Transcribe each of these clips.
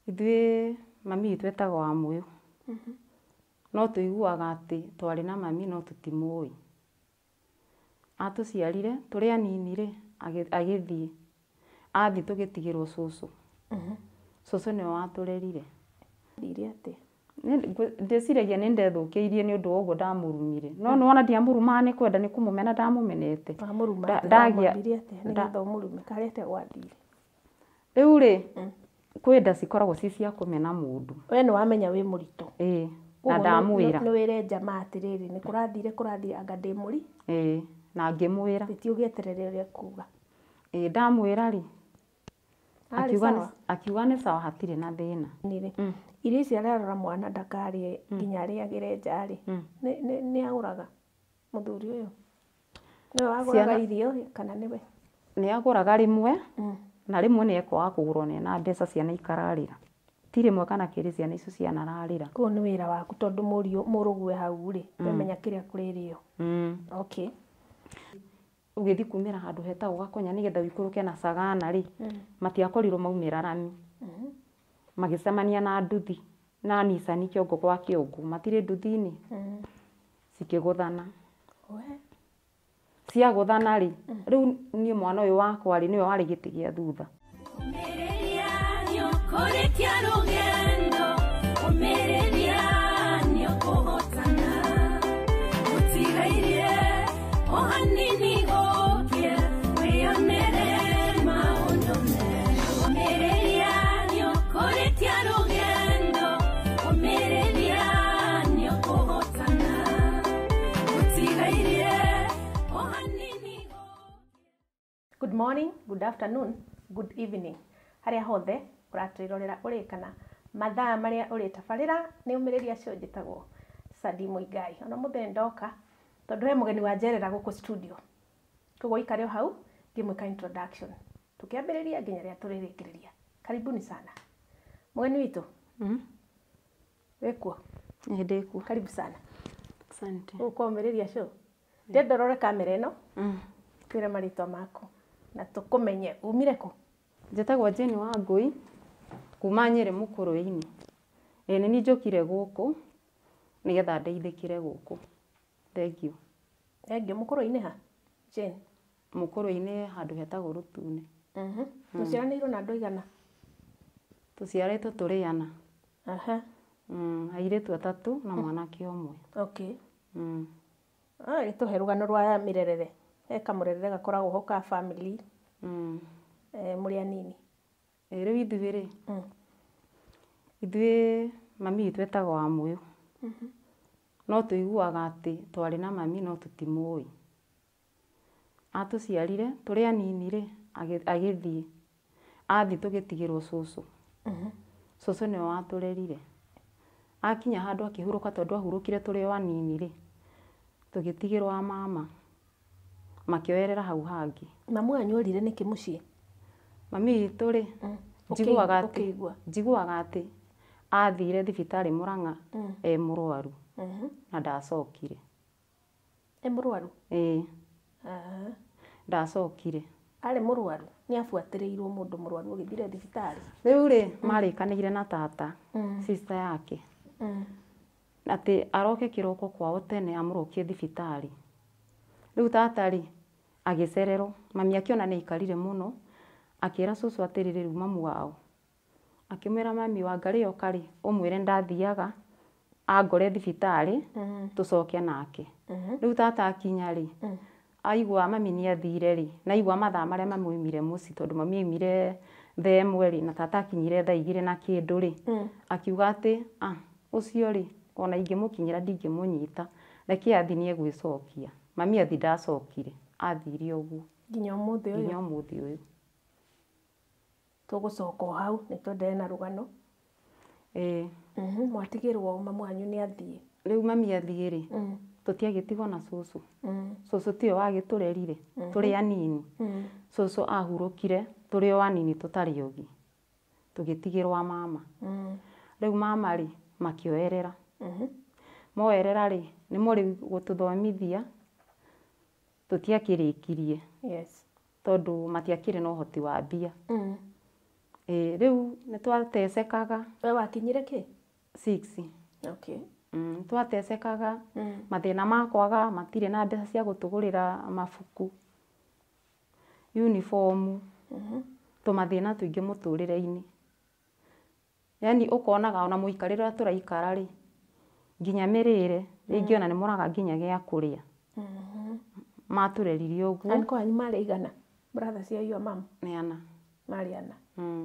Ithuĩ mami witũ etagwo Wamũyũ. No tũiguaga atĩ twarĩ na mami no tũtimũĩ. Atũciarire tũrĩ anini rĩ, agĩthiĩ. Athiĩ tũgĩtigĩrwo cũcũ. Cũcũ nĩwe watũrerire. Thire atĩa? Ndĩciragia nĩ ndethũkĩirie nĩ ũndũ wa ũguo ndamũrumire. No nĩwona ndiamũrumaga nĩ kwenda nĩ kũmũmena ndamũmenete. Wamũruma atĩa? Ndagia Wamwambirie atĩa nĩgetha ũmũrume? Karĩ atĩa gwathire? Rĩu rĩ, kwĩ nda cikoragwo ci cia kũmena mũndũ. We nĩ wamenya wĩ mũritũ. Ĩĩ, na Koguo ndamwĩra. nĩ wĩre jamaa atĩrĩrĩ, nĩ kũrathire kũrathire anga ndĩ mũri. Ĩĩ, na ngĩmwĩra. Gĩthiĩ ũgĩeterere ũrĩa ekuga. Ĩĩ, ndamwĩra rĩ, Arĩ akiuga sawa? akiuga nĩ sawa hatirĩ na thĩna. Nĩrĩ. Irio ici ararora mwana ndakarĩe nginya arĩagĩre nja rĩ, nĩ agũraga mũthuri ũyũ? Nĩwe wagũraga irio kana nĩwe? Nĩ agũraga rĩmwe, na rĩmwe nĩ ekwaga kũgũra ona ena mbeca ciana ikararĩra. Ti rĩmwe kana kerĩ ciana icio cianararĩra. Koguo nĩ wĩra waku tondũ mũriũ mũrũgue hau rĩ, ndamenya kĩrĩa kũrĩrĩo. Okay. Ũgĩthiĩ kumĩra handũ hetagwo Gakonya nĩgetha ũikũrũke na Sagana rĩ, matiakorirwo maumĩra rami. Magĩcemania na nduthi na Nissan kĩongo gwa kĩongo, matirĩ nduthi-inĩ, cikĩgũthana. We. Ciagũthana rĩ, rĩu niĩ mwana ũyũ wakwa rĩ, nĩwe warĩ gĩtĩ gĩa thutha. Ũmĩrĩria nĩũkũrĩkia rũgendo, ũmĩrĩria nĩũkũhotana. Gũtigairie o hanini gũkĩe, wĩyonere maũndũ merũ. Ũmĩrĩria nĩũkũrĩkia rũgendo, ũmĩrĩria nĩũkũhotana. Gũtigairie o hanini gũkĩe. Good morning, good afternoon, good evening. Harĩa hothe ũratwĩrorera ũrĩ kana mathaa marĩa ũrĩtabarĩra nĩ ũmĩrĩria acio njĩtagwo Sadi Muigai. Ona mũthĩ ndoka tondũ he mũgeni wa njerera gũkũ studio. Koguo ikare o hau ngĩmwĩka introduction. Tũkĩambĩrĩria nginya rĩrĩa tũrĩrĩkĩrĩria. Karibuni sana. Mũgeni witũ, wĩkuo? Ĩĩ ndĩkuo. Karibu sana. Asante. Gũkũ ũmĩrĩria show. Ndĩrenda ũrore kamera ĩno, twĩre marĩtwa maku na tũkũmenye umire kũ? Njĩtagwo Jane Wangũi kuma Nyĩrĩ Mũkũrwe-inĩ. Ĩĩ nĩ niĩ njũkire gũkũ nĩgetha ndeithĩkĩre gũkũ. Thengiũ. Thengiũ. Mũkũrwe-inĩ ha? Jane. Mũkũrwe-inĩ handũ hetagwo Rũtune. Mũciaranĩirwo na andũ aigana? Tũciarĩtwo tũrĩ ana. Aha. Airĩtu atatũ na mwanake ũmwe. Okay. Ah, gĩtũhe rũgano rwa mĩrerere. He kamũrerere gakoragwo ho ka family mũrĩ anini. Ĩĩ rĩu ithuĩ rĩ, ithuĩ mami witũ etagwo Wamũyũ. No tũiguaga atĩ twarĩ na mami no tũtimũĩ. Atũciarire tũrĩ anini rĩ, agĩthiĩ. Athiĩ tũgĩtigĩrwo cũcũ. Cũcũ nĩwe watũrerire. Akinya handũ akĩhurũka tondũ ahurũkire tũrĩ o anini rĩ, tũgĩtigĩrwo a mama. Makĩoerera hau hangĩ. Mamu wanyu orire nĩkĩ mũciĩ? Mami witũ rĩ, njiguaga atĩ Ũkĩigua? njiguaga atĩ athire thibitarĩ Mũrang'a e mũrwaru na ndacokire. E mũrwaru? Ĩĩ, Aha. ndacokire. Arĩ mũrwaru? Nĩ abuatĩrĩirwo mũndũ mũrwaru ũgĩthire thibitarĩ? Rĩu rĩ, marĩkanĩire na tata, sister yake, atĩ aroke kĩroko kwao tene amũrokie thibitarĩ. Rĩu tata rĩ, agĩcererwo. Mami akĩona nĩ aikarire mũno, akĩra cũcũ atĩrĩrĩ rĩu mamu wao. Akĩmwĩra mami Wangarĩ oka rĩ, ũmwĩre ndathiaga angore thibitarĩ tũcoke nake. Rĩu tata akinya rĩ, aigua mami nĩ athire rĩ, na aigua mathaa marĩa mami oimire mũciĩ tondũ mami oimire thaa ĩmwe rĩ, na tata akinyire thaa igĩrĩ na kĩndũ rĩ, akiuga atĩ ah, ũcio rĩ, ona ingĩmũkinyĩra ndingĩmũnyita, reke athi nĩ egwĩcokia. Mami athi ndacokire, athire ũguo Nginya ũmũthĩ ũyũ? nginya ũmũthĩ ũyũ. Tũgũcoka o hau nĩ twendelee na rũgano. Ĩĩ. Mwatigĩrwo mamu wanyu nĩ athiĩ. Rĩu mami athiĩ rĩ, tũtiagĩtigwo na cũcũ. Cũcũ tiwe wagĩtũrerire tũrĩ anini. Cũcũ ahurũkire tũrĩ o anini tũtarĩ ogi. Tũgĩtigĩrwo a mama. Rĩu mama rĩ, makĩoerera. Moerera rĩ, nĩmo rĩu gũtũthomithia tũtiakĩrĩkirie. Yes. Tondũ matiakĩrĩ na ũhoti wa mbia. Ĩĩ rĩu nĩ twatecekaga. We wakinyire kĩ? 6. Okay. Twatecekaga mathĩna ma kwaga matirĩ na mbeca cia gũtũgũrĩra mabuku, uniform, tũmathĩna tũingĩ mũtũrĩre-inĩ. Yaani ũkonaga ona mũikarĩre ũrĩa tũraikara rĩ, nginya mĩrĩre, rĩngĩ ona nĩ mũraga nginya gĩa kũrĩa. Matũreririe ũguo. Anko anyu marĩ aigana? Brothers cia your mom? Nĩ ana. Marĩ ana.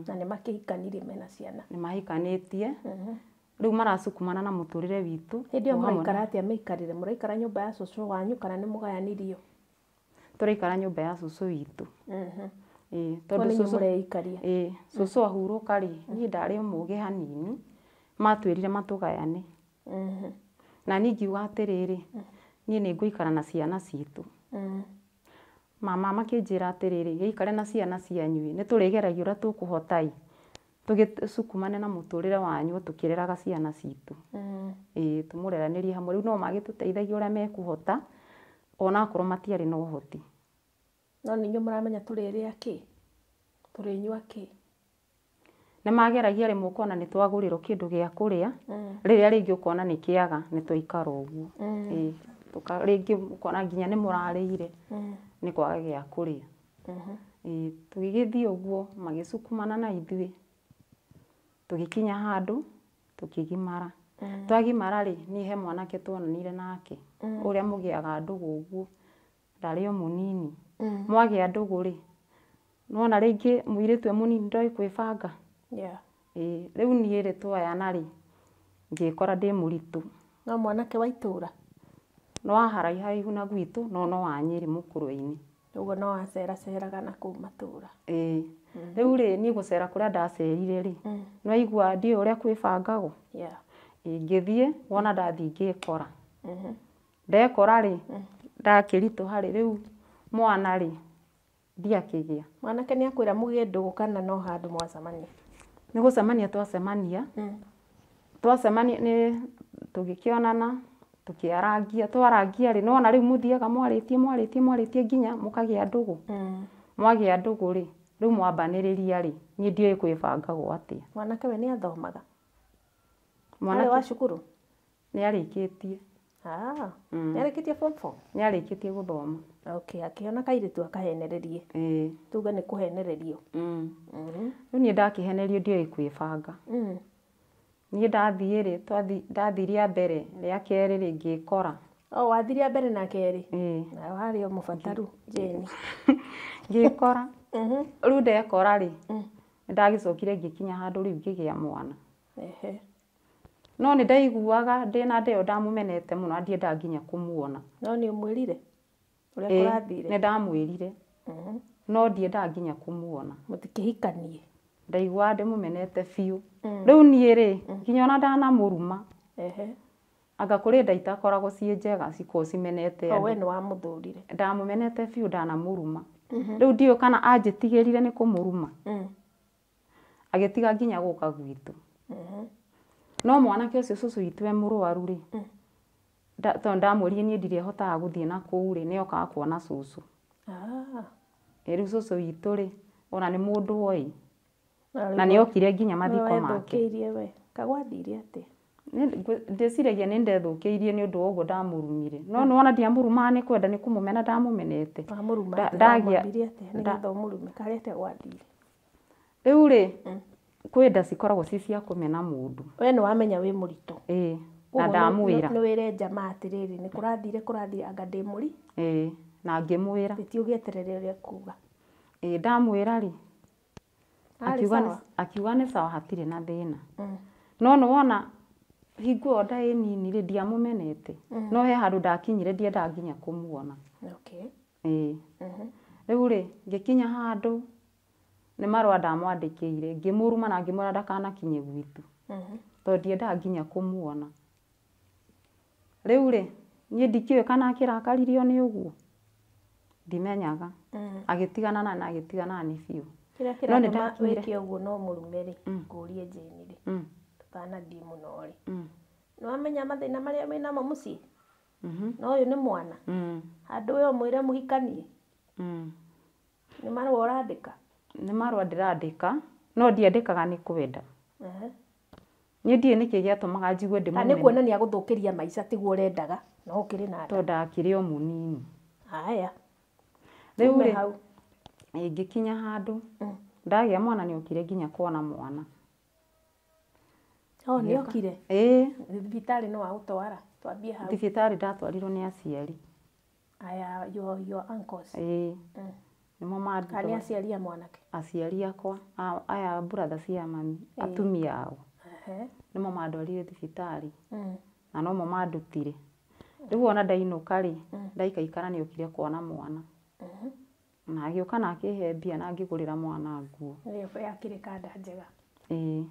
Na nĩ makĩhikanirie mena ciana? Nĩ mahikanĩtie. Rĩu maracukumana na mũtũrĩre witũ. Hĩndĩ ĩyo mũraikara atĩa mĩikarĩre? Mũraikara nyũmba ya cũcũ wanyu kana nĩ mũgayanirio? Tũraikara nyũmba ya cũcũ witũ. Ĩĩ, tondũ cũcũ mũreikaria. Ĩĩ, cũcũ ahurũka rĩ, niĩ ndarĩ mũgĩ hanini, matwĩrire matũgayane. Na niĩ ngiuga atĩrĩrĩ, niĩ nĩ ngũikara na ciana citũ. Mama makĩnjĩra atĩrĩrĩ, gĩikare na ciana cianyu, nĩ tũrĩgeragia ũrĩa tũkũhota ĩ, tũgĩcukumane na mũtũrĩre wanyu tũkĩreraga ciana citũ. Ĩĩ, tũmũreranĩrie hamwe. Rĩu no magĩtũteithagia ũrĩa mekũhota, onakorwo matiarĩ na ũhoti. No nĩ inyuĩ mũramenya tũrĩrĩa kĩ? Tũrĩnyua kĩ? Nĩ mageragia rĩmwe ũkona nĩ twagũrĩrwo kĩndũ gĩa kũrĩa, rĩrĩa rĩngĩ ũkona nĩ kĩaga nĩ twaikara ũguo. Ĩĩ, rĩngĩ ũkona nginya nĩ mũrarĩire, nĩ kwaga gĩa kũrĩa. Ĩĩ, tũgĩgĩthiĩ ũguo magĩcukumana na ithuĩ, tũgĩkinya handũ tũkĩgimara. Twagimara rĩ, niĩ he mwanake tuonanire nake, ũrĩa mũgĩaga ndũgũ ũguo, ndarĩ o mũnini. Mwagĩa ndũgũ rĩ, nĩwona rĩngĩ mũirĩtu e mũnini ndoĩ kwĩbanga. Ĩĩ, rĩu niĩ rĩ twoyana rĩ, ngĩkora ndĩ mũritũ. No mwanake wa itũra? No wa haraiharaihu na gwitũ, no no wa Nyĩrĩ mũkũrwe-inĩ. Ũguo no waceraceraga na kũu matũra. Ĩĩ. Rĩu rĩ, niĩ gũcera kũrĩa ndacerire rĩ, nĩwaigua ndiũĩ ũrĩa kwĩbangagwo. Ĩĩ, ngĩthiĩ, wona ndathiĩ ngĩkora. Ndekora rĩ, ndakĩritũha rĩ, rĩu mwana rĩ, ndiakĩgĩa. Mwanake nĩ akwĩra mũgĩe ndũgũ kana no handũ mwacemania? Nĩ gũcemania twacemania. Twacemania nĩ tũgĩkĩonana, tũkĩarangia, twarangia rĩ, nĩwona rĩu mũthiaga mwarĩtie mwarĩtie mwarĩtie nginya mũkagĩa ndũgũ. Mwagĩa ndũgũ rĩ, rĩu mwambanĩrĩria rĩ, niĩ ndiũĩ kwĩbangagwo atĩa. Mwanake we nĩ athomaga? Mwanake wa cukuru? Nĩ arĩkĩtie. Nĩ arĩkĩtie form 4? Nĩ arĩkĩtie gũthoma. Okay, akĩona kairĩtu akahenererie. Ĩĩ. Tuge nĩ kũhenererio. Rĩu niĩ ndakĩhenerio ndiũĩ kwĩbanga. Niĩ ndathiĩ rĩ, ndathiĩ rĩa mbere, rĩa kerĩ rĩ, ngĩkora. O, wathiĩ rĩa mbere na kerĩ? Ĩĩ. Na warĩ o mũbataru, Jane. Ngĩkora. Rĩu ndekora rĩ, nĩndagĩcokire ngĩkinya handũ rĩu ngĩgĩa mwana. No nĩ ndaiguaga ndĩna ndeo ndamũmenete mũno na ndiendaga nginya kũmuona. No nĩ ũmwĩrire ũrĩa kũrathire? Nĩ ndamwĩrire. No ndiendaga nginya kũmuona. Mũtikĩhikanie? Ndaiguaga ndĩmũmenete biũ. Rĩu niĩ rĩ, nginya ona ndanamũruma. Anga kũrĩ nda itakoragwo ciĩ njega cikoragwo cimenete O we nĩ wamũthũrire? Ndamũmenete biũ ndanamũruma. Rĩu ndiũĩ kana anjĩtigĩrire nĩ kũmũruma. Agĩtiga nginya gũka gwitũ. No mwanake ũcio cũcũ witũ e mũrwaru rĩ, tondũ ndamwĩrire niĩ ndirĩhotaga gũthiĩ na kũu rĩ, nĩokaga kuona cũcũ. Ĩ rĩu cũcũ witũ rĩ, ona nĩ mũndũ oĩ. Na nĩokire nginya mathiko make. Nĩwethũkĩirie we. Kagwathire atĩa? Ndĩciragia nĩ ndethũkĩirie nĩ ũndũ wa ũguo ndamũrumire. No nĩwona ndiamũrumaga nĩ kwenda nĩ kũmũmena ndamũmenete. Wamũruma atĩa? Wamwambirie atĩa nĩgetha ũmũrume? Karĩ atĩa gwathire? Rĩu rĩ, kwĩ nda cikoragwo ci cia kũmena mũndũ. We nĩ wamenya wĩ mũritũ. Ĩĩ, na ndamwĩra. Nĩ wĩre jamaa atĩrĩrĩ, nĩ kũrathire kũrathire anga ndĩ mũri? Ĩĩ, na ngĩmwĩra. Gĩthiĩ ũgĩeterere ũrĩa ekuga. Ĩĩ, ndamwĩra rĩ, akiuga nĩ sawa hatirĩ na thĩna. No nĩwona hingo ĩyo nda ĩ nini rĩ, ndiamũmenete. No he handũ ndakinyire ndiendaga nginya kũmuona. Ĩĩ. Rĩu rĩ, ngĩkinya handũ nĩ marũa ndamwandĩkĩire, ngĩmũruma na ngĩmwĩra ndakanakinye gwitũ. Tondũ ndiendaga nginya kũmuona. Rĩu rĩ, niĩ ndikĩũĩ kana akĩrakaririo nĩ ũguo. Ndimenyaga. Agĩtigana na niĩ, agĩtigana na niĩ biũ. Kĩrĩa kĩratũma wĩke ũguo no mũrume rĩ, ngũrie Jane rĩ, tũtanathiĩ mũno rĩ. Nĩwamenya mathĩna marĩa wĩnamo mũciĩ? Na ũyũ nĩ mwana. Handũ we ũmwĩre mũhikanie? Nĩ marũa ũrandĩka? Nĩ marũa ndĩrandĩka, No ndiandĩkaga nĩ kwenda. Niĩ ndiũĩ nĩkĩ gĩatũmaga njigue ndĩ Kana nĩ mũmene. kuonania gũthũkĩria maica tiguo ũrendaga no ũkĩrĩ na nda. Tondũ ndakĩrĩ o mũnini. Haya. Rĩu Ume rĩ, hau. ngĩkinya handũ ndagĩa mwana nĩ okire nginya kuona mwana. Oh, nĩ okire. Ĩĩ. Thibitarĩ no agũtwara. Twambie hau. Thibitarĩ ndatwarirwo nĩ aciari. Aya, your uncles. Ĩĩ. Nĩmo Kana nĩ mandwara. aciari a mwanake. Aciari akwa aya brother cia mami, atumia ao. Nĩmo mandwarire thibitarĩ. Na nomo mandutire. Rĩu ona ndainũka rĩ, ndaikaikara nĩ okire kuona mwana. Na agĩũka na akĩhe mbia na ngĩgũrĩra mwana nguo. Ĩyo yakĩrĩ kanda njega. Ĩĩ.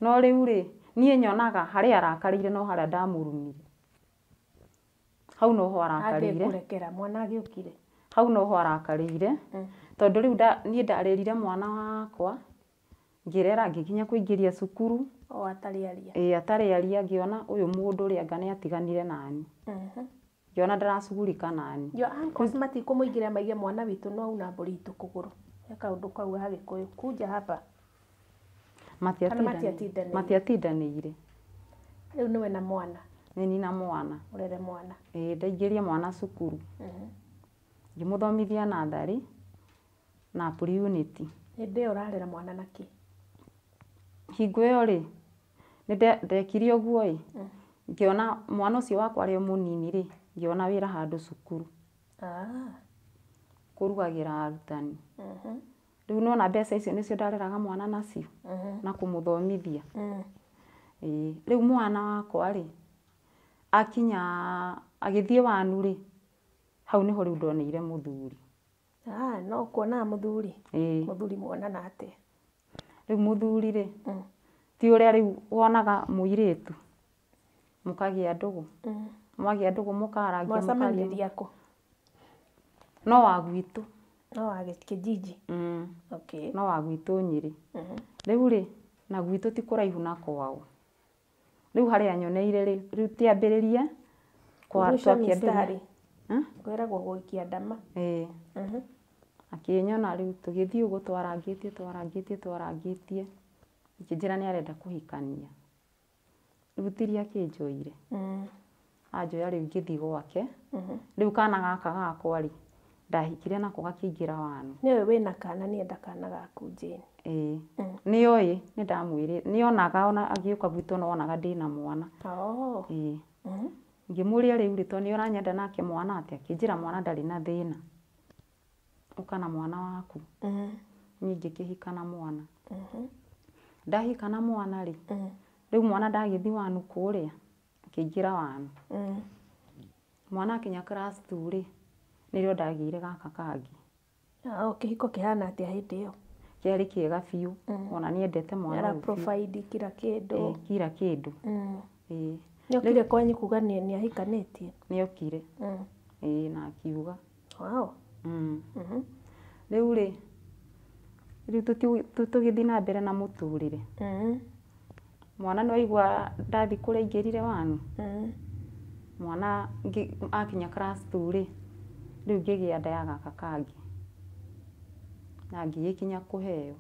No rĩu rĩ, niĩ nyonaga harĩa arakarĩire no harĩa ndamũrumire. Hau noho arakarĩire. Angĩkũrekera mwana agĩũkire. Hau noho arakarĩire. Tondũ rĩu niĩ ndarerire mwana wakwa, ngĩrera ngĩkinya kũingĩria cukuru. O atarĩ aria. Ĩĩ atarĩ aria, ngĩona ũyũ mũndũ ũrĩa anga nĩ atiganire nani. Ngĩona ndaracugurika nani. Your uncles matikũmũingĩra maige mwana witũ no una mbũri itũ kũgũrũ. He kaũndũ kau ga Gĩkũyũ. Kunja hapa. Kana matiatindanĩire. Matiatindanĩire. Rĩu nĩwe na mwana. Nĩ na mwana. Ũrere mwana. Ĩĩ ndaingĩria mwana cukuru. Ngĩmũthomithia natharĩ na pre-unit. Hĩndĩ ĩyo ũrarera mwana na kĩ? Hingo ĩyo rĩ, nĩ ndekire ũguo ĩ, ngĩona mwana ũcio wakwa arĩ o mũnini rĩ, ngĩona wĩra handũ cukuru. Kũrugagĩra arutani. Rĩu nĩwona mbeca icio nĩcio ndareraga mwana nacio na kũmũthomithia. Ĩĩ, rĩu mwana wakwa rĩ, akinya agĩthiĩ wanu rĩ, hau nĩho rĩu ndoneire mũthuri. No kuonaga mũthuri. Ĩĩ. Mũthuri muonana atĩa? Rĩu mũthuri rĩ, ti ũrĩa rĩu wonaga mũirĩtu, mũkagĩa ndũgũ. Mwagĩa ndũgũ mũkarangia. Mwacemanĩria kũ? No wa gwitũ. No wa kijiji. Okay. No wa gwitũ Nyĩrĩ. Rĩu rĩ, na gwitũ ti kũraihu na kwao. Rĩu harĩa nyoneire rĩ, rĩu tiambĩrĩrie Kũgucia mistari. Kwĩragwo gũikia ndama. Ĩĩ. Akĩnyona rĩu tũgĩthiĩ ũguo twarangĩtie twarangĩtie twarangĩtie. Akĩnjĩra nĩ arenda kũhikania. Rĩu tiria akĩnjoire. Anjoya rĩu ngĩthiĩ gwake. Rĩu kana gaka gakwa rĩ, ndahikire nako gakĩingĩra wanu. Nĩũĩ wĩna kana nĩenda kana gaku Jane. Ĩĩ. Nĩoĩ nĩ ndamwĩrire, nĩonaga ona agĩũka gwitũ nĩonaga ndĩna mwana. Ĩĩ. Ngĩmũria rĩu rĩ, to nĩ ũranyenda nake mwana atĩa? Akĩnjĩra mwana ndarĩ na thĩna. Ũka na mwana waku. Niĩ ngĩkĩhika na mwana. Ndahika na mwana rĩ, rĩu mwana ndagĩthiĩ wanu kũrĩa, akĩingĩra wanu. Mwana akinya class 2 rĩ, nĩrĩo ndagĩire gaka kangĩ. Kĩhiko kĩhana atĩa hĩndĩ ĩyo? Kĩarĩ kĩega biũ. Ona nĩendete mwana Ara ũyũ biũ. provide kila kĩndũ. Ĩĩ, kila kĩndũ. Ĩĩ. Nĩokire kwanyu kuga nĩ ahikanĩtie? Nĩokire. Ĩĩ na akiuga. Wow. Rĩu rĩ, rĩu tũgĩthiĩ na mbere na mũtũrĩre. Mwana nĩ waigua ndathiĩ kũrĩa aingĩrire wanu? Mwana akinya class 2 rĩ, rĩu ngĩgĩa nda ya gaka kangĩ. Na ngĩgĩkinya kũheo.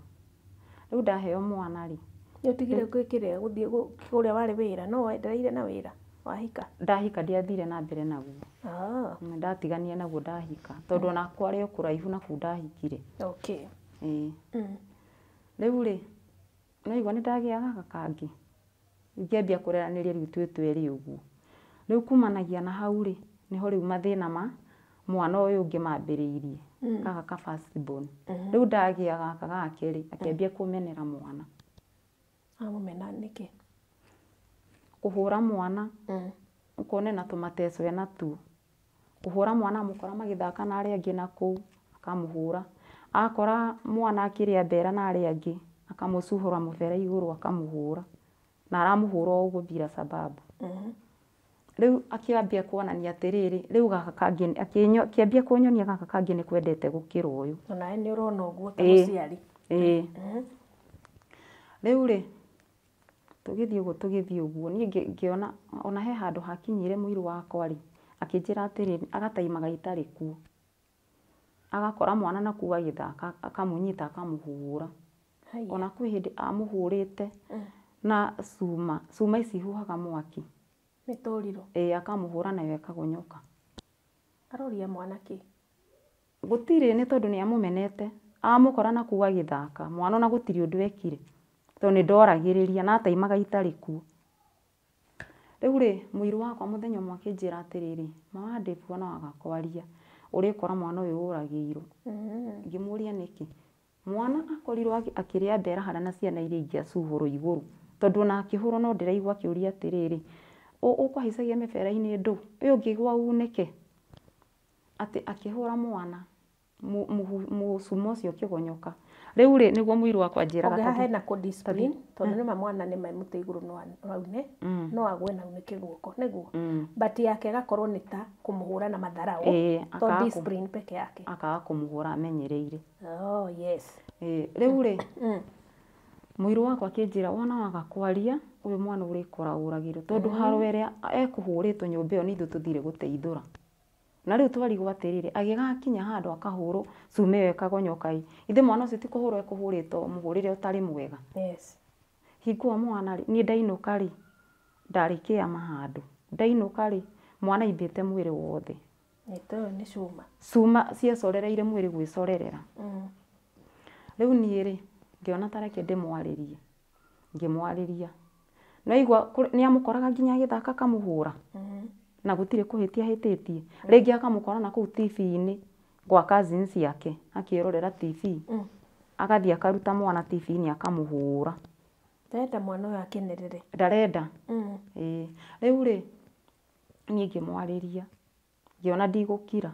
Rĩu ndaheo mwana rĩ. Nĩ ũtigire gwĩkĩrĩa gũthiĩ kũrĩa warĩ wĩra, no wendereire na wĩra wahika? Ndahika ndiathire na mbere naguo. Ndatiganire naguo ndahika. Tondũ ona kwarĩ o kũraihu na kũu ndahikire. Okay. Ĩĩ. Rĩu rĩ, nĩwaigua nĩ ndagĩa gaka kangĩ. Ngĩambia kũreranĩria rĩu twĩ twerĩ ũguo. Rĩu kumanagia na hau rĩ, nĩho rĩu mathĩna ma mwana ũyũ ũngĩ mambĩrĩirie. Gaka ka first born. Rĩu ndagĩa gaka gake rĩ, akĩambia kũmenera mwana. Amũmena nĩkĩ? Kũhũra mwana. Ũkona ena tũmateco ena tuo. Kũhũra mwana amũkora magĩthaka na arĩa angĩ na kũu, akamũhũra. Akora mwana akĩrĩa mbera na arĩa angĩ, akamũcuhũra mũbera igũrũ akamũhũra. Na aramũhũra o ũguo bila sababu. Rĩu akĩambia kuonania atĩrĩrĩ, rĩu gaka kangĩ, akĩambia kũnyonia gaka kangĩ nĩ kwendete gũkĩra ũyũ. Onawe nĩ ũrona ũguo ta mũciari. Ĩĩ. Rĩu rĩ, tũgĩthiĩ ũguo tũgĩthiĩ ũguo, niĩ ngĩona ona he handũ hakinyire mũirũ wakwa rĩ, akĩnjĩra atĩrĩrĩ, agataimaga itarĩ kuo. Agakora mwana na kũu agĩthaka, akamũnyita akamũhũra. Ona kwĩ hĩndĩ amũhũrĩte na cuma, cuma ici ihuhaga mwaki. Mĩtũrirũ. Ĩĩ akamũhũra nayo ĩkagonyoka. Aroria mwana kĩ? Gũtirĩ nĩ tondũ nĩ amũmenete. Amũkora na kũu agĩthaka, mwana ona gũtirĩ ũndũ ekire. Tondũ nĩ ndoragĩrĩria na ataimaga itarĩ kuo. Rĩu rĩ, mũirũ wakwa mũthenya ũmwe akĩnjĩra atĩrĩrĩ, mama Dave ona waga kwaria, ũrĩkora mwana ũyũ ũragĩirwo. Ngĩmũria nĩkĩ? Mwana akorirwo akĩrĩa mbera harĩa na ciana iria ingĩ acuhũrwo igũrũ. Tondũ ona akĩhũrwo no ndĩraigua akĩũria atĩrĩrĩ, ũkũhaicagia mĩbera-inĩ ndũ? Ĩ ũngĩgwa unĩke? Atĩ akĩhũra mwana, mũcuma ũcio ũkĩgonyoka. Rĩu rĩ, nĩguo mũirũ wakwa anjĩraga Oge haha hena kũ discipline tondũ nĩma mwana nĩ mũtĩ igũrũ no aune, no agwe na unĩke guoko nĩguo. But yake ĩgakorwo nĩ ta kũmũhũra na matharaũ, to discipline peke yake. Akaga kũmũhũra amenyereire. Oh yes. Rĩu rĩ, mũirũ wakwa akĩnjĩra wona waga kwaria, ũyũ mwana ũrĩkora ũragĩrwo. Tondũ haro ĩrĩa ekũhũrĩtwo nyũmba ĩyo nĩ ithuĩ tũthire gũteithũra. Na rĩu twarigwo atĩrĩrĩ, agĩgakinya handũ akahũrwo cuma ĩyo ĩkagonyoka ĩ. Ithe mwana ũcio ti kũhũrwo ekũhũrĩtwo mũhũrĩre ũtarĩ mwega. Yes. Hingo ĩyo mwana rĩ, niĩ ndainũka rĩ, ndarĩ kĩama handũ. Ndainũka rĩ, mwana aimbĩte mwĩrĩ wothe. Nĩ nĩ cuma. Cuma ciacorereire mwĩrĩ gwĩcorerera. Rĩu niĩ rĩ, ngĩona ta reke ndĩmwarĩrie. Ngĩmwarĩria. Nĩwaigua nĩ amũkoraga nginya agĩthaka akamũhũra. Na gũtirĩ kũhĩtia ahĩtĩtie. Rĩngĩ akamũkora na kũu TV-inĩ gwa cousins ciake akĩrorera TV. Agathiĩ akaruta mwana TV-inĩ akamũhũra. Ndarenda mwana ũyũ akenerere. Ndarenda. Ĩĩ. Rĩu rĩ, niĩ ngĩmwarĩria. Ngĩona ndigũkira.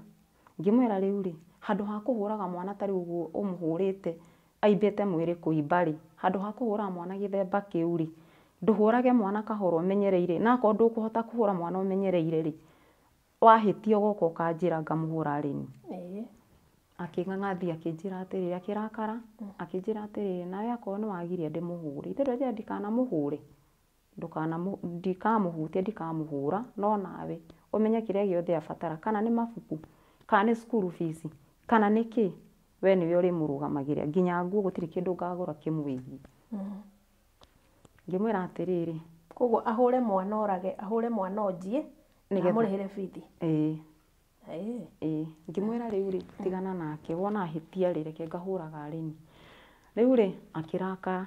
Ngĩmwĩra rĩu rĩ, handũ ha kũhũraga mwana ta rĩu ũguo ũmũhũrĩte aimbĩte mwĩrĩ kũimba rĩ, handũ ha kũhũraga mwana gĩthemba kĩu rĩ, ndũhũrage mwana kahora ũmenyereire, na akorwo ndũkũhota kũhũra mwana ũmenyereire rĩ, wahĩtia ũgoka ũkanjĩra ngamũhũra rĩni. Akĩng'ang'athia akĩnjĩra atĩrĩrĩ, akĩrakara, akĩnjĩra atĩrĩrĩ, nawe akorwo nĩ wagiria ndĩmũhũre. Ithe ndwendire ndikanamũhũre. Ndikamũhutia, ndikamũhũra, no nawe ũmenye kĩrĩa gĩothe abatara, kana nĩ mabuku, kana nĩ school fees, kana nĩ kĩ, we nĩwe ũrĩmũrũgamagĩrĩra. Nginya nguo gũtirĩ kĩndũ ngagũra kĩmwĩgiĩ. Ngĩmwĩra atĩrĩrĩ, Koguo ahũre mwana orage, ahũre mwana onjie, amũrĩhĩre bithi. Ĩĩ. Ĩĩ. Ngĩmwĩra rĩu rĩ, tigana nake, wona ahĩtia rĩ, reke ngahũraga rĩni. Rĩu rĩ, akĩrakara.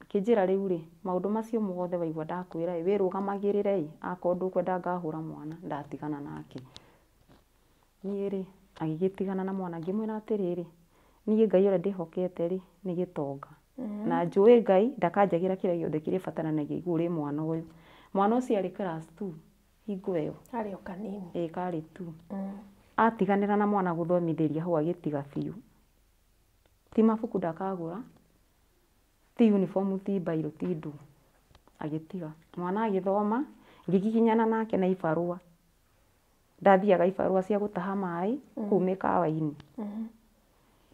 Akĩnjĩra rĩu rĩ, maũndũ macio mothe waigua ndakwĩra ĩ, wĩrũgamagĩrĩre ĩ, akorwo ndũkwenda ngahũra mwana, ndatigana nake. Niĩ rĩ, agĩgĩtigana na mwana, ngĩmwĩra atĩrĩrĩ, niĩ Ngai ũrĩa ndĩhokete rĩ, nĩ gĩtonga. Na njũĩ Ngai ndakanjagĩra kĩrĩa gĩothe kĩrĩbataranagia igũrũ rĩ mwana ũyũ. Mwana ũcio arĩ class 2 hingo ĩyo. Karĩ o kanini. Ĩĩ karĩ 2. Atiganĩra na mwana gũthomithĩria hau agĩtiga biũ. Ti mabuku ndakagũra, ti uniform, ti mbairũ, ti ndũ. Agĩtiga. Mwana agĩthoma, ngĩgiginyana nake na ibarũa. Ndathiaga ibarũa cia gũtaha maĩ kũu mĩkawa-inĩ.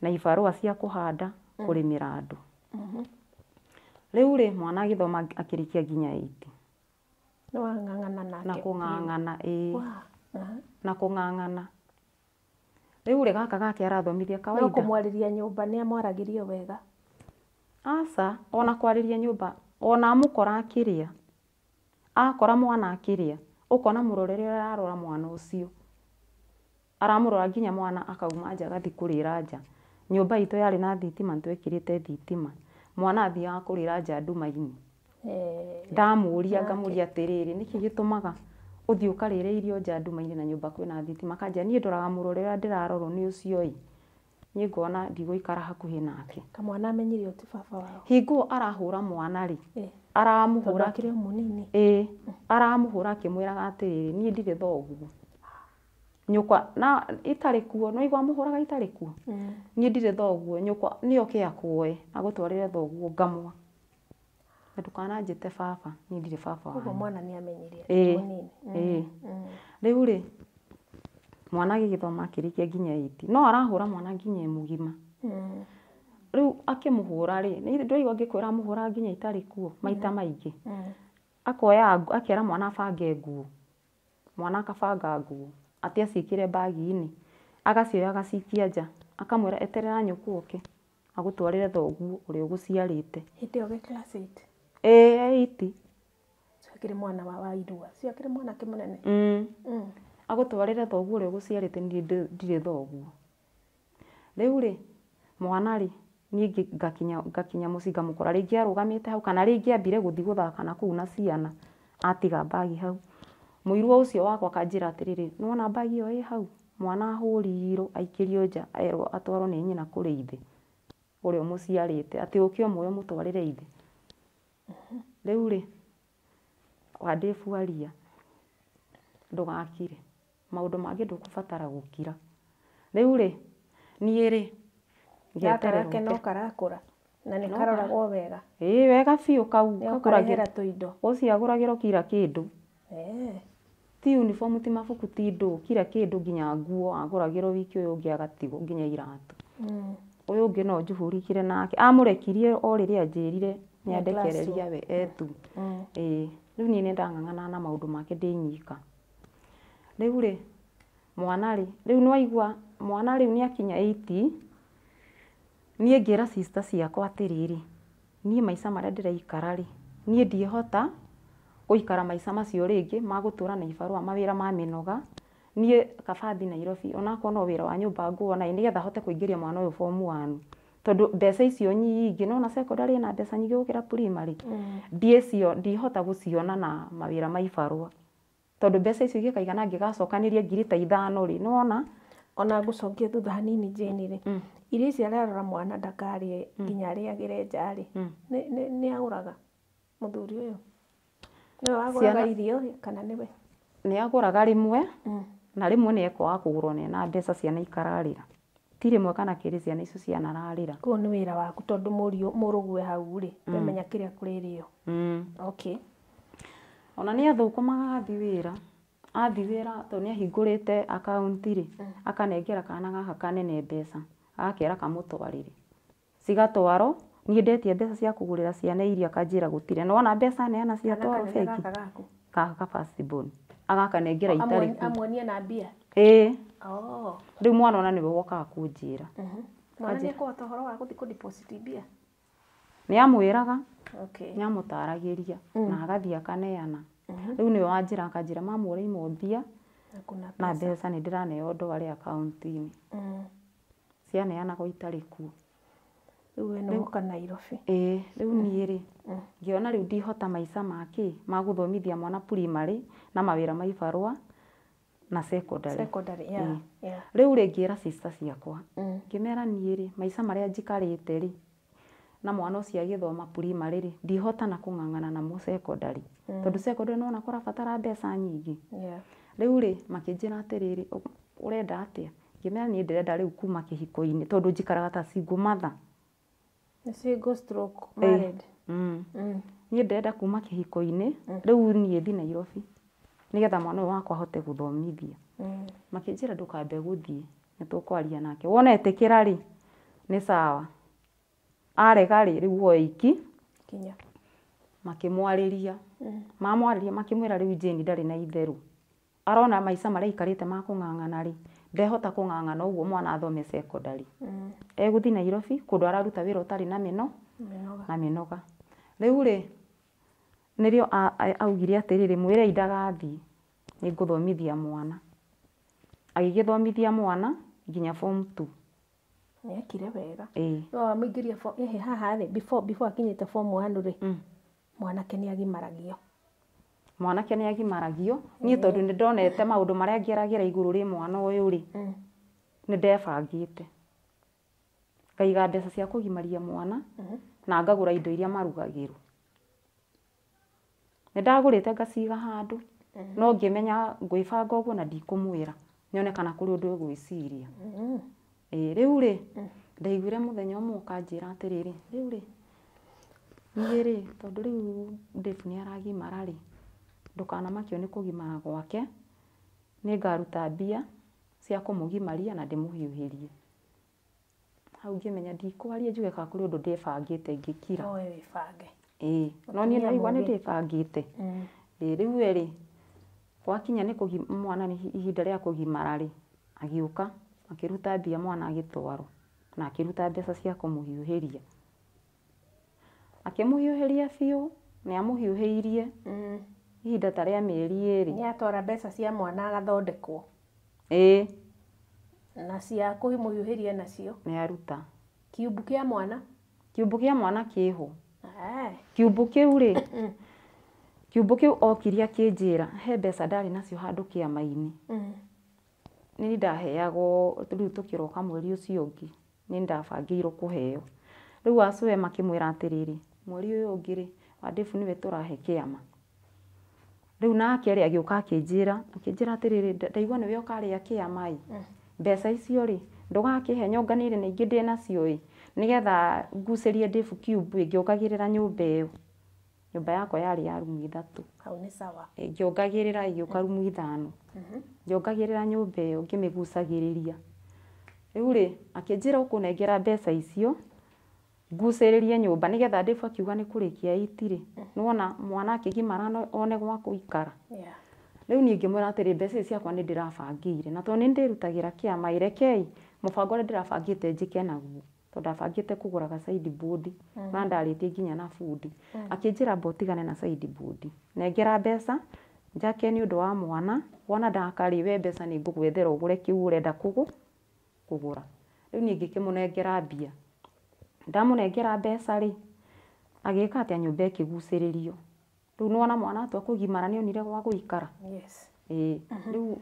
Na ibarũa cia kũhanda, kũrĩmĩra andũ. Rĩu rĩ, mwana agĩthoma akĩrĩkia nginya 8. Nĩ wang'ang'ana nake. Na kũng'ang'ana, ĩĩ. Na kũng'ang'ana. Rĩu rĩ, gaka gake arathomithia kawaida. No kũmwarĩria nyũmba nĩ amwaragĩria wega? Aca, ona kwarĩria nyũmba, ona amũkora akĩrĩa. Akora mwana akĩrĩa, ũkona mũrorere ũrĩa ararora mwana ũcio. Aramũrora nginya mwana akauma nja agathiĩ kũrĩra nja. Nyũmba itũ yarĩ na thitima, nĩ twekĩrĩte thitima. Mwana athiaga kũrĩra nja nduma-inĩ. Ndamũria ngamũria atĩrĩrĩ, nĩkĩ gĩtũmaga ũthiĩ ũkarĩre irio nja nduma-inĩ na nyũmba kwĩna thitima? Akanjĩra niĩ ndoraga mũrorere ũrĩa ndĩrarorwo nĩ ũcio ĩ, niĩ ngona ndigũikara hakuhĩ nake. Kamwana amenyire ũyũ ti baba wao. Hingo ĩyo arahũra mwana rĩ, aramũhũra Tondũ akĩrĩ o mũnini. Ĩĩ, aramũhũra akĩmwĩraga atĩrĩrĩ, niĩ ndirĩ thoguo. Nyũkwa na itarĩ kuo, nĩ waigua amũhũraga itarĩ kuo? Niĩ ndirĩ thoguo, nyũkwa nĩ oke akuoe, agũtwarĩre thoguo ngamwa. Na ndũkananjĩte baba, niĩ ndirĩ baba Koguo wanyu. mwana nĩ amenyire akĩrĩ mũnini. Ĩĩ. Rĩu rĩ, mwana agĩgĩthoma akĩrĩkia nginya 8. No arahũra mwana nginya e mũgima. Rĩu akĩmũhũra rĩ, nĩ ndĩraigua ngĩkwĩra amũhũraga nginya itarĩ kuo, maita maingĩ. Akoya akera mwana abange nguo. Mwana akabanga nguo, atĩ aciĩkĩre mbagi-inĩ. Agacioya agacikia nja, akamwĩra eterera nyũkwa oke. Agũtwarĩre thoguo ũrĩa ũgũciarĩte. Hĩndĩ ĩyo wĩ class 8? Ĩĩ, 8. Ũcio akĩrĩ mwana wa irua. Ũcio akĩrĩ mwanake mũnene. Agũtwarĩre thoguo ũrĩa ũgũciarĩte, niĩ ndirĩ thoguo. Rĩu rĩ, mwana rĩ, niĩ ngakinya mũciĩ ngamũkora rĩngĩ arũgamĩte hau, kana rĩngĩ ambire gũthiĩ gũthaka na kũu na ciana, atiga mbagi hau. Mũirwa ũcio wakwa akanjĩra atĩrĩrĩ, nĩwona mbagi ĩyo ĩ hau? Mwana ahũrirwo, aikĩrio nja, erwo atwarwo nĩ nyina kũrĩ ithe ũrĩa ũmũciarĩte, atĩ ũke ũmuoye ũmũtwarĩre ithe. Rĩu rĩ, wandĩbu aria, ndũgakire, maũndũ mangĩ ndũkũbatara gũkira. Rĩu rĩ, niĩ rĩ, Gaka ngeterera gake no ũke. karakũra na nĩ No karoragwo wega. Ĩĩ wega biũ kau Nĩ kakũragĩra. ũkarehera tũindo. Ũcio agũragĩrwo kira kĩndũ. Ti uniform, ti mabuku, ti ndũ, kira kĩndũ nginya nguo agũragĩrwo wiki ũyũ ũngĩ agatigwo nginya iratũ. Ũyũ ũngĩ no njuhurikire nake. Amũrekirie o rĩrĩa anjĩrire nĩ andekereria we etu. Ĩĩ, rĩu niĩ nĩ ndang'ang'anaga na maũndũ make ndĩ nyika. Rĩu rĩ, mwana rĩ, rĩu nĩ waigua mwana rĩu nĩ akinya 8, niĩ ngĩra sister ciakwa atĩrĩrĩ, niĩ maica marĩa ndĩraikara rĩ, niĩ ndiĩhota gũikara maica macio rĩngĩ ma gũtũra na ibarũa mawĩra ma mĩnoga. Niĩ kaba thiĩ Nairobi onakorwo no wĩra wa nyũmba nguona ĩ, nĩgetha hote kũingĩria mwana ũyũ form 1. Tondũ mbeca icio nyingĩ, nĩwona secondary ĩna mbeca nyingĩ gũkĩra primary. Ndihota gũciona na mawĩra ma ibarũa. Tondũ mbeca icio ingĩkaigana ngĩgacokanĩria ngiri ta 5 rĩ, nĩwona? Ona ngũcokia thutha hanini Jane rĩ, irio ici ararora mwana ndakarĩe nginya arĩagĩre nja rĩ, nĩ agũraga mũthuri ũyũ? Nĩwe wagũraga irio kana nĩwe? Nĩ agũraga rĩmwe, na rĩmwe nĩ ekwaga kũgũrwo nĩ na mbeca ciana ikararĩra. Ti rĩmwe kana kĩrĩ ciana icio cianararĩra. Koguo nĩ wĩra waku tondũ mũrũgue hau rĩ, ndũmenya kĩrĩa kũrĩrĩo. Okay. Ona nĩ athũkũmaga athiĩ wĩra. Athiĩ wĩra tondũ nĩ ahingũrĩte akaunti rĩ, akanengera kana gaka kanene mbeca, agakera kamũtwarĩre. Cigatwarwo, niĩ ndetia mbeca cia kũgũrĩra ciana irio akanjĩra gũtirĩ. Na wona mbeca neana ciatwarwo Kana bengi. gaka gaku? Gaka ka first born. Agakanengera itarĩ kuo. Amuonie na mbia? Ĩĩ. Oh. Rĩu mwana ona nĩwe wokaga kũnjĩra. Mwana nĩ ekũhota ũhoro wa gũthiĩ kũ-deposit mbia? Nĩ amwĩraga. Okay. Nĩ amũtaragĩria na agathiĩ akaneana. Rĩu nĩwe wanjĩra akanjĩra mama ũraimwo mbia na na mbeca nĩ ndĩraneo ndware akaunti-inĩ. Cianeanagwo itarĩ kuo. Rĩu we nĩ woka Nairobi. Ĩĩ, rĩu niĩ rĩ, ngĩona rĩu ndihota maica ma kĩ, ma gũthomithia mwana primary na mawĩra ma ibarũa na secondary. Secondary, yeah, yeah. Rĩu rĩ ngĩra sister ciakwa, ngĩmera niĩ rĩ, maica marĩa njikarĩte rĩ, na mwana ũcio agĩthoma primary rĩ, ndihota na kũng'ang'ana namo secondary. Tondũ secondary nĩwona kũrabatara mbeca nyingĩ. Yeah. Rĩu rĩ, makĩnjĩra atĩrĩrĩ, ũrenda atĩa? Ngĩmera niĩ ndĩrenda rĩu kuma kĩhiko-inĩ tondũ njikaraga ta single mother. Nĩ single stroke married. Niĩ ndĩrenda kuma kĩhiko-inĩ, rĩu niĩ thiĩ Nairobi nĩgetha mwana ũyũ wakwa ahote gũthomithia. Makĩnjĩra ndũkambe gũthiĩ, nĩ tũkwaria nake. Wona etĩkĩra rĩ, nĩ sawa. Arega rĩ, rĩu woe iki. Kinya. Makĩmwarĩria. Mamwarĩria makĩmwĩra rĩu Jane ndarĩ na itherũ. Arona maica marĩa aikarĩte ma kũng'ang'ana rĩ, ndehota kũng'ang'ana ũguo mwana athome secondary. Egũthiĩ Nairobi kũndũ araruta wĩra ũtarĩ na mĩno Mĩnoga. na mĩnoga. Rĩu rĩ, nĩrĩo augire atĩrĩrĩ, mwĩrei ndagathiĩ, nĩ ngũthomithia mwana. Agĩgĩthomithia mwana nginya form 2. Nĩ ekire wega. Ĩĩ. No wamũingĩria ĩhĩ haha rĩ, before akinyĩte form 1 rĩ, mwanake nĩ agimaragio. Mwanake nĩ agimaragio. Niĩ tondũ nĩ ndonete maũndũ marĩa ngeragĩra igũrũ rĩ mwana ũyũ rĩ, nĩ ndebangĩte. Ngaiga mbeca cia kũgimaria mwana na ngagũra indo iria marugagĩrwo. Nĩ ndagũrĩte ngaciga handũ, no ngĩmenya ngwĩbanga ũguo na ndikũmwĩra, nyone kana kũrĩ ũndũ egwĩciria. Ĩĩ, rĩu rĩ, ndaiguire mũthenya ũmwe ũkanjĩra atĩrĩrĩ, rĩu rĩ, niĩ rĩ, tondũ rĩu Dave nĩ aragimara rĩ, ndũkanamakio nĩ kũgimara gwake, nĩ ngaruta mbia cia kũmũgimaria na ndĩmũhiũhĩrie. Hau ngĩmenya ndikwaria njuge kana kũrĩ ũndũ ndĩbangĩte ngĩkira. No we wĩbange. Ĩĩ, no niĩ ndaigua nĩ ndĩbangĩte. Ĩĩ, rĩu we rĩ, gwakinya nĩ mwana nĩ ihinda rĩa kũgimara rĩ, agĩũka, akĩruta mbia mwana agĩtwarwo. Na akĩruta mbeca cia kũmũhiũhĩria. Akĩmũhiũhĩria biũ, nĩ amũhiũhĩirie ihinda ta rĩa mĩeri 2. Nĩ atwara mbeca cia mwana agathondekwo. Ĩĩ. Na cia kũmũhiũhĩria nacio. Nĩ aruta. Kiumbu kĩa mwana? Kiumbu kĩa mwana kĩho. Kiumbu kĩu rĩ, kiumbu kĩu okirie akĩnjĩra he mbeca ndarĩ nacio handũ kĩama-inĩ. Nĩ ndaheagwo rĩu tũkĩroka mweri ũcio ũngĩ, nĩ ndabangĩirwo kũheo. Rĩu acũwe makĩmwĩra atĩrĩrĩ, mweri ũyũ ũngĩ rĩ, Wandebu nĩwe tũrahe kĩama. Rĩu nake rĩ agĩũka akĩnjĩra atĩrĩrĩ, ndaigua nĩwe ũkarĩa kĩama ĩ. Mbeca icio rĩ, ndũgakĩhe nyonganĩire na ingĩ ndĩ nacio ĩ, nĩgetha ngucĩrie Ndebu kiumbu ĩ, ngĩongagĩrĩra nyũmba ĩyo. Nyũmba yakwa yarĩ ya rumu 3. Hau nĩ sawa. Ngĩongagĩrĩra ĩgĩũka rumu 5. Ngĩongagĩrĩra nyũmba ĩyo ngĩmĩgucagĩrĩria. Rĩu rĩ, akĩnjĩra ũkũnengera mbeca icio ngucĩrĩrie nyũmba nĩgetha Ndebu akiuga nĩ kũrĩkia 8 rĩ, nĩwona mwana akĩgimara one gwa kũikara. Rĩu niĩ ngĩmwĩra atĩrĩ, mbeca ici ciakwa nĩ ndĩrabangĩire na tondũ nĩ ndĩrutagĩra kĩama ĩ, rekei mũbango ũrĩa ndĩrabangĩte njĩke naguo. Tondũ ndabangĩte kũgũraga sideboard, na ndarĩtie nginya na bundi. Akĩnjĩra amba ũtigane na sideboard, nengera mbeca njake nĩ ũndũ wa mwana, wona ndaka rĩ, we mbeca nĩ ngũgwethera ũgũre kĩu ũrenda kũgũra. Rĩu niĩ ngĩkĩmũnengera mbia. Ndamũnengera mbeca rĩ, agĩka atĩa nyũmba ĩkĩgucĩrĩrio. Rĩu nĩwona mwana atua kũgimara nĩ onire gwa gũikara. Yes. Ĩĩ. Rĩu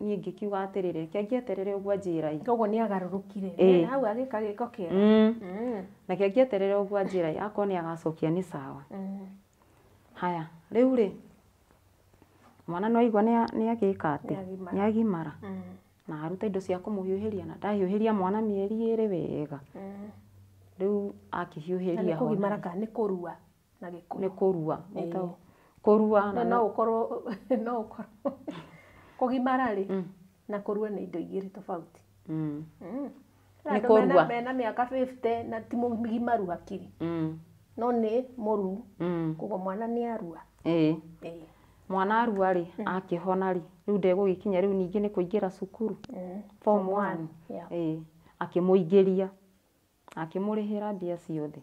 niĩ ngĩkiuga atĩrĩrĩ, reke ngĩeterere ũguo anjĩra ĩ. Koguo nĩ agarũrũkire. Hau agĩka gĩko kĩega. Reke ngĩeterere ũguo anjĩra ĩ, akorwo nĩ agacokia nĩ sawa. Haya, rĩu rĩ, mwana no aigua nĩ agĩka atĩ, nĩ agimara. Na aruta indo cia kũmũhiũhĩria na ndahiũhĩria mwana mĩeri 2 wega. Rĩu akĩhiũhĩria. Nĩ kũgimara kana nĩ kũrua na Gĩkũyũ? Nĩ kũrua. Kũrua na no ũkorwo kũgimara rĩ na kũrua nĩ indo igĩrĩ tofauti. Nĩ kũrua. Mena mĩaka 50 na ti mũgimaru hakiri. No nĩ mũruu. Koguo mwana nĩ arua. Ĩĩ. Mwana arua rĩ, akĩhona rĩ, rĩu ndegũgĩkinya rĩu ningĩ nĩ kũingĩra cukuru. Form 1. Ĩĩ. Akĩmũingĩria. Akĩmũrĩhĩra mbia ciothe.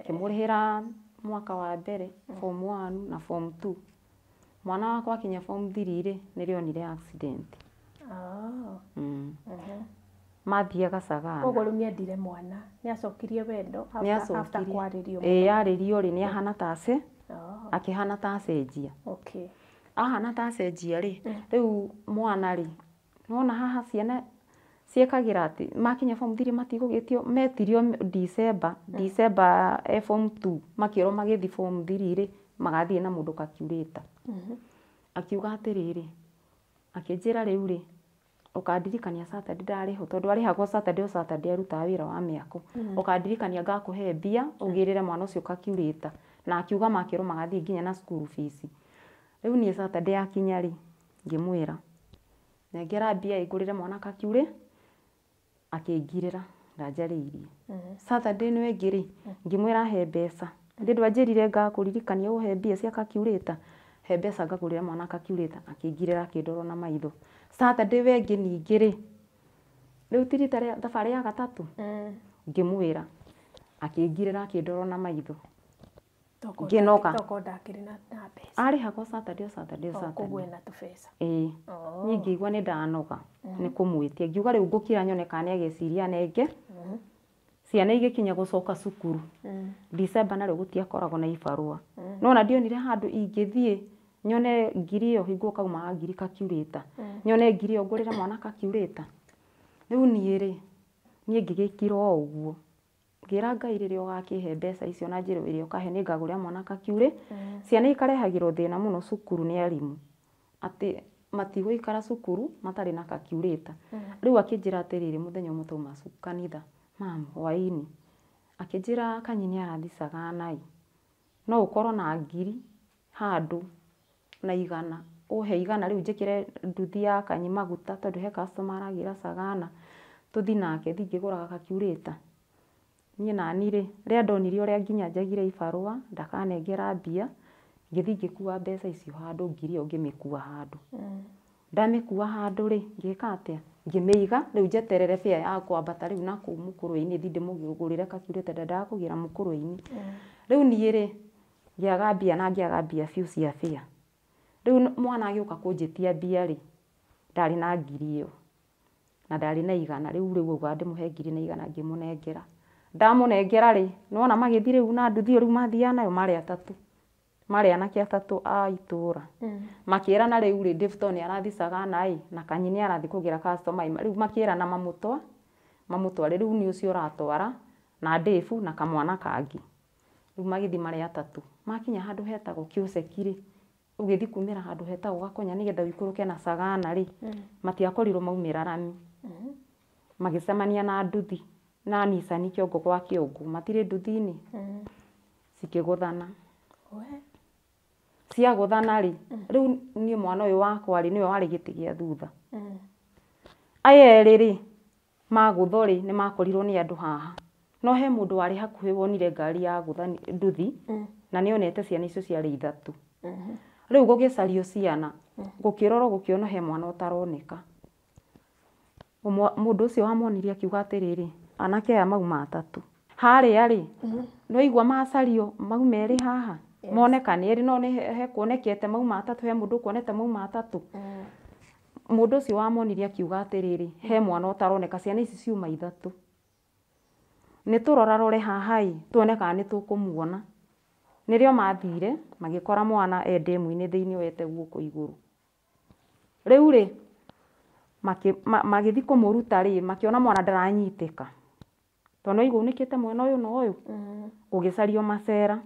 Akĩmũrĩhĩra mwaka wa mbere form 1 na form 2. Mwana wakwa akinya form 3 rĩ, nĩrĩo onire accident. Mathiaga Sagana. Koguo rĩu nĩendire mwana, nĩacokirie wendo after kwarĩrio. Ĩĩ, yarĩrio rĩ, nĩahana ta ace, akĩhana ta acenjia. Okay. Ahana ta acenjia rĩ, rĩu mwana rĩ, nĩwona haha ciana ciĩkagĩra atĩ makinya form 3 matigũgĩtio, metirio December, December form 2, makĩrwo magĩthiĩ form 3 rĩ, magathiĩ na mũndũ calculator. Akiuga atĩrĩrĩ, akĩnjĩra rĩu rĩ, ũkandirikania Saturday ndarĩhwo, tondũ arĩhagwo Saturday o Saturday arutaga wĩra wa mĩako. Ũkandirikania ngakũhe mbia ũgĩrĩre mwana ũcio calculator. Na akiuga makĩrwo magathiĩ nginya na school fees. Rĩu niĩ Saturday yakinya rĩ, ngĩmwĩra nengera mbia ngũrĩre mwana calculator, akĩngirĩra ndanjarĩirie. Saturday ĩno ĩngĩ rĩ, ngĩmwĩra he mbeca. Ndĩ ndwanjĩrire ngakũririkania ũhe mbia cia calculator, he mbeca ngagũrĩre mwana calculator, akĩngirĩra akĩndora na maitho. Saturday we ĩngĩ ningĩ rĩ, rĩu ti rita rĩa thabarĩ ya gatatũ, ngĩmwĩra akĩngirĩra akĩndora na maitho. Ngĩnoga. Toko ndakĩrĩ na mbeca. Arĩhagwo Saturday o Saturday o Saturday. Koguo ena tũbeca. Ĩĩ. Niĩ ngĩigua nĩ ndanoga nĩ kũmwĩtia. Ngiuga rĩu ngũkira nyone kana nĩ ageciria nenge. Ciana igĩkinya gũcoka cukuru. December narĩo gũtiakoragwo na ibarũa. No ona ndionire handũ ingĩthiĩ nyone ngiri ĩyo hingo kaumaga ngiri calculator. Nyone ngiri ĩyo ngũrĩre mwana calculator. Rĩu niĩ rĩ, niĩ ngĩgĩkira o ũguo. Ngĩra Ngai rĩrĩa ũgakĩhe mbeca icio na njĩra ĩrĩa ũkahe nĩ ngagũrĩra mwana calculator. Ciana ikarehagĩrwo thĩna mũno cukuru nĩ arimũ. Atĩ matigũikara cukuru matarĩ na calculator. Rĩu akĩnjĩra atĩrĩrĩ mũthenya ũmwe twauma kanitha, mam hwaĩ-inĩ, akĩnjĩra Kanyi nĩ arathiĩ Sagana ĩ, no ũkorwo na ngiri handũ na igana, ũhe igana rĩu njĩkĩre nduthi ya Kanyi maguta tondũ he customer aragĩra Sagana, tũthiĩ nake thiĩ ngĩgũraga calculator. Niĩ nani rĩ, rĩrĩa ndonire ũrĩa nginya njagire ibarũa, ndakanengera mbia, ngĩthiĩ ngĩkua mbeca icio handũ, ngiri ĩyo ngĩmĩkua handũ. Ndamĩkua handũ rĩ, ngĩka atĩa? Ngĩmĩiga rĩu njeterere bĩa ya kwambata rĩu na kũu mũkũrwe-inĩ thiĩ ndĩmũgũrĩre kakiurĩte ndendaga kũgĩra mũkũrwe-inĩ. Rĩu niĩ rĩ ngĩaga mbia na ngĩaga mbia biũ cia bĩa. Rĩu mwana agĩũka kũnjĩtia mbia rĩ, ndarĩ na ngiri ĩyo na ndarĩ na igana. Rĩu rĩu auga ndĩmũhe ngiri na igana ngĩmũnengera. Ndamũnengera rĩ, nĩwona magĩthiĩ rĩu na nduthi ĩyo rĩu mathiaga nayo marĩ atatũ. Marĩ anake atatũ a itũra. Makĩrana rĩu rĩ, Dave to nĩ arathiĩ Sagana ĩ, na Kanyi nĩ arathiĩ kũgĩra customer ĩ, rĩu makĩrana mamũtware rĩu nĩ ũcio ũratwara na Dave na kamwana kangĩ. Rĩu magĩthiĩ marĩ atatũ. Makinya handũ hetagwo Kĩũceki rĩ, ũgĩthiĩ kumĩra handũ hetagwo Gakonya nĩgetha ũikũrũke na Sagana rĩ, matiakorirwo maumĩra rami. Magĩcemania na nduthi na Nissan kĩongo gwa kĩongo, matirĩ nduthi-inĩ, cikĩgũthana. Ciagũthana rĩ, rĩu niĩ mwana ũyũ wakwa rĩ, nĩwe warĩ gĩtĩ gĩa thutha. Aya erĩ rĩ, magũthwo rĩ, nĩ makorirwo nĩ andũ haha. No he mũndũ warĩ hakuhĩ wonire ngari yagũtha nduthi, na nĩonete ciana icio ciarĩ ithatũ. Rĩu gũgĩcario ciana, gũkĩrorwo gũkĩonwo he mwana ũtaroneka. Mũndũ ũcio wamonire akiuga atĩrĩrĩ, anake aya mauma atatũ. Harĩa rĩ, nĩwaigua macario mauma erĩ haha, moneka nĩ erĩ no nĩ hekuonekete mauma atatũ, he mũndũ ũkuonete mauma atatũ. Mũndũ ũcio wamonire akiuga atĩrĩrĩ, he mwana ũtaroneka, ciana ici ciuma ithatũ. Nĩ tũrorarore haha ĩ, tuone kana nĩ tũkũmuona. Nĩrĩo mathire, magĩkora mwana e ndemu-inĩ thĩiniĩ oete guoko igũrũ. Rĩu rĩ, magĩthiĩ kũmũruta rĩ, makĩona mwana ndaranyitĩka. Tondũ nĩwaigua aunĩkĩte mwena ũyũ na ũyũ, gũgĩcario macera.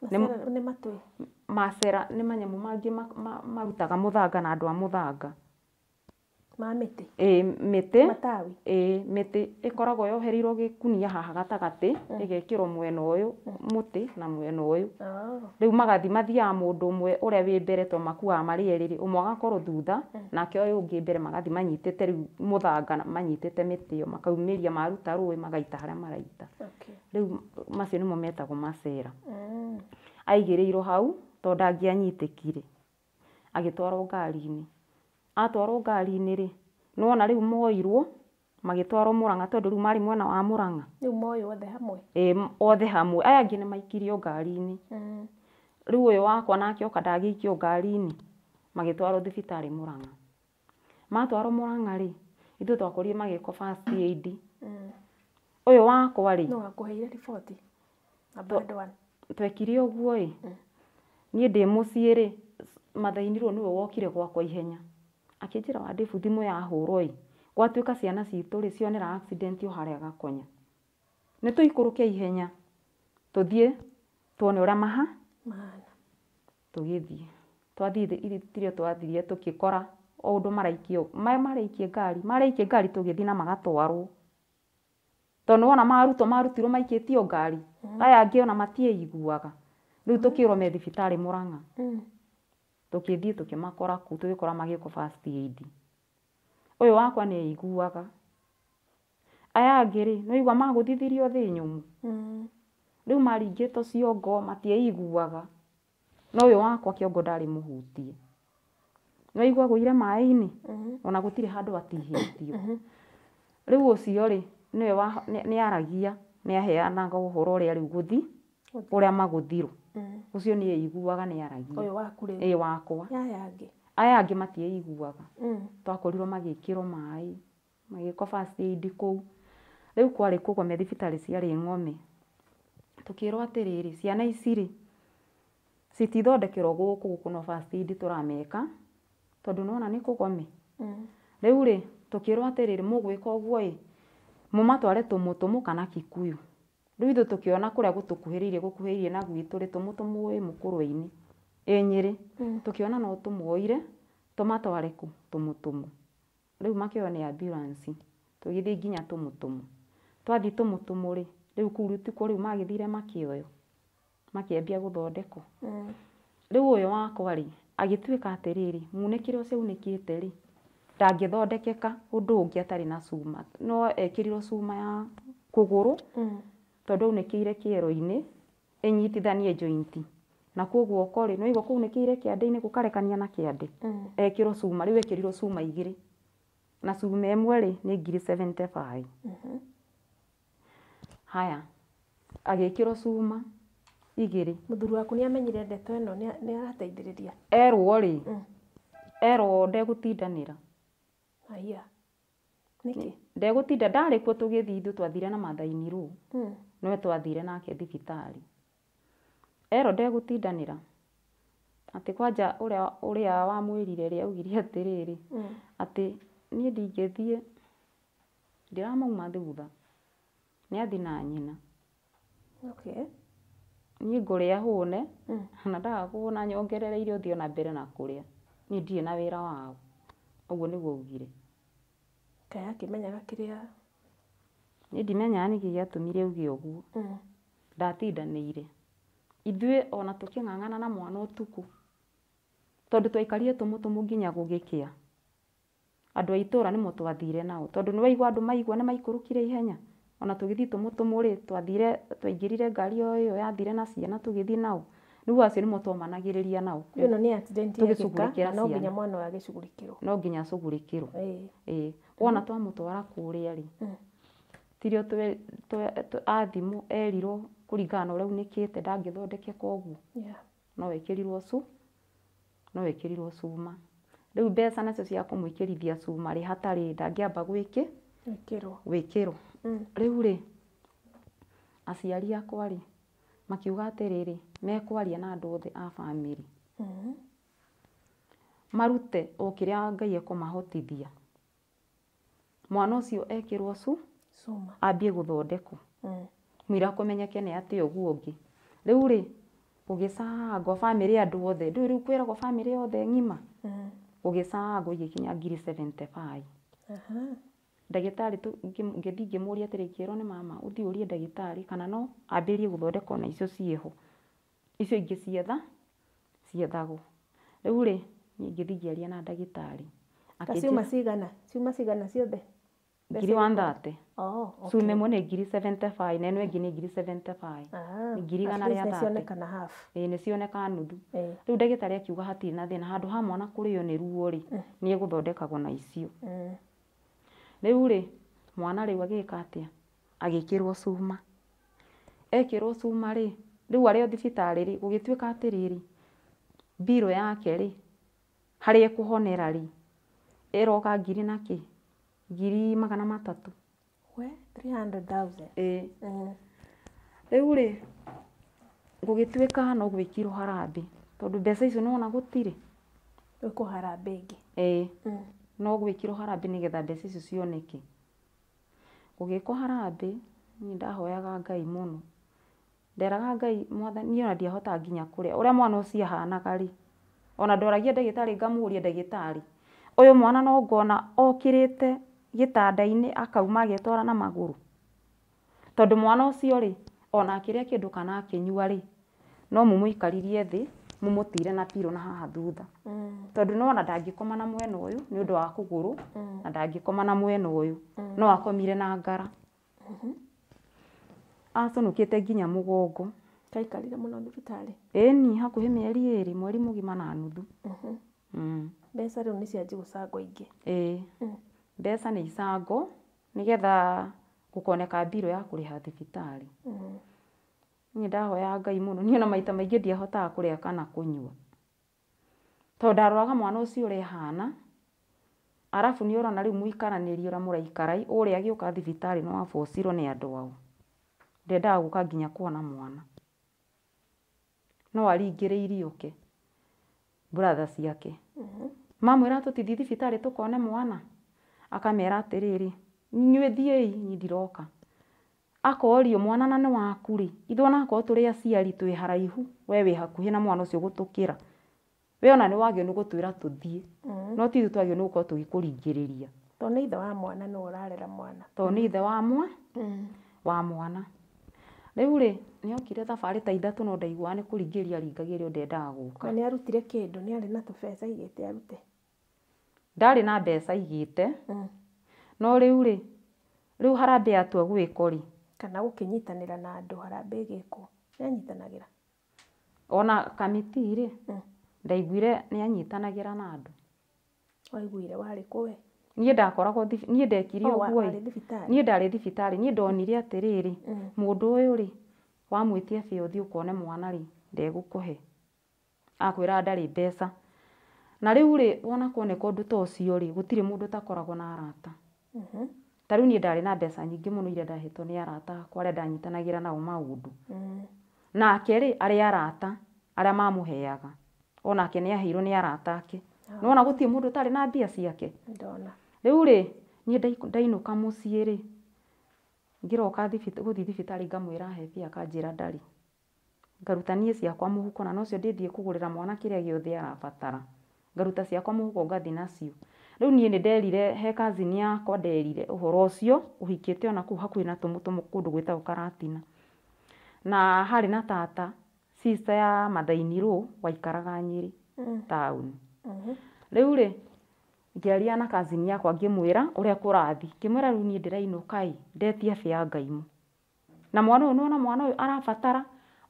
Nĩ matũ. Macera nĩ manyamũ mangĩ marutaga mũthanga na andũ a mũthanga. Ma mĩtĩ? Ĩĩ, mĩtĩ. Matawi? Ĩĩ, mĩtĩ ĩkoragwo yohereirwo gĩkunia haha gatagatĩ, ĩgekĩrwo mwena ũyũ mũtĩ na mwena ũyũ. Rĩu magathi mathiaga mũndũ ũmwe ũrĩa wĩ mbere tondũ makuaga marĩ erĩ rĩ, ũmwe agakorwo thutha, nake ũyũ ũngĩ mbere magathi manyitĩte rĩu mũthanga na manyitĩte mĩtĩ ĩyo, makaumĩria maruta rũĩ magaita harĩa maraita. Rĩu macio nĩmo metagwo macera. Aigĩrĩirwo hau tondũ ndangĩanyitĩkire, agĩtwarwo ngari-inĩ. Atwarwo ngari-inĩ rĩ, nĩwona rĩu moirwo magĩtwarwo Mũrang'a tondũ rĩu marĩ mwena wa Mũrang'a. Rĩu moywo othe hamwe? Ĩĩ, othe hamwe. Aya angĩ nĩ maikirio ngari-inĩ. Rĩu ũyũ wakwa nake oka ndagĩikio ngari-inĩ, magĩtwarwo thibitarĩ Mũrang'a. Matwarwo Mũrang'a rĩ, ithuĩ twakorire magĩkwo first aid. Ũyũ wakwa rĩ, Nũ wakũheire riboti? A bad one. Twekire ũguo ĩ, niĩ ndĩ mũciĩ rĩ, Mathainirwo nĩwe wokire gwakwa ihenya. Akĩnjĩra wa Dave thimũ yahũrwo ĩ, gwatuĩka ciana citũ rĩ, cionera accident o harĩa Gakonya. Nĩ tũikũrũke ihenya, tũthiĩ tuone ũrĩa mahana. Tũgĩthiĩ. Twathiĩ tirio twathire tũgĩkora o ũndũ maraikio, maraikie ngari, maraikie ngari tũgĩthiĩ na magatwarwo. Tondũ nĩwona marutwo marutirwo maikĩtio ngari, aya angĩ ona matiĩiguaga. Rĩu tũkĩrwo me thibitarĩ Mũrang'a. Tũkĩthiĩ tũkĩmakora kũu, tũgĩkora magĩkwo first aid. Ũyũ wakwa nĩ aiguaga. Aya angĩ rĩ, nĩwaigua magũthithirio thĩ nyũmũ. Rĩu maringĩtwo ciongo matiĩiguaga. No ũyũ wakwa kĩongo ndarĩ mũhutie. Nĩwaigua agũire maĩ-inĩ, ona gũtirĩ handũ atihĩtio. Rĩu ũcio rĩ, nĩwe nĩ aragia, nĩ aheanaga ũhoro ũrĩa rĩu gũthi, ũrĩa magũthirwo. Ũcio nĩ eiguaga nĩ aragia. Ũyũ waku rĩu? Ĩĩ wakwa. Aya angĩ? Aya angĩ matiĩiguaga. Twakorirwo magĩkĩrwo maĩ, magĩkwo first aid kũu. Rĩu kwarĩ kũgome thibitarĩ ciarĩ ng'ome. Tũkĩrwo atĩrĩrĩ, ciana ici rĩ, citithondekerwo gũkũ, gũkũ no first aid tũrameka, tondũ nĩwona nĩ kũgome. Rĩu rĩ, tũkĩrwo atĩrĩrĩ, mũgwĩka ũguo ĩ, mũmatware Tũmũtũmũ kana Kikuyu. Rĩu ithuĩ tũkĩona kũrĩa gũtũkuhĩrĩirie gũkuhĩrĩirie na gwitũ rĩ, Tũmũtũmũ ĩ Mũkũrwe-inĩ, ĩ Nyĩrĩ. Tũkĩona no tũmoire, tũmatware kũ? Tũmũtũmũ. Rĩu makĩoywo nĩ ambulance, tũgĩthiĩ nginya Tũmũtũmũ. Twathiĩ Tũmũtũmũ rĩ, rĩu kũu tikuo rĩu magĩthire makĩoywo, makĩambia gũthondekwo. Rĩu ũyũ wakwa rĩ, agĩtuĩka atĩrĩrĩ, munĩkĩre ũcio aunĩkĩte rĩ, ndangĩthondekeka ũndũ ũngĩ atarĩ na cuma. No ekĩrirwo cuma ya kũgũrũ, tondũ aunĩkĩire kĩero-inĩ, ĩnyitithanie joint. Nakuo guoko rĩ, nĩwaigua kũunĩkĩire kĩande-inĩ gũkarekania na kĩande. Ekĩrwo cuma, rĩu ekĩrirwo cuma igĩrĩ. Na cuma ĩmwe rĩ nĩ ngiri 75. Haya, agĩkĩrwo cuma igĩrĩ. Mũthuri waku nĩ amenyire ndeto ĩno, nĩ arateithĩrĩria? Erwo rĩ, erwo ndegũtindanĩra. Aya. Nĩkĩ? Ndegũtinda, ndarĩ kuo tũgĩthiĩ, ithuĩ twathire na Mathai Rũ. Nĩwe twathire nake thibitarĩ. Erwo ndegũtindanĩra. Atĩ kwanja ũrĩa wamwĩrire rĩ, augire atĩrĩrĩ, atĩ niĩ ndingĩthiĩ, ndĩramauma thutha. Nĩ athiĩ na nyina. Okay. Niĩ ngũrĩa hũne, na ndaga kũhũna nyongerere irio thiĩ ona mbere na kũrĩa. Niĩ ndirĩ na wĩra wao. Ũguo nĩguo augire. Kaĩ akĩmenyaga kĩrĩa? Niĩ ndimenyaga nĩkĩ gĩatũmire auge ũguo. Ndatindanĩire. Ithuĩ ona tũkĩng'ang'ana na mwana ũtukũ, tondũ twaikarire tũmũtũmũ nginya gũgĩkĩa. Andũ a itũra nĩmo twathire nao, tondũ nĩ waigua andũ maigua nĩ maikũrũkire ihenya. Ona tũgĩthiĩ tũmũtũmũ rĩ, twathire twaingĩrire ngari o ĩyo yathire na ciana tũgĩthiĩ nao. Rĩu acio nĩmo twomanagĩrĩria nao. Ĩno nĩ accident yekĩka, Tũgĩcugurĩkĩra no nginya ciana. mwana ũyũ agĩcugurĩkĩrwo. No nginya acugurĩkĩrwo. Ĩĩ. Ĩĩ. Wona twamũtwara kũrĩa rĩ, tirio athimwo erirwo kũringana na ũrĩa aunĩkĩte ndangĩthondekeka ũguo. Yeah. No ekĩrirwo no ekĩrirwo cuma. Rĩu mbeca nacio cia kũmwĩkĩrithia cuma rĩ, hatarĩ ndangĩamba Gwĩkĩrwo. gwĩkĩrwo. Rĩu rĩ, aciari akwa rĩ, makiuga atĩrĩrĩ, mekwaria na andũ othe a bamĩrĩ. Marute o kĩrĩa Ngai ekũmahotithia. Mwana ũcio ekĩrwo Cuma. ambie gũthondekwo. Mũira kũmenyeke nĩ atĩa ũguo ũngĩ. Rĩu rĩ, gũgĩcangwo bamĩrĩ andũ othe, ndũĩ rĩu kwĩragwo bamĩrĩ yothe ng'ima. Gũgĩcangwo igĩkinya ngiri 75. Ndagĩtarĩ ngĩthiĩ ngĩmũria atĩrĩ, ngĩrwo nĩ mama, ũthiĩ ũrie ndagĩtarĩ kana no ambĩrĩrie gũthondekwo na icio ciĩho. Icio ingĩ ciethagwo. Rĩu rĩ, niĩ ngĩthiĩ ngĩaria na ndagĩtarĩ. Ta ciuma cigana? Ciuma cigana ciothe? Ngiri 130. Oh, okay. Cuma ĩmwe nĩ ngiri 75 na ĩno ĩngĩ nĩ ngiri 75. Ah, Nĩ ngiri igana at least rĩa nĩ 30. cionekana half. Ĩĩ nĩ cioneka nuthu. Ĩĩ. Rĩu ndagĩtarĩ akiuga hatirĩ na thĩna, handũ ha mwana kũrĩo nĩ ruo rĩ, nĩ egũthondekagwo na icio. Rĩu rĩ, mwana rĩu agĩka atĩa? Agĩkĩrwo cuma. Ekĩrwo cuma rĩ, rĩu arĩ o thibitarĩ rĩ, gũgĩtuĩka atĩrĩrĩ, mbirũ yake rĩ, harĩa ekũhonera rĩ, ĩroka ngiri na kĩ? Ngiri magana matatũ. We, 300,000. Ĩĩ. Rĩu rĩ, gũgĩtuĩka no gwĩkirwo harambee, tondũ mbeca icio nĩwona gũtirĩ. Gwĩkwo harambee ĩngĩ. Ĩĩ. No gwĩkirwo harambee nĩgetha mbeca icio cioneke. Gũgĩkwo harambee, niĩ ndahoyaga Ngai mũno. Nderaga Ngai mwathani, niĩ ona ndiahotaga nginya kũrĩa. Ũrĩa mwana ũcio ahanaga rĩ, ona ndoragia ndagĩtarĩ ngamũria ndagĩtarĩ, ũyũ mwana no ngona okĩrĩte gĩtanda-inĩ akauma agetwara na magũrũ. Tondũ mwana ũcio rĩ, ona akĩrĩa kĩndũ kana akĩnyua rĩ, no mũmũikaririe thĩ, mũmũtire na pillow na haha thutha. Tondũ nĩwona ndangĩkoma na mwena ũyũ nĩ ũndũ wa kũgũrũ, na ndangĩkoma na mwena ũyũ, no akomire na ngara. Aconokete nginya mũgongo. Kaikarire mũno thibitarĩ? Ĩni, hakuhĩ mĩeri ĩrĩ, mweri mũgima na nuthu. Mbeca rĩu nĩ cianjia gũcangwo ingĩ. Ĩĩ. Mbeca nĩ icangwo nĩgetha gũkoneka mbirũ ya kũrĩha thibitarĩ. Niĩ ndahoyaga Ngai mũno, niĩ ona maita maingĩ ndiahotaga kũrĩa kana kũnyua. Tondũ ndaroraga mwana ũcio ũrĩa ahana, arabu nĩ ũrona rĩu mũikaranĩrie ũrĩa mũraikara, ũrĩa agĩũka thibitarĩ no abocirwo nĩ andũ ao. Ndendaga gũka nginya kuona mwana. No aringĩrĩirio oke, brother ciake. Mamwĩra tũtithiĩ thibitarĩ tũkone mwana, akamera atĩrĩrĩ, inyuĩ thiĩi, niĩ ndiroka. Akorio mwana na nĩ waku rĩ, ithuĩ onakorwo tũrĩ aciari twĩ haraihu, we wĩ hakuhĩ na mwana ũcio gũtũkĩra. We ona nĩ wagĩrĩirwo nĩ gũtwĩra tũthiĩ, no ti ithuĩ twagĩrĩirwo nĩ gũkorwo tũgĩkũringĩrĩria. Tondũ nĩ ithe wa mwana nĩwe ũrarera mwana. Tondũ nĩ ithe wa mwana. Rĩu rĩ, nĩ okire thabarĩ ta ithatũ no ndaiguaga nĩ kũringĩrĩria aringagĩrĩrio ndendaga gũka. Na nĩ arutire kĩndũ, nĩ arĩ na tũbeca aigĩte arute? Ndarĩ na mbeca aigĩte, no rĩu rĩ, rĩu harambee yatua gwĩkwo rĩ, Kana gũkĩnyitanĩra na andũ harambee ĩgĩkwo, nĩ anyitanagĩra? Ona kamiti rĩ, ndaiguire nĩ anyitanagĩra na andũ. Waiguire warĩ kũ we? Niĩ ndakoragwo niĩ ndekire ũguo ĩ. Niĩ ndarĩ thibitarĩ, niĩ ndonire atĩrĩrĩ, mũndũ ũyũ rĩ, wamwĩtia bĩa ũthiĩ ũkone mwana rĩ, ndegũkũhe. Akwĩraga ndarĩ mbeca. Na rĩu rĩ, wona kuoneka ũndũ ta ũcio rĩ, gũtirĩ mũndũ ũtakoragwo na arata. Ta rĩu niĩ ndarĩ na mbeca nyingĩ mũno iria ndahetwo nĩ arata akwa arĩa ndanyitanagĩra nao maũndũ. Nake rĩ, arĩ arata arĩa mamũheaga. Onake nĩ aheirwo nĩ arata ake. Nĩwona gũtirĩ mũndũ ũtarĩ na mbia ciake. Rĩu rĩ, niĩ ndainũka mũciĩ rĩ, ngĩroka gũthiĩ thibitarĩ ngamwĩra ahe mbia akanjĩra ndarĩ. Ngaruta niĩ ciakwa mũhuko na nocio ndĩthiĩ kũgũrĩra mwana kĩrĩa gĩothe arabatara. Ngaruta ciakwa mũhuko ngathiĩ nacio. Rĩu niĩ nĩ nderire he cousin yakwa nderire ũhoro ũcio ũhikĩte ona kũu hakuhĩ na Tũmũtũmũ kũndũ gwĩtagwo Karatina. Na harĩ na tata sister ya Mathai-Nirũ waikaraga Nyĩrĩ taũni. Rĩu rĩ, ngĩaria na cousin yakwa ngĩmwĩra ũrĩa kũrathiĩ. Ngĩmwĩra rĩu niĩ ndĩrainũka ĩ, ndetia bĩa ngaimũ. Na mwana ũyũ nĩwona mwana ũyũ arabatara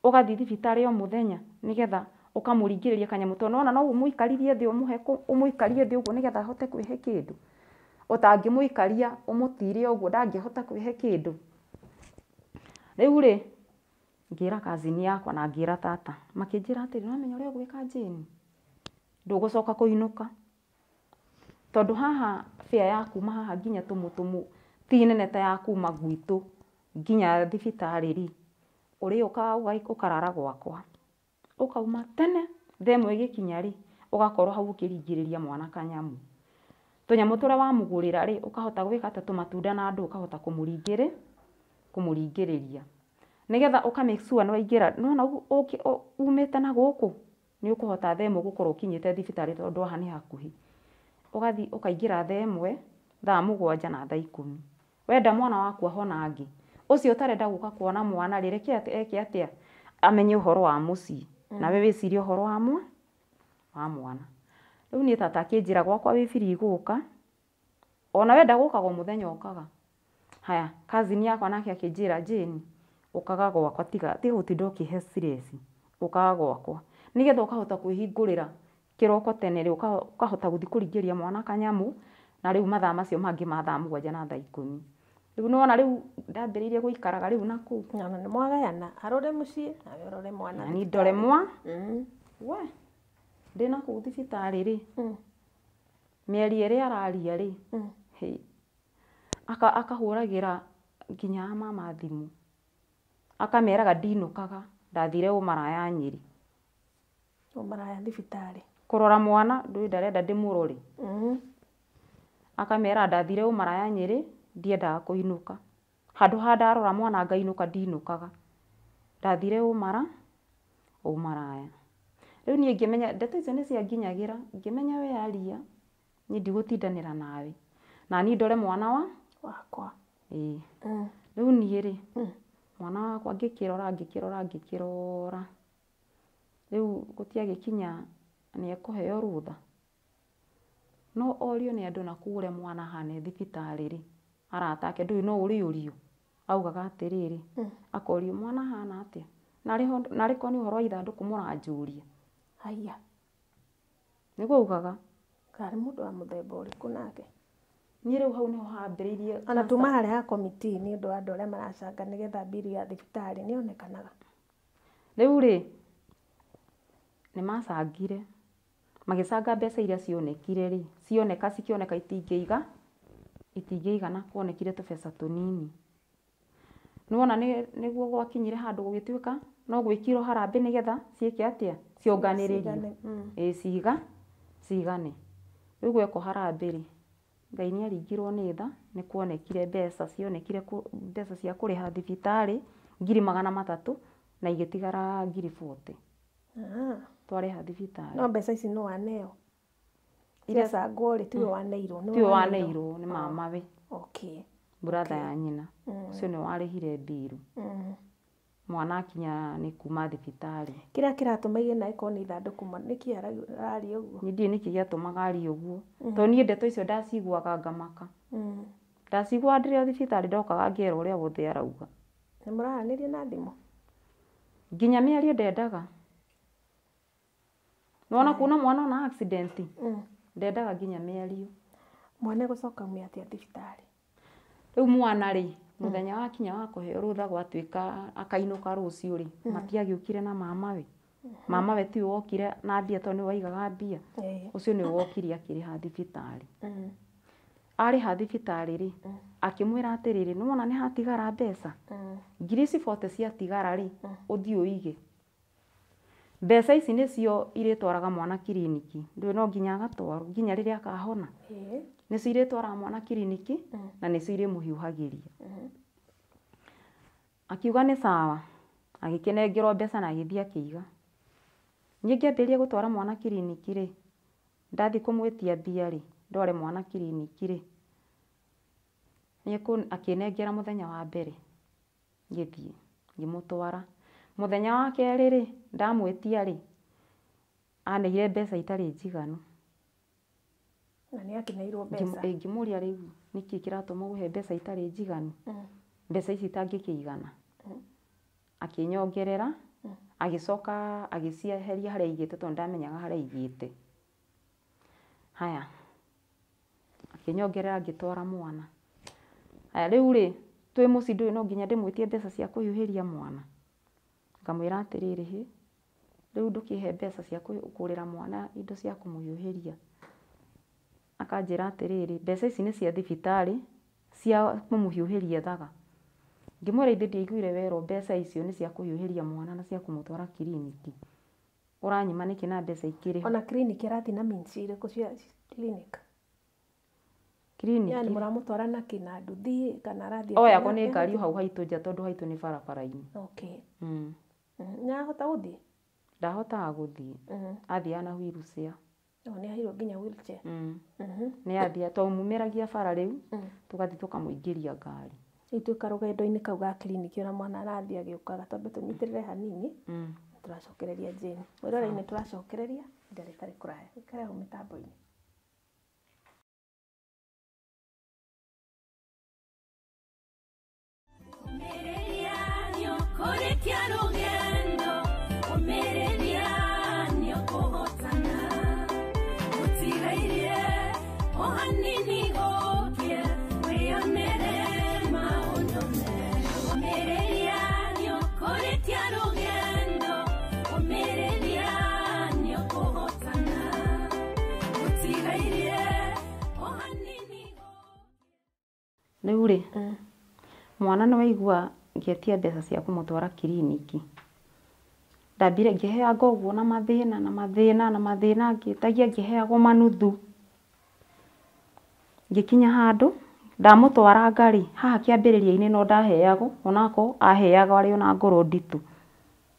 ũgathiĩ thibitarĩ o mũthenya nĩgetha ũkamũringĩrĩria kanyamũ tondũ nĩwona no ũmũikaririe thĩ ũmũhe ũmũikarie thĩ ũguo nĩgetha ahote kwĩhe kĩndũ. Ũtangĩmũikaria ũmũtire ũguo ndangĩhota kwĩhe kĩndũ. Rĩu rĩ, ngĩra cousin yakwa na ngĩra tata, makĩnjĩra atĩrĩ, nĩwamenya ũrĩa ũgwĩka Jane? Ndũgũcoka kũinũka. Tondũ haha fare ya kuma haha nginya Tũmũtũmũ ti nene ta ya kuma gwitũ nginya thibitarĩ rĩ, ũrĩũkaga ũkarara gwakwa. Ũkauma tene thaa ĩmwe ĩgĩkinya rĩ, ũgakorwo hau ũkĩringĩrĩria mwana kanyamũ. Tũnyamũ tũrĩa wamũgũrĩra rĩ, ũkahota gwĩka atĩa tũmatunda na ndũ ũkahota kũmũringĩrĩria. Nĩgetha ũka make sure nĩwaingĩra, nĩwona umĩte na gũkũ, nĩ ũkũhota thaa ĩmwe gũkorwo ũkinyĩte thibitarĩ tondũ haha nĩ hakuhĩ. Ũgathiĩ ũkaingĩra thaa ĩmwe, thaa mũgwanja na thaa ikũmi. Wenda mwana waku ahonange. Ũcio ũtarenda gũka kuona mwana rĩ, reke eke atĩa? Amenye ũhoro wa mũciĩ. Nawe wĩcirie ũhoro wa wa mwana. Rĩu niĩ tata akĩnjĩra gwakwa wĩ free gũka, ona wenda gũkaga o mũthenya ũkaga. Haya, cousin yakwa nake akĩnjĩra Jane, ũkaga gwakwa tiga gũtinda ũkĩhe stress, ũkaga gwakwa. Nĩgetha ũkahota kwĩhingũrĩra kĩroko tene rĩ, ũkahota gũthiĩ kũringĩrĩria mwana kanyamũ, na rĩu mathaa macio mangĩ ma thaa mũgwanja na thaa ikũmi. Rĩu nĩwona rĩu ndambĩrĩirie gũikaraga rĩu na kũu. Na nĩ mwagayana, arore mũciĩ nawe ũrore mwana. Na niĩ ndore mwa. We, ndĩna kũu thibitarĩ rĩ, mĩario ĩrĩa araria rĩ, akahũragĩra nginya mama thimũ. Akameraga ndinũkaga, ndathire ũmaraya Nyĩrĩ. Ũmaraya thibitarĩ. Kũrora mwana, ndũĩ ndarenda ndĩmũrore. Akamera ndathire ũmaraya Nyĩrĩ, ndiendaga kũinũka. Handũ ha ndarora mwana ngainũka ndinũkaga. Ndathire ũmaraya. Rĩu niĩ ngĩmenya ndeto icio nĩ cianginyagĩra, ngĩmenya we aria, niĩ ndigũtindanĩra nawe. Na niĩ ndore mwana wa wakwa. Ĩĩ. Rĩu niĩ rĩ, mwana wakwa ngĩkĩrora ngĩkĩrora ngĩkĩrora. Rĩu gũtiagĩkinya nĩ ekũheo rũtha. No orio nĩ andũ na kũu ũrĩa mwana ahana e thibitarĩ rĩ, arata ake ndũĩ no ũrĩũrio. Augaga atĩrĩrĩ, akorio mwana ahana atĩa? Narĩ korwo nĩ ũhoro wa ithandũkũ mũranjũria. Haiya. Nĩguo augaga. Karĩ mũndũ wa mũthemba ũrĩkũ nake? Niĩ rĩu hau nĩho hambĩrĩirie. Ona tuma harĩa ha committee nĩ ũndũ wa andũ arĩa maracanga nĩgetha mbirũ ya thibitarĩ nĩyonekanaga. Rĩu rĩ, nĩ macangire. Magĩcanga mbeca iria cionekire rĩ, cioneka cikĩoneka itingĩigana kuonekire tũbeca tũnini. Nĩwona nĩguo gwakinyire handũ gũgĩtuĩka no gwĩkirwo harambee nĩgetha ciĩke atĩa? Cionganĩrĩrio. Ĩĩ cigane. Rĩu gwekwo harambee rĩ, Ngai nĩ aringirwo nĩ tha, nĩ kuonekire mbeca, cionekire mbeca cia kũrĩha thibitarĩ 300,000 na igĩtigara 40,000. Twarĩha thibitarĩ. No mbeca ici no waneo? Ciacangwo rĩ, tiwe waneirwo? Tiwe waneirwo, nĩ mamawe. Okay. Brother ya nyina. Ũcio nĩwe warĩhire mbiru. Mwana akinya nĩ kuma thibitarĩ. Kĩrĩa kĩratũma igĩna ĩkorwo nĩ ithandũkũ nĩkĩ araria ũguo? Niĩ ndiũĩ nĩkĩ gĩatũmaga arie ũguo. Tondũ niĩ ndeto icio ndaciguaga ngamaka. Ndaciguaga ndĩrĩ o thibitarĩ ndokaga ngerwo ũrĩa wothe arauga. Nĩ mũraranĩria na thimũ? Nginya mĩario ndendaga. Nĩwona kuona mwana ona accident, ndendaga nginya mĩario. Mwana gũcoka ume atĩa thibitarĩ? Rĩu mwana rĩ, mũthenya wakinya wa kũheo rũtha gwatuĩka akainũka rũciũ rĩ, matiagĩũkire na mamawe. Mamawe tiwe wokire na mbia tondũ nĩwe waigaga mbia. Ũcio nĩwe wokire akĩrĩha thibitarĩ. Arĩha thibitarĩ rĩ, akĩmwĩra atĩrĩrĩ, nĩwona nĩ hatigara mbeca? Ngiri ici 40 ciatigara rĩ, ũthiĩ ũige. Mbeca ici nĩcio irĩtwaraga mwana kiriniki. Ndũĩ no nginya agatwarwo nginya rĩrĩa akahona. Nĩcio irĩtwaraga mwana kiriniki na nĩcio irĩmũhiũhagĩria. Akiuga nĩ sawa, agĩkĩnengerwo mbeca na agĩthiĩ akĩiga. Niĩ ngĩambĩrĩria gũtwara mwana kiriniki rĩ, ndathiĩ kũmwĩtia mbia rĩ, ndware mwana kiriniki rĩ, akĩnengera mũthenya wa mbere, ngĩthiĩ ngĩmũtwara. Mũthenya wa kerĩ rĩ, ndamwĩtia rĩ, aneire mbeca itarĩ njiganu. Na nĩ akĩneirwo mbeca. Ngĩmũria rĩu nĩkĩ kĩratũma ũhe mbeca itarĩ njiganu? Mbeca ici itangĩkĩigana. Akĩnyongerera, agĩcoka agĩcieheria harĩa aigĩte tondũ ndamenyaga harĩa aigĩte. Haya, akĩnyongerera ngĩtwara mwana. Haya rĩu rĩ, twĩ mũciĩ ndũĩ no nginya ndĩmwĩtie mbeca cia kũhiũhĩria mwana. Ngamwĩra atĩrĩrĩ, hĩ, rĩu ndũkĩhe mbeca cia kũgũrĩra mwana indo cia kũmũhiũhĩria. Akanjĩra atĩrĩrĩ, mbeca ici nĩ cia thibitarĩ cia kũmũhiũhĩria thaga. Ngĩmwĩra ithe ndiaiguire werwo mbeca icio nĩ cia kũhiũhĩria mwana na cia kũmũtwara kiriniki. Ũranyima nĩkĩ na mbeca ikĩrĩ ho? Ona kiriniki arathiĩ na means irĩkũ cia clinic? Kiriniki. Yani mũramũtwara na kĩ, na nduthi kana arathiĩ? Oyagwo nĩ ngari hau haitũ nja tondũ haitũ nĩ barabara-inĩ. Okay. Nĩarahota gũthiĩ? Ndahotaga gũthiĩ. Athiaga na wheelchair. Nĩ aheirwo nginya wheelchair. Nĩ athiaga, twamumĩragia bara rĩu, tũgathiĩ tũkamũingĩria ngari. Rĩu twĩ karũgendo-inĩ kau ga kiriniki ona mwana arathiĩ agĩũkaga, twambe tũnyitĩrĩre hanini, tũracokereria Jane. Mwĩrore-inĩ tũracokereria, ihinda rĩtarĩ kũraya. Ikara hau mĩtambo-inĩ. Rĩu rĩ, mwana nĩ waigua ngĩetia mbeca cia kũmũtwara kiriniki. Ndambire ngĩheanga ũguo na mathĩna na mathĩna na mathĩna, ngĩtagia ngĩheagwo manuthu. Ngĩkinya handũ, ndamũtwaranga rĩ, haha kĩambĩrĩria-inĩ no ndaheagwo, onakorwo aheagwo arĩ ona ngoro nditũ,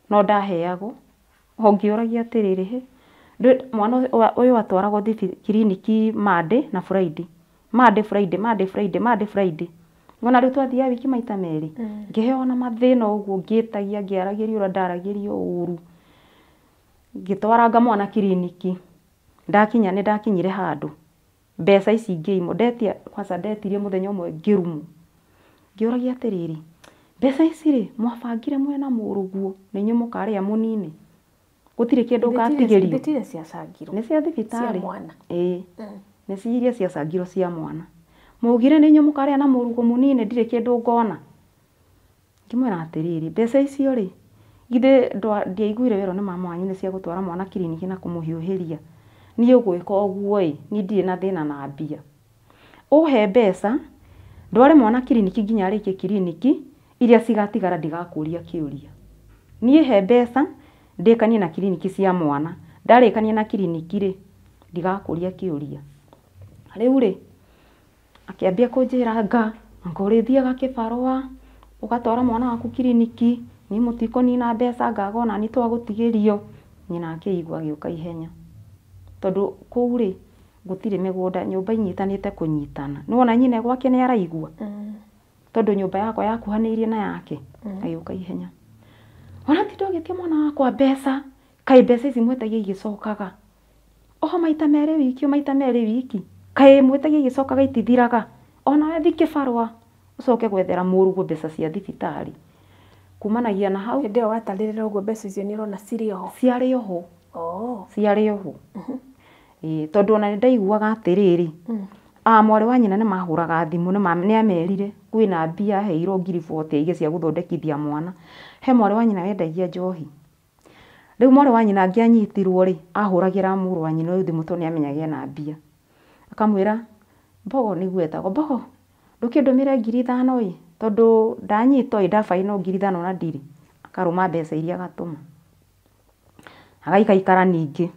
no ndaheagwo. O ngĩũragia atĩrĩrĩ, hĩ, mwana ũyũ atwaragwo kiriniki Monday na Friday. Monday, Friday, Monday, Friday, Monday, Friday. Wona rĩu twathiaga wiki maita merĩ. Ngĩheo na mathĩna ũguo, ngĩtagia, ngĩaragĩrio ũrĩa ndaragĩrio ũru. Ngĩtwaranga mwana kiriniki. Ndakinya nĩ ndakinyire handũ. Mbeca ici ngĩimwo, ndetia kwanza ndetirie mũthenya ũmwe ngĩrumwo. Ngĩũragia atĩrĩrĩ, mbeca ici rĩ, mwabangire mwena mũrũguo, nĩ inyuĩ mũkarĩa mũnini. Gũtirĩ kĩndũ ngatigĩrio. Githĩ ti ciacangirwo? Nĩ cia thibitarĩ. Cia mwana. Ĩĩ. Nĩ iria ciacangirwo cia mwana. Maugire nĩ inyuĩ mũkarĩa na mũrugo mũnini ndirĩ kĩndũ ngona. Ngĩmwĩra atĩrĩrĩ, mbeca icio rĩ, githĩ ndiaiguire werwo nĩ mama wanyu nĩ cia gũtwara mwana kiriniki na kũmũhiũhĩria. Niĩ ũgwĩka ũguo ĩ, niĩ ndirĩ na thĩna na mbia. Ũhe mbeca, ndware mwana kiriniki nginya arĩkie kiriniki, iria cigatigara ndigakũria kĩũria. Niĩ he mbeca, ndĩkanie na kiriniki cia mwana. Ndarĩkania na kiriniki rĩ, ndigakũria kĩũria. Rĩu rĩ, akĩambia kũnjĩra nga, anga ũrĩthiaga kĩbarũa, ũgatwara mwana waku kiriniki, niĩ mũtikũnina mbeca ngaga ona niĩ twagũtigĩrio. Nyina akĩigua agĩũka ihenya. Tondũ kũu rĩ, gũtirĩ mĩgũnda, nyũmba inyitanĩte kũnyitana. Nĩwona nyina gwake nĩ araigua? Tondũ nyũmba yakwa yakuhanĩirie na yake, agĩũka ihenya. Ona ti ndũgĩtie mwana wakwa mbeca, kaĩ mbeca ici mwĩtagia igĩcokaga. Oho maita merĩ wiki, maita merĩ wiki. Kaĩ mwĩtagia igĩcokaga itithiraga. Ona we thiĩ kĩbarũa, ũcoke gwethera mũrũguo mbeca cia thibitarĩ. Kumanagia na hau. Hĩndĩ ĩyo watarĩrĩra ũguo mbeca icio nĩ ũrona cirĩ oho? Ciarĩ oho. Ciarĩ oho. Ĩĩ, tondũ ona nĩ ndaiguaga atĩrĩrĩ, Mwarĩ wa nyina nĩ mahũraga thimũ, nĩ amerire kwĩna mbia aheirwo ngiri 40 aige cia gũthondekithia mwana. He mwarĩ wa nyina wendagia njohi. Rĩu mwarĩ wa nyina angĩanyitirwo rĩ, ahũragĩra mũrũ wa nyina ũyũ thimũ tondũ nĩ amenyaga ena mbia. Akamwĩra, Mbogo nĩguo etagwo, Mbogo ndũkĩndũmĩre ngiri 5 ĩ, tondũ ndanyitwo ĩ, ndabainwo ngiri 5 na ndirĩ. Akarũma mbeca iria agatũma. Agaikaikara ningĩ,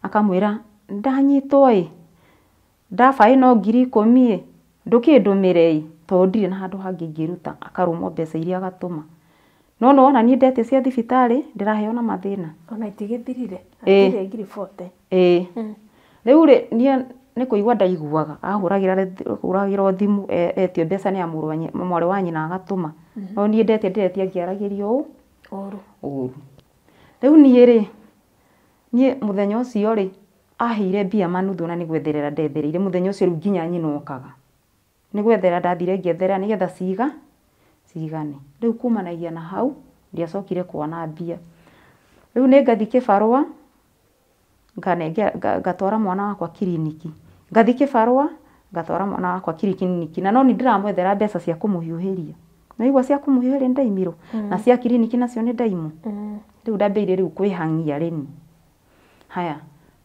akamwĩra ndanyitwo ĩ, ndabainwo ngiri 10 ĩ, ndũkĩndũmĩre ĩ, tondũ ndirĩ na handũ hangĩ ingĩruta. Akarũmwo mbeca iria agatũma. No nĩwona niĩ ndetia cia thibitarĩ ndĩraheo na mathĩna. Ona itigĩthirire. Hatirĩ ngiri 40. Ĩĩ. Rĩu rĩ, niĩ nĩ kũigua ndaiguaga ahũragĩrwo thimũ etio mbeca nĩ mwarĩ wa nyina agatũma. No niĩ ndetia ndĩretia ngĩaragĩrio ũũ ũru. Rĩu niĩ rĩ, niĩ mũthenya ũcio rĩ, aheire mbia manuthu na nĩ gwetherera ndethereire mũthenya ũcio rĩu nginya nyina okaga. Nĩ gwethera ndathire ngĩethera nĩgetha cigane. Rĩu kumanagia na hau ndiacokire kuona mbia. Rĩu nĩ ngathi kĩbarũa ngatwara mwana wakwa kiriniki. Ngathi kĩbarũa ngatwara mwana wakwa kiriniki na no nĩ ndĩramwethera mbeca cia kũmũhiũhĩria. Nĩwaigua cia kũmũhiũhĩria nĩ ndaimirwo na cia kiriniki nacio nĩ ndaimwo. Rĩu ndambĩrĩirie rĩu kwĩhang'ia rĩni. Haya,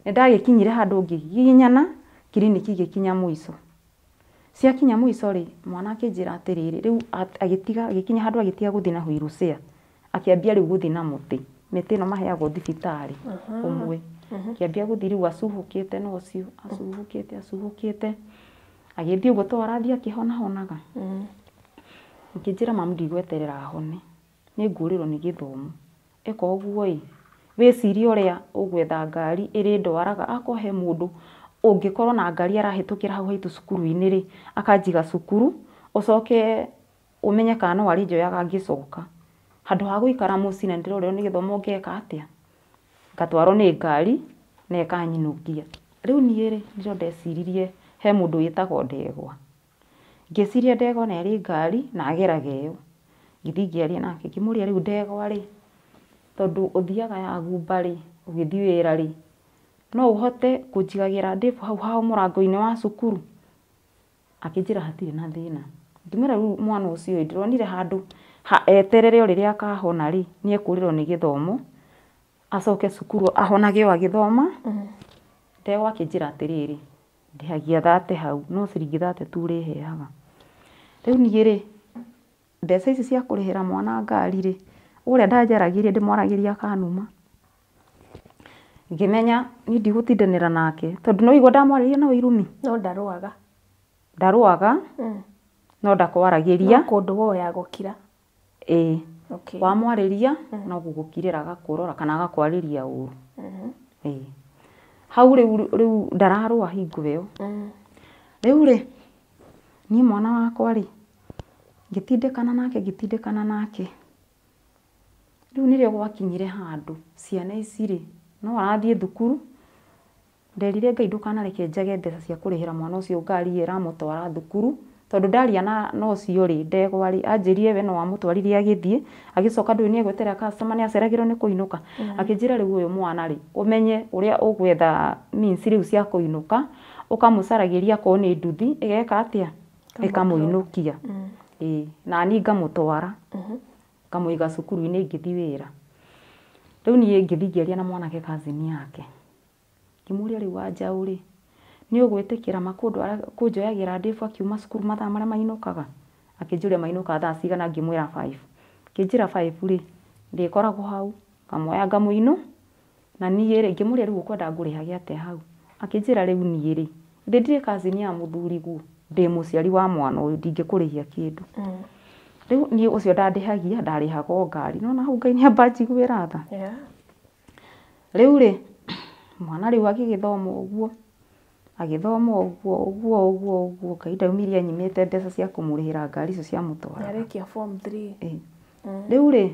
nĩ ndagĩkinyire handũ ngĩgiginyana, kiriniki igĩkinya mũico. Ciakinya mũico rĩ, mwana akĩnjĩra atĩrĩrĩ, rĩu agĩtiga agĩkinya handũ agĩtiga gũthiĩ na wheelchair. Akĩambia rĩu gũthiĩ na mũtĩ. Mĩtĩ ĩno maheagwo thibitarĩ ũmwe. Akĩambia gũthiĩ rĩu acuhũkĩte na ũcio, acuhũkĩte acuhũkĩte. Agĩthiĩ ũguo to arathiĩ akĩhonahonaga. Akĩnjĩra mamu ndigweterera ahone, nĩ ngũrĩrwo nĩ gĩthomo. Ĩka ũguo ĩ, wĩcirie ũrĩa ũgwetha ngari ĩrĩndwaraga, akorwo he mũndũ ũngĩkorwo na ngari arahĩtũkĩra hau haitũ cukuru-inĩ rĩ, akanjiga cukuru, ũcoke ũmenye kana no arĩnjoyaga ngĩcoka. Handũ ha gũikara mũciĩ na nĩndĩrorĩrwo nĩ gĩthomo ngeka atĩa? Ngatwarwo nĩ ngari na ĩkanyinũkia. Rĩu niĩ rĩ, nĩrĩo ndeciririe he mũndũ wĩtagwo Ndegwa. Ngĩciria Ndegwa nĩ arĩ ngari na ageraga ĩyo. Ngĩthiĩ ngĩaria nake ngĩmũria rĩu Ndegwa rĩ, tondũ ũthiaga ya gumba rĩ, ũgĩthiĩ wĩra rĩ, no ũhote kũnjigagĩra Dave hau hao mũrango-inĩ wa cukuru? Akĩnjĩra hatirĩ na thĩna. Ngĩmwĩra rĩu mwana ũcio ĩ, ndĩronire handũ eterere o rĩrĩa akahona rĩ, nĩ ekũrĩrwo nĩ gĩthomo, acoke cukuru ahonage o agĩthoma. Ndegwa akĩnjĩra atĩrĩrĩ, ndĩhagia 30 hau, no ciringi 30 tu ũrĩheaga. Rĩu niĩ rĩ, mbeca ici cia kũrĩhĩra mwana ngari rĩ, ũrĩa ndanjaragĩria ndĩmwaragĩria akanuma. Ngĩmenya niĩ ndigũtindanĩra nake tondũ no igua ndamwarĩria no irumi. No ndarũaga. Ndarũaga, no ndakwaragĩria. No kũndũ woya gũkira. Ĩĩ. Okay. Wamwarĩria no gũgũkirĩra agakũrora kana agakwarĩria ũru. Ĩĩ. Hau rĩu rĩu ndararũa hingo ĩyo. Rĩu rĩ, niĩ mwana wakwa rĩ, ngĩtindĩkana nake ngĩtindĩkana nake. Rĩu nĩrĩo gwakinyire handũ ciana ici rĩ, no arathiĩ thukuru, nderire Ngai ndũkanareke njage mbeca cia kũrĩhĩra mwana ũcio ngari ĩyo ĩramũtwara thukuru, tondũ ndaria na ũcio rĩ, Ndegwa rĩ, anjĩrire we no amũtwarire agĩthiĩ, agĩcoka ndũĩ nĩ egweterera customer nĩ aceragĩrwo nĩ kũinũka. Akĩnjĩra rĩu ũyũ mwana rĩ, ũmenye ũrĩa ũgwetha means rĩu cia kũinũka, ũkamũcaragĩria akorwo nĩ nduthi, ĩgeka atĩa? Ĩkamũinũkia. Ĩĩ, nani ngamũtwara, ngamũiga cukuru-inĩ ngĩthiĩ wĩra. Rĩu niĩ ngĩthiĩ ngĩaria na mwanake cousin yake. Ngĩmũria rĩu Wanjaũ rĩ, nĩ ũgwĩtĩkĩra kũnjoyagĩra Dave akiuma cukuru mathaa marĩa mainũkaga? Akĩnjũria mainũkaga thaa cigana ngĩmwĩra 5. Akĩnjĩra 5 rĩ, ndĩkoragwo hau, ngamuoya ngamũinũ, na niĩ rĩ, ngĩmũria rĩu ũkwenda ngũrĩhage atĩa hau? Akĩnjĩra rĩu niĩ rĩ, ndĩ ndirĩ cousin ya mũthuriguo, ndĩ mũciari wa mwana ũyũ ndingĩkũrĩhia kĩndũ. Rĩu niĩ ũcio ndandĩhagia, ndarĩhaga o ngari. Nĩwona hau Ngai nĩ amba anjiguĩra tha. Rĩu rĩ, mwana rĩu agĩgĩthoma ũguo, agĩthoma ũguo ũguo ũguo ũguo, Ngai ndaumirie anyimĩte mbeca cia kũmũrĩhĩra ngari icio ciamũtwaraga. Nĩarĩkia form 3. Ĩĩ. Rĩu rĩ,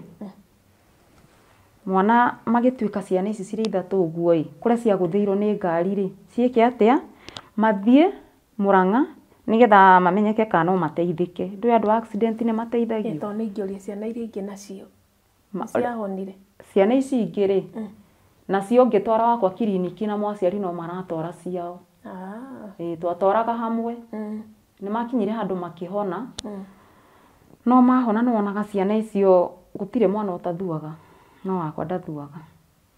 mwana magĩtuĩka ciana ici cirĩ ithatũ ũguo ĩ, kũrĩa ciagũthĩirwo nĩ ngari rĩ, ciĩke atĩa? Mathiĩ Mũrang'a nĩgetha mamenyeke kana no mateithĩke. Ndũĩ andũ a accident nĩ mateithagio? Tondũ nĩ ingĩũria ciana iria ingĩ nacio ciahonire. Ciana ici ingĩ rĩ, nacio ngĩtwara wakwa kiriniki na aciari no maratwara ciao. Ĩĩ twatwaraga hamwe. Nĩ makinyire handũ makĩhona. No mahona nĩ wonaga ciana icio gũtirĩ mwana ũtathuaga, no wakwa ndathuaga.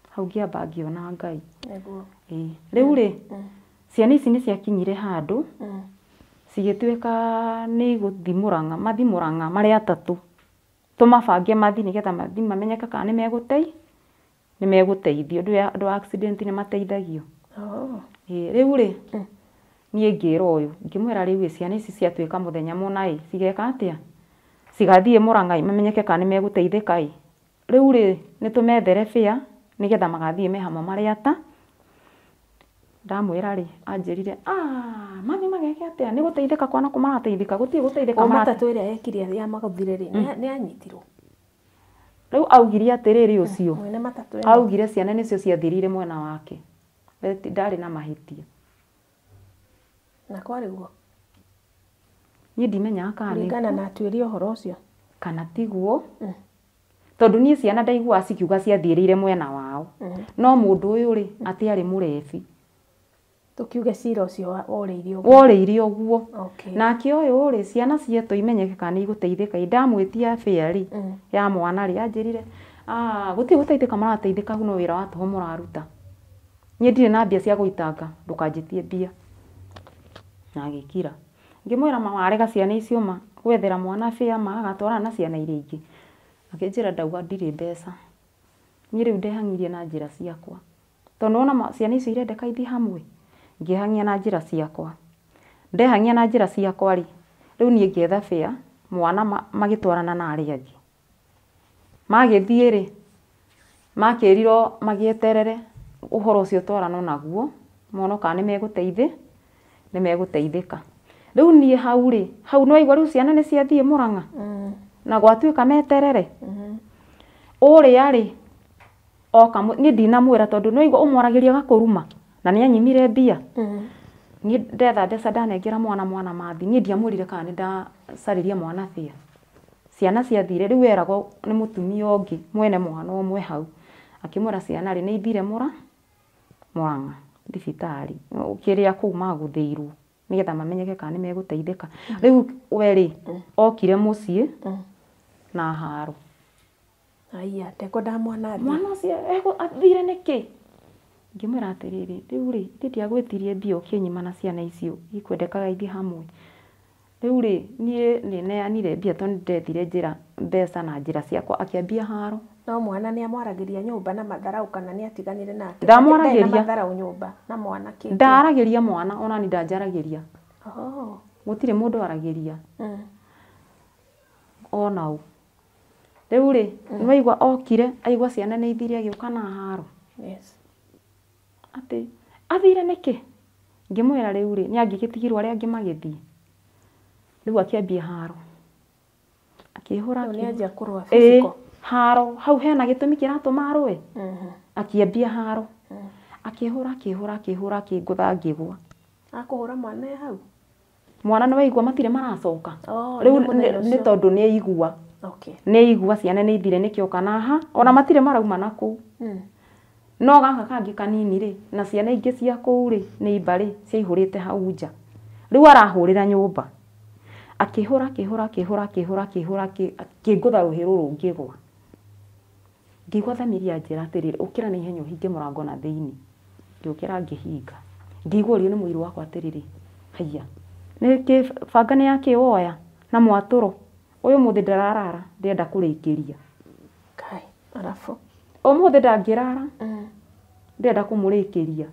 Hau ngĩamba ngĩona Ngai. Nĩguo. Ĩĩ rĩu rĩ, ciana ici nĩ ciakinyire handũ cigĩtuĩka nĩ igũthiĩ Mũrang'a, mathiĩ Mũrang'a marĩ atatũ. Tũmabange mathiĩ nĩgetha mathiĩ mamenyeke kana nĩ megũteithio. Andũ a accident nĩ mateithagio. Ĩĩ rĩu rĩ, niĩ ngĩra ũyũ, ngĩmwĩra rĩu ĩ ciana ici ciatuĩka mũthenya mũna ĩ, cigeka atĩa? Cigathiĩ Mũrang'a ĩ, mamenyeke kana nĩ megũteithĩka ĩ. Rĩu rĩ, nĩ tũmethere fare nĩgetha magathiĩ me hamwe marĩ ata. Ndamwĩra rĩ, anjĩrire ah, mathiĩ mageke atĩa? Nĩ gũteithĩka kwana kũ marateithĩka, gũtirĩ gũteithĩka O matatũ ĩrĩa ekire ya magũthire rĩ, nĩ anyitirwo. Rĩu augire atĩrĩrĩ ũcio, Mwene matatũ ĩno. Augire ciana nĩcio ciathirire mwena wake. We ndarĩ na mahĩtia. Na kwarĩ guo. Niĩ ndimenyaga kana nĩ Kũringana na atuĩria ũhoro ũcio. Kana tiguo. Tondũ niĩ ciana ndaiguaga cikiuga ciathirĩire mwena wao. No mũndũ ũyũ rĩ, atĩ arĩ mũrebi. Tũkiuge cira ũcio worĩire ũguo. Worĩire ũguo. Okay. Nake ũyũ rĩ, ciana cietwo imenyeke kana nĩ igũteithĩka. Ndamwĩtia fare rĩ, ya mwana rĩ, anjĩrire ah, gũtirĩ gũteithĩka marateithĩka no wĩra wa tũhũ mũraruta. Niĩ ndirĩ na mbia cia gũitanga, ndũkanjĩtie mbia. Na agĩkira. Ngĩmwĩra ma warega ciana icio ma, gwethera mwana fare ma agatwarana na ciana iria ingĩ. Akĩnjĩra ndauga ndirĩ mbeca. Niĩ rĩu ndehang'irie na njĩra ciakwa. Tondũ nĩwona ciana icio irendeka ithiĩ hamwe. Ngĩhang'ia na njĩra ciakwa. Ndehang'ia na njĩra ciakwa rĩ, rĩu niĩ ngĩetha fare, mwana magĩtwarana na arĩa angĩ. Magĩthiĩ rĩ, makĩrirwo magĩeterere ũhoro ũcio ũtwaranwo naguo, mono kana nĩ megũteithĩka. Rĩu niĩ hau rĩ, hau nĩ waigua rĩu ciana nĩ ciathiĩ Mũrang'a. Na gwatuĩka meterere. Ũrĩa rĩ, oka niĩ ndinamwĩra tondũ nĩ waigua ũmwaragĩria agakũruma na nĩ anyimire mbia. Niĩ ndetha mbeca ndanengera mwana mwana mathi, niĩ ndiamwĩrire kana nĩ ndacarĩria mwana fare. Ciana ciathire, rĩu eragwo nĩ mũtumia ũngĩ mwene mwana ũmwe hau. Akĩmwĩra ciana rĩ, nĩ ithire Mũrang'a thibitarĩ, kĩrĩa kũu magũthĩirwo nĩgetha mamenyeke kana nĩ megũteithĩka. Rĩu we rĩ, okire mũciĩ na haro. Aya, ndekwendaga mwana athiĩ. Mwana ũcio athire nĩkĩ? Ngĩmwĩra atĩrĩrĩ, rĩu rĩ, ithe ndiagwĩtirie mbia ũkĩnyima na ciana icio ikwendekaga ithiĩ hamwe. Rĩu rĩ, niĩ nĩ neanire mbia tondũ nĩ ndethire njĩra mbeca na njĩra ciakwa, akĩambia haro. No mwana nĩ amwaragĩria nyũmba na matharau kana nĩ atiganire nake? Ndamwaragĩria. Ndarĩ na matharau nyũmba na mwana kĩ? Ndaragĩria mwana, ona ni ndanjaragĩria. Oh. Gũtirĩ mũndũ aragĩria. Ona ũ. Rĩu rĩ, nĩ waigua okire, aigua ciana nĩ ithire agĩũka na haro. Yes. Atĩ athire nĩkĩ? Ngĩmwĩra rĩu rĩ, nĩ angĩgĩtigirwo arĩa angĩ magĩthiĩ. Rĩu akĩambia haro. Akĩhũra. Rĩu nĩ anjia kũrũa Ĩĩ, physical. Haro, hau hena gĩtũmi kĩratũma arũe. Akĩambia haro. Akĩhũra, akĩhũra, akĩhũra, akĩngũtha ngĩgwa. Akũhũra mwana e hau? Mwana nĩ waigua matirĩ maracoka. Oh, Rĩu nĩ mũthenya nĩ ũcio. tondũ nĩ aigua. Okay. Nĩ aigua ciana nĩ ithire nĩkĩo kana ha, ona matirĩ marauma na kũu. No gaka kangĩ kanini rĩ, na ciana ingĩ cia kũu rĩ, nĩ imba rĩ, ciaihũrĩte hau nja. Rĩu arahũrĩra nyũmba. Akĩhũra, akĩhũra, akĩhũra, akĩhũra, akĩhũra, akĩngũtha rũhĩ rũrũ ngĩgwa. Ngĩigua thamiri yanjĩra atĩrĩrĩ, ũkĩra na ihenya ũhinge mũrango na thĩinĩ. Ngĩũkĩra ngĩhinga. Ngĩigua ũrio nĩ mũirũ wakwa atĩrĩrĩ, haiya, nĩkĩ banga nĩ yakĩ woya na mwatũro. Ũyũ mũthĩ ndararara, ndĩrenda kũrĩkĩria. Kai, arabu. Ũmũthĩ ndangĩrara, ndĩrenda kũmũrĩkĩria.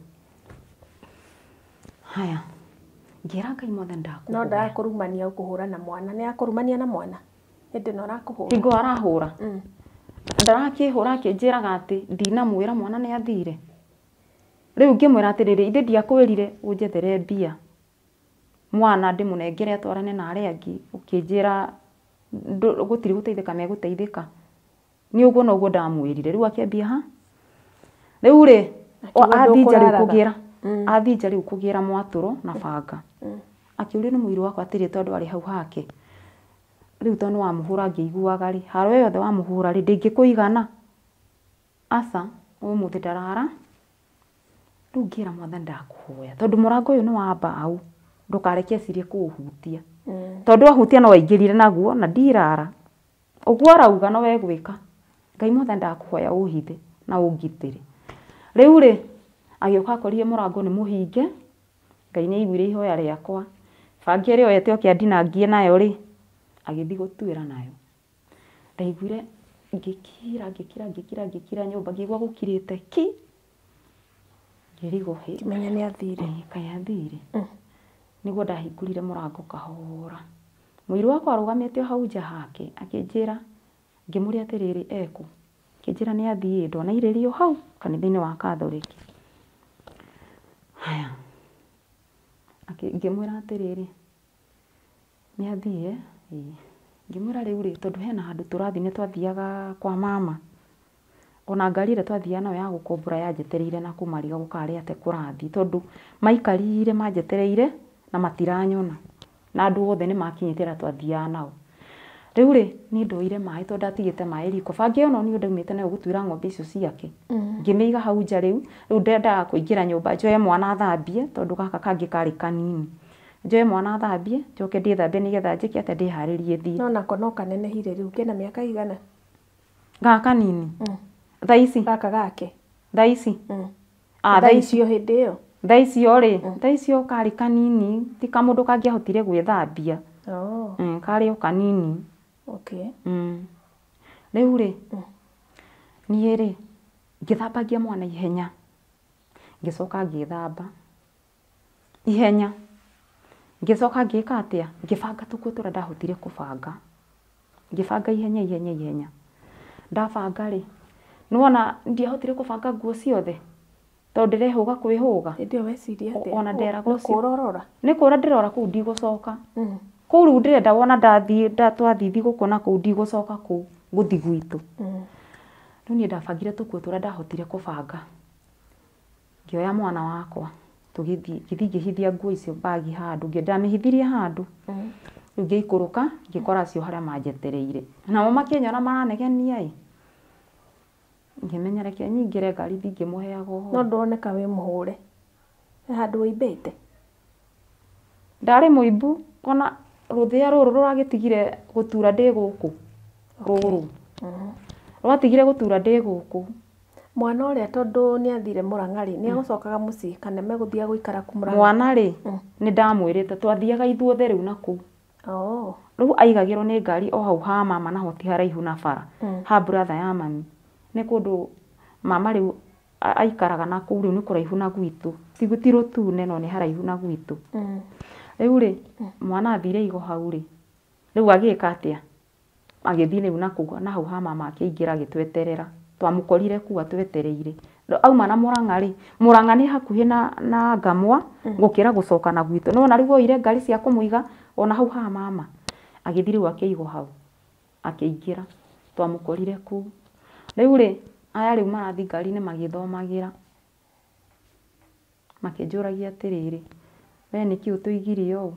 Haya, ngĩra Ngai mwathani ndakũhoya. No ndakũrumania ũkũhũra na mwana, nĩ akũrumania na mwana hĩndĩ ĩno arakũhũra. Hingo arahũra. Ndarakĩhũra akĩnjĩraga atĩ ndinamwĩra mwana nĩ athire. Rĩu ngĩmwĩra atĩrĩrĩ, ithe ndiakwĩrire ũnjethere mbia. Mwana ndĩmũnengere atwarane na arĩa angĩ, ũkĩnjĩra gũtirĩ gũteithĩka megũteithĩka. Nĩ ũguo noguo ndamwĩrire. Rĩu akĩambia ha? Rĩu rĩ, Akiuga athiĩ nja rĩu ndũkũraraga. kũgĩra. Athiĩ nja rĩu kũgĩra mwatũro na banga. Akĩũrio nĩ mũirũ wakwa atĩrĩ tondũ arĩ hau hake. Rĩu tondũ nĩ wamũhũra ngĩiguaga rĩ, haro ĩyo yothe wamũhũra rĩ, ndĩngĩkũigana. Aca, ũmũthĩ ndarara. Rĩu ngĩra mwathani ndakũhoya tondũ mũrango ũyũ nĩ wa mbaũ ndũkareke ecirie kũũhutia. Tondũ ahutia no aingĩrire naguo na ndirara. Ũguo arauga no egwĩka. Ngai mwathani ndakũhoya ũhithe na ũngitĩre. Rĩu rĩ agĩũka akorire mũrango nĩ mũhinge. Ngai nĩ aiguire ihoya rĩakwa. Bangi ĩrĩa oyete oke andinangie nayo rĩ agĩthiĩ gũtuĩra nayo. Ndaiguire ngĩkira ngĩkira ngĩkira ngĩkira nyũmba ngĩigua gũkirĩte ki. Ngĩrigwo hĩ Ngĩmenya nĩ athire. Kaĩ athire. Nĩguo ndahingũrire mũrango kahora. Mũiru wakwa arũgamĩte o hau nja hake akĩnjĩra, ngĩmũria atĩrĩrĩ ekũ? Akĩnjĩra nĩ athiĩ ndwanairĩrio hau kanitha-inĩ wa Katholiki. Haya, ngĩmwĩra atĩrĩrĩ nĩ athiĩ ĩĩ. Ngĩmwĩra rĩu rĩ tondũ hena handũ tũrathiĩ nĩ twathiaga kwa mama. Ona ngari ĩrĩa twathiaga nayo ya gũkombora yanjetereire na kũu marigagwo karĩ atĩa kũrathiĩ tondũ maikarire manjetereire na matiranyona. Na andũ othe nĩ makinyĩte arĩa twathiaga nao. Rĩu rĩ niĩ ndoire maĩ tondũ ndatigĩte maĩ riko. Bangi ĩyo no niĩ ndaumĩte nayo gũtuĩra ng'ombe icio ciake. Ngĩmĩiga hau nja rĩu, rĩu ndendaga kũingĩra nyũmba njoe mwana thambie tondũ gaka kangĩ karĩ kanini. Njoe mwana thambie njoke ndĩthambe nĩgetha njĩke atĩa ndĩharĩrie thiĩ. No nako no kanenehire rĩu kena mĩaka igana? Gaka kanini? Thaa ici? Gaka gake. Thaa ici? Thaa icio hĩndĩ ĩyo? Thaa icio rĩ, thaa icio karĩ kanini, ti kamũndũ kangĩahotire gwĩthambia. Karĩ o kanini. Okay. Rĩu rĩ, niĩ rĩ, ngĩthambagia mwana ihenya. Ngĩcoka ngĩthamba ihenya. Ngĩcoka ngĩka atĩa? Ngĩbanga tũkuo tũrĩa ndahotire kũbanga. Ngĩbanga ihenya ihenya ihenya. Ndabanga rĩ, nĩwona ndiahotire kũbanga nguo ciothe tondũ ndĩrehũga kwĩhũga. Hĩndĩ ĩyo weciria atĩa? Ona nderaga Nĩ ũcio. kũra ũrora? Nĩ kũra ndĩrora kũu ndigũcoka. Kũu rĩu ndĩrenda wona ndathiĩ twathiĩ thigũkũ na kũu ndigũcoka kũu gũthiĩ gwitũ. Rĩu niĩ ndabangire tũkuo tũrĩa ndahotire kũbanga. Ngĩoya mwana wakwa tũgĩthiĩ, ngĩthiĩ ngĩhithia nguo icio bagi handũ, ndamĩhithirie handũ. Rĩu ngĩikũrũka ngĩkora acio harĩa manjetereire. Nao makĩnyona maranegenia ĩ. Ngĩmenya reke nyingĩre ngari thiĩ ngĩmũheaga ũhoro. No ndũroneka wĩ mũhũre. He handũ wĩimbĩte? Ndarĩ mũimbu ona rũthĩa rũrũ rũragĩtigire gũtura ndĩ gũkũ. Rũrũ. Rwatigire gũtura ndĩ gũkũ. Mwana ũrĩa tondũ nĩ athire Mũrang'a rĩ, nĩ egũcokaga mũciĩ kana megũthiaga gũikara kũ Mũrang'a? Mwana rĩ, nĩ ndamwĩrĩte twathiaga ithuothe rĩu na kũu. Rĩu aigagĩrwo nĩ ngari o hau ha mama naho ti haraihu na bara. Ha brother ya mami. Nĩ kũndũ mama rĩu aikaraga na kũu rĩu nĩ kũraihu na gwitũ. Ti rũtune no nĩ haraihu na gwitũ. Rĩu rĩ, mwana athire igo hau rĩ, rĩu agĩka atĩa? Agĩthiĩ rĩu na kũu na hau ha mama akĩingĩra agĩtweterera. Twamũkorire kũu atwetereire. Auma na Mũrang'a rĩ, Mũrang'a nĩ hakuhĩ na Ngamwa gũkĩra gũcoka na gwitũ. Nĩwona rĩu oire ngari cia kũmũiga ona hau ha mama. Agĩthiĩ rĩu akĩigwo hau. Akĩingĩra. Twamũkorire kũu. Rĩu rĩ, aya rĩu marathiĩ ngari-inĩ magĩthomagĩra. Makĩnjũragia atĩrĩrĩ, we nĩkĩ ũtũigire ũũ?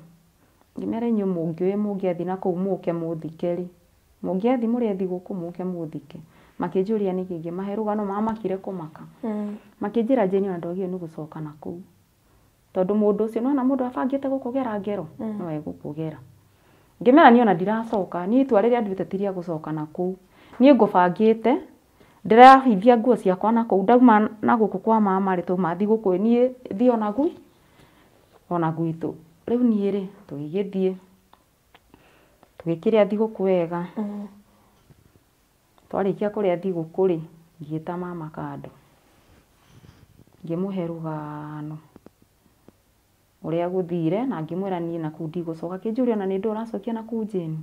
Ngĩmera inyuĩ mũngĩũĩ mũngĩathiĩ na kũu mũke mũthike rĩ. Mũngĩathiĩ mũrĩe thigũkũ mũke mũthike. Makĩnjũria nĩkĩ ngĩmahe rũgano mamakire kũmaka. Makĩnjĩra Jane ona ndwagĩrĩirwo nĩ gũcoka na kũu. Tondũ mũndũ ũcio nĩwona mũndũ abangĩte gũkũgera ngero, no egũkũgera. Ngĩmera niĩ ona ndiracoka, niĩ itua rĩrĩa nduĩte ti rĩa gũcoka na kũu. Niĩ ngũbangĩte, ndĩrahithia nguo ciakwa na kũu, ndauma na gũkũ kwa mama rĩ, twauma thigũkũ niĩ thiĩ ona gwitũ. Rĩu niĩ rĩ, tũgĩgĩthiĩ, tũgĩkĩrĩa thigũkũ wega. Twarĩkia kũrĩa thigũkũ rĩ, ngĩĩta mama kando. Ngĩmũhe rũgano ũrĩa gũthire na ngĩmwĩra niĩ na kũu ndigũcoka. Akĩnjũria ona nĩ ndũĩ ũracokia na kũu Jane?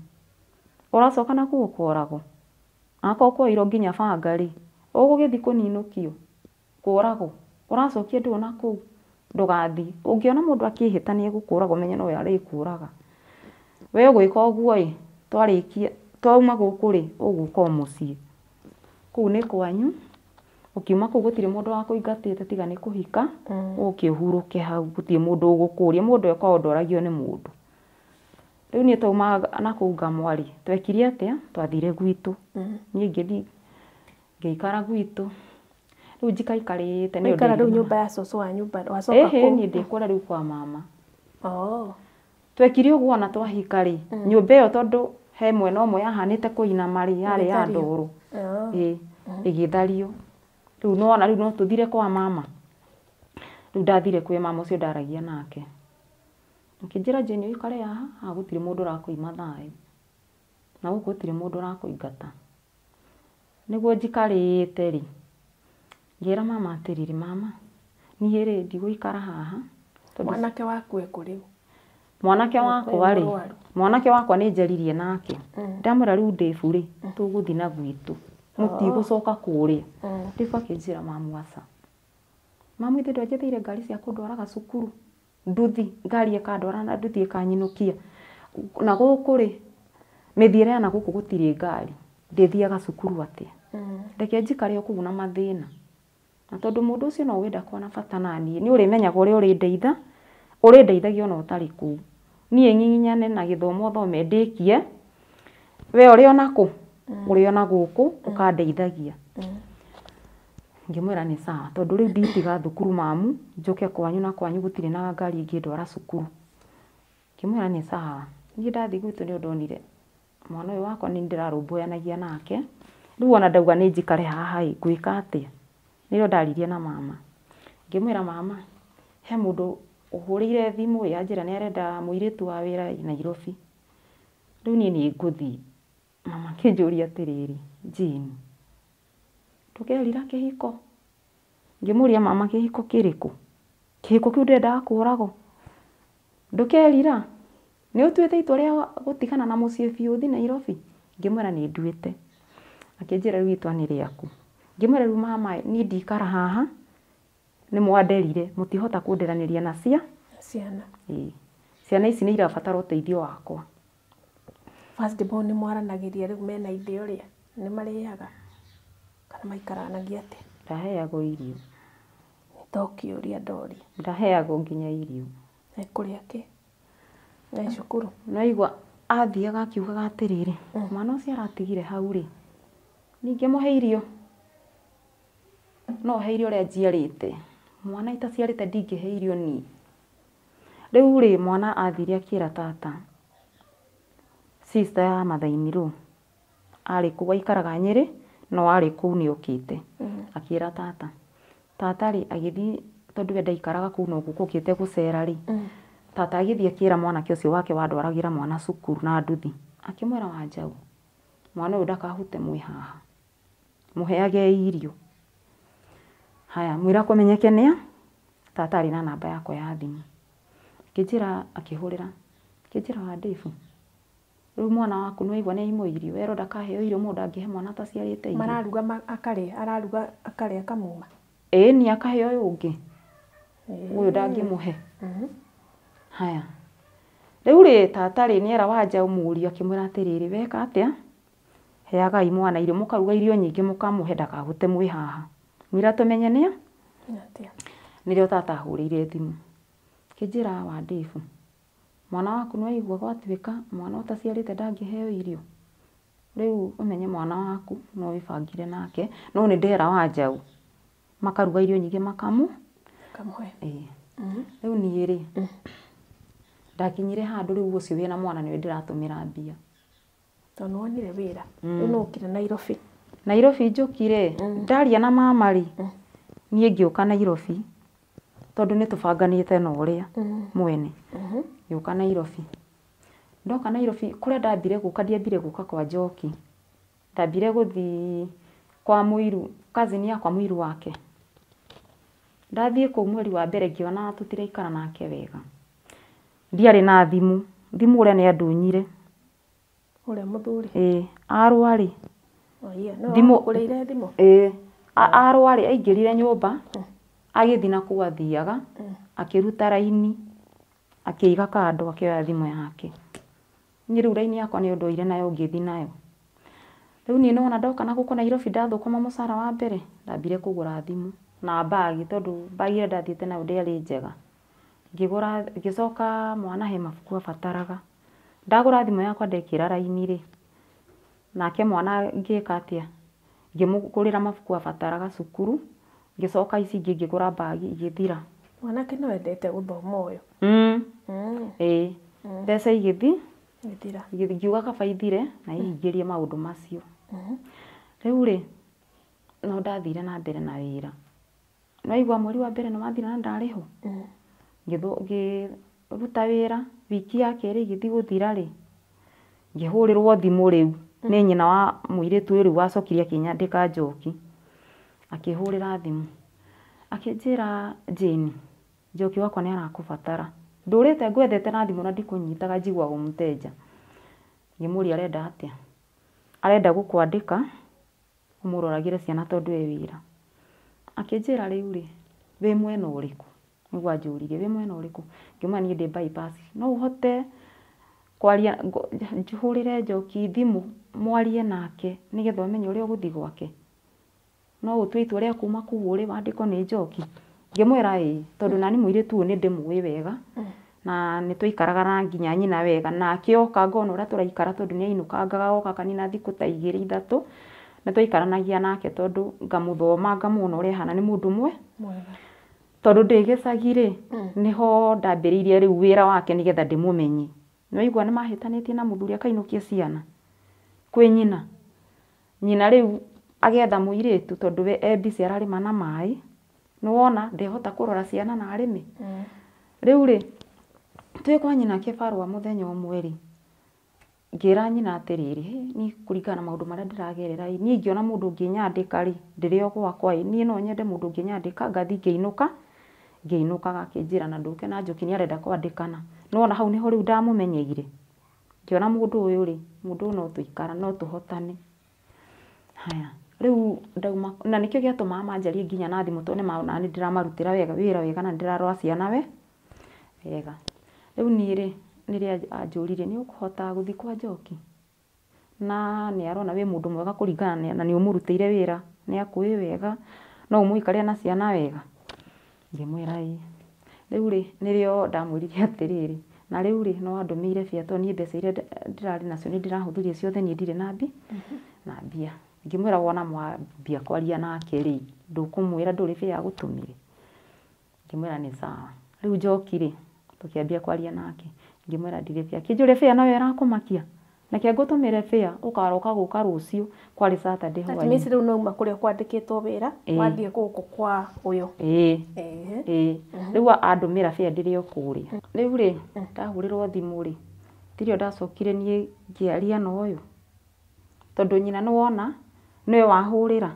Ũracoka na kũu ũkoragwo? Akorwo kuoirwo nginya banga rĩ, ũgũgĩthiĩ kũninũkio, kũragwo. Ũracokia ndũĩ na kũu, ndũgathiĩ. Ũngĩona mũndũ akĩhĩta nĩ egũkũraga ũmenye nowe arĩkũraga. We ũgwĩka ũguo ĩ, twarĩkia twauma gũkũ rĩ, ũgũka o mũciĩ. Kũu nĩ kwanyu, ũkiuma kũu gũtirĩ mũndũ wakũingatĩte tiga nĩ kũhika, ũke ũhurũke hau, gũtirĩ mũndũ ũgũkũria, mũndũ e kwao ndoragio nĩ mũndũ. Rĩu niĩ twauma na kũu Ngamwa rĩ, twekire atĩa? Twathire gwitũ. Niĩ ngĩthiĩ ngĩikara gwitũ. Rĩu njikaikarĩte nĩ Waikara ũndũ rĩu nyũmba ya cũcũ wa nyũmba wacoka ĩhĩ kũu? Niĩ ndĩ kũrĩa rĩu kwa mama. Oh. Twekire ũguo ona twahika rĩ, nyũmba ĩyo tondũ he mwena ũmwe yahanĩte kũinama rĩ, yarĩ ya Ĩgĩthario. ndoro. Oh. Ĩ ĩgĩthario. Rĩu nĩwona rĩu no tũthire kwa mama. Rĩu ndathire kwĩ mama ũcio ndaragia nake. Akĩnjĩra Jane ũikare haha, haha gũtirĩ mũndũ ũrakũima thayũ. Na gũkũ gũtirĩ mũndũ ũrakũingata. Nĩguo njikarĩte rĩ, ngĩra mama atĩrĩrĩ, mama, niĩ rĩ ndigũikara haha. Tondũ Mwanake waku ekũ rĩu? Mwanake wakwa rĩ, mũrwaru. Mwanake wakwa nĩ njaririe nake. Ndamwĩra rĩu Dave rĩ, tũgũthiĩ na gwitũ. Mũtigũcoka kũrĩa. Dave akĩnjĩra mamu aca. Mamu ithe ndwanjetheire ngari cia kũndwaraga cukuru. Nduthi, ngari ĩkandwara na nduthi ĩkanyinũkia. Na gũkũ rĩ, mĩthiĩre ya na gũkũ gũtirĩ ngari. Ndĩthiaga cukuru atĩa? Reke njikare o kũu na mathĩna. Na tondũ mũndũ ũcio no wenda kuona bata na niĩ, nĩ ũrĩmenyaga ũrĩa ũrĩndeitha, ũrĩndeithagia ona ũtarĩ kũu. Niĩ nginyane na gĩthomo thome ndĩkie, we ũrĩ ona kũ? Ũrĩ ona gũkũ ũkandeithagia. Ngĩmwĩra nĩ sawa, tondũ rĩu nditiga thukuru mamu, njũke kwanyu na kwanyu gũtirĩ na ngari ĩngĩndwara cukuru. Ngĩmwĩra nĩ sawa. Niĩ ndathiĩ gwitũ nĩ ndonire mwana ũyũ wakwa nĩ ndĩrarũmbũyanagia nake. Rĩu ona ndauga nĩ njikare haha ĩ, ngwĩka atĩa? Nĩrĩo ndaririe na mama. Ngĩmwĩra mama, he mũndũ ũhũrĩire thimũ ĩ, anjĩra nĩ arenda mũirĩtu wa wĩra Nairobi. Rĩu niĩ nĩ ngũthiĩ. Mama akĩnjũria atĩrĩrĩ, Jane, ndũkerira kĩhiko? Ngĩmũria mama kĩhiko kĩrĩkũ? Kĩhiko kĩu ndĩrendaga kũragwo. Ndũkerira? Nĩ ũtuĩte itua rĩa gũtigana na mũciĩ biũ ũthiĩ Nairobi? Ngĩmwĩra nĩ nduĩte. Akĩnjĩra rĩu itua nĩ rĩaku. Ngĩmwĩra rĩu mama niĩ ndikara haha, nĩ mwanderire, mũtihota kũnderanĩria na cia Ciana. Ĩĩ. Ciana ici nĩ irabatara ũteithio wakwa. First born nĩ mwaranagĩria rĩu mena ithe ũrĩa? Nĩ marĩaga? Kana maikaranagia atĩa? Ndaheagwo irio. Nĩ to kĩũria ndoria. Ndaheagwo nginya irio. Ekũrĩa kĩ? E cukuru? Naigua athiaga akiugaga atĩrĩrĩ, mwana ũcio aratigire hau rĩ, ningĩmũhe irio? No he irio ũrĩa njiarĩte. Mwana itaciarĩte ndingĩhe irio niĩ. Rĩu rĩ, mwana athire akĩra tata, sister ya mother-in-law, arĩ kũu aikaraga Nyĩrĩ, no arĩ kũu nĩ okĩte. Akĩra tata. Tata rĩ, agĩthiĩ tondũ we ndaikaraga kũu no gũkũ okĩte gũcera rĩ, tata agĩthiĩ akĩra mwanake ũcio wake wandwaragĩra mwana cukuru na nduthi. Akĩmwĩra Wanjaũ, mwana ũyũ ndakahute mwĩ haha. Mũheage irio. Haya, mwĩra kũmenyeke nĩa? Tata arĩ na namba yakwa ya thimũ. Akĩnjĩra, akĩhũrĩra. Akĩnjĩra wa Dave, rĩu mwana waku nĩ waigua nĩ aimwo irio, werwo ndakaheo irio mũndũ angĩhe mwana ataciarĩte irio. Mararuga akarĩa, araruga akarĩa akamuma? Ĩĩ ni akahe ũyũ ũngĩ. Ũyũ ndangĩmũhe. Haya. Rĩu rĩ, tata rĩ, nĩera Wanjaũ mũriũ akĩmwĩra atĩrĩrĩ, weka atĩa? Heagai mwana irio, mũkaruga irio nyingĩ mũkamũhe ndakahute mwĩ haha. Mwĩra tũmenye nĩa? Atĩa? Nĩrĩo tata ahũrĩire thimũ. Akĩnjĩra wa Dave, mwana waku nĩ waigua gwatuĩka mwana ũtaciarĩte ndangĩheo irio. Rĩu ũmenye mwana waku no wĩbangire nake, no nĩ ndera Wanjaũ. Makaruga irio nyingĩ makamu. Akamũhe. Ĩĩ. Rĩu niĩ rĩ, ndakinyire handũ rĩu ũcio wĩna mwana nĩwe ndĩratũmĩra mbia. Tondũ nĩwonire wĩra. Rĩu nĩ ũkire Nairobi. Nairobi njũkire, ndaria na mama rĩ, niĩ ngĩũka Nairobi, tondũ nĩ tũbanganĩte na ũrĩa mwene. Ngĩũka Nairobi. Ndoka Nairobi, kũrĩa ndambire gũka, ndiambire gũka kwa Njoki. Ndambire gũthiĩ kwa mũiru, cousin yakwa mũiru wake. Ndathiĩ kũu mweri wa mbere ngĩona tũtiraikara nake wega. Ndiarĩ na thimũ, thimũ ũrĩa nĩ andunyire. Ũrĩa mũthuri? Ĩĩ, arũa rĩ. Oia, nĩwe Thimũ wakũgũrĩire thimũ? Ĩĩ, arũa rĩ, aingĩrire nyũmba, agĩthiĩ na kũu athiaga, akĩruta raini, akĩiga kando, akĩoya thimũ yake. Niĩ rĩu raini yakwa nĩyo ndoire nayo ngĩthiĩ nayo. Rĩu niĩ nĩwona ndoka na gũkũ Nairobi ndathũkũma mũcara wa mbere, ndambire kũgũra thimũ na mbagi tondũ mbagi ĩrĩa ndathiĩte nayo ndĩarĩ njega. Ngĩgũra, ngĩcoka mwana he mabuku abataraga. Ndagũra thimũ yakwa ndekĩra raini rĩ, nake mwana ngĩka atĩa? Ngĩmũgũrĩra mabuku abataraga cukuru, Ngĩcoka ici ingĩ ngĩgũra mbagi igĩthira. Mwanake no endete gũthoma ũyũ. Ĩĩ. Mbeca igĩthi Gĩthira. ngiuga kaba ithire na ihingĩrie maũndũ macio. Rĩu rĩ, no ndathire na mbere na wĩra. Nĩwaigua mweri wa mbere nĩ wathira na ndarĩhwo. Ngĩruta wĩra wiki ya kerĩ ĩgĩthiĩ gũthira rĩ, ngĩhũrĩrwo thimũ rĩu nĩ nyina wa mũirĩtu ũyũ rĩu wacokire akĩnyandĩka Njoki. Akĩhũrĩra thimũ akĩnjĩra, Jane, Njoki wakwa nĩ arakũbatara. Ndũrĩte ngwethete na thimũ na ndikũnyitaga njiguaga mũteja. Ngĩmũria arenda atĩa? Arenda gũkwandĩka ũmũroragĩre ciana tondũ e wĩra. Akĩnjĩra rĩu rĩ, wĩ mwena ũrĩkũ? Nĩguo anjũririe, wĩ mwena ũrĩkũ? Ngĩmwĩra niĩ ndĩ bypass. No ũhote kwaria, hũrĩre Njoki thimũ mwarie nake nĩgetha ũmenye ũrĩa ũgũthiĩ gwake? No ũtue itua rĩa kuma kũu ũrĩ wandĩkwo nĩ Njoki? Ngĩmwĩra ĩĩ, tondũ nani mũirĩtu ũyũ nĩ ndĩmũĩ wega na nĩ twaikaraga na nginya nyina wega, nake oka ngona ũrĩa tũraikara tondũ nĩ ainũkangaga oka akanina thikũ ta igĩrĩ ithatũ, nĩ twaikaranagia nake tondũ ngamũthoma ngamuona ũrĩa ahana nĩ mũndũ mwega. Tondũ ndĩ gĩcagi rĩ, nĩho ndambĩrĩirie rĩu wĩra wake nĩgetha ndĩmũmenye. Nĩwaigua nĩ mahĩtanĩtie na mũthuri akainũkia ciana kwĩ nyina. Nyina rĩu agetha mũirĩtu tondũ we e busy ararĩma na maĩ, nĩwona ndehota kũrora ciana na arĩme. Rĩu rĩ, twĩ kwa nyina kĩbarũa mũthenya ũmwe rĩ, ngĩra nyina atĩrĩrĩ, niĩ kũringana na maũndũ marĩa ndĩragerera ĩ, niĩ ingĩona mũndũ ũngĩnyandĩka rĩ, ndĩrĩ o gwakwa ĩ, niĩ no nyende mũndũ ũngĩnyandĩka ngathiĩ ngĩinũka, ngĩinũkaga akĩnjĩra na ndũke na Njoki nĩ arenda kwandĩkana. Nĩwona hau nĩho rĩu ndamũmenyeire. Ngĩona mũndũ ũyũ rĩ, mũndũ ũyũ no tũikara, no tũhotane. Haya, rĩu ndauma, na nĩkĩo gĩatũmaga manjarie nginya na thimũ tondũ nĩmaronaga nĩ ndĩramarutĩra wega wĩra wega na nĩ ndĩrarora ciana we wega. Rĩu niĩ rĩ, nĩrĩo anjũririe nĩ ũkũhota gũthiĩ kwa Njoki? Na nĩ arona wĩ mũndũ mwega kũringana na nĩ ũmũrutĩire wĩra, nĩ akũĩ wega, no ũmũikarĩre na ciana wega? Ngĩmwĩra ĩĩ. Rĩu rĩ, nĩrĩo ndamwĩrire atĩrĩrĩ, na rĩu rĩ, no andũmĩire bia tondũ niĩ mbeca iria ndĩrarĩ nacio nĩ ndĩrahũthĩrire ciothe, niĩ ndirĩ na na mbia. Ngĩmwĩra wona mwambia kwaria nake rĩ, ndũkũmwĩra ndũrĩ bia agũtũmire? Ngĩmwĩra nĩ sawa. Rĩu Njoki rĩ, tũkĩambia kwaria nake, ngĩmwĩra ndirĩ bia. Akĩnjũria bia noyo ĩrakũmakia? Reke ngũtũmĩre bia, ũkaroka gũka rũciũ, kwarĩ Saturday That hwaĩ-inĩ. means rĩu no uma kũrĩa kwandĩkĩtwo wĩra, wathiĩ gũkũ kwa ũyũ. Ĩĩ. Ĩĩ. Rĩu andũmĩra bia ndĩrĩ o kũrĩa. Rĩu rĩ, ndahũrĩrwo thimũ rĩ, tirio ndacokire niĩ ngĩaria na ũyũ. Tondũ nyina nĩwona, nĩwe wahũrĩra.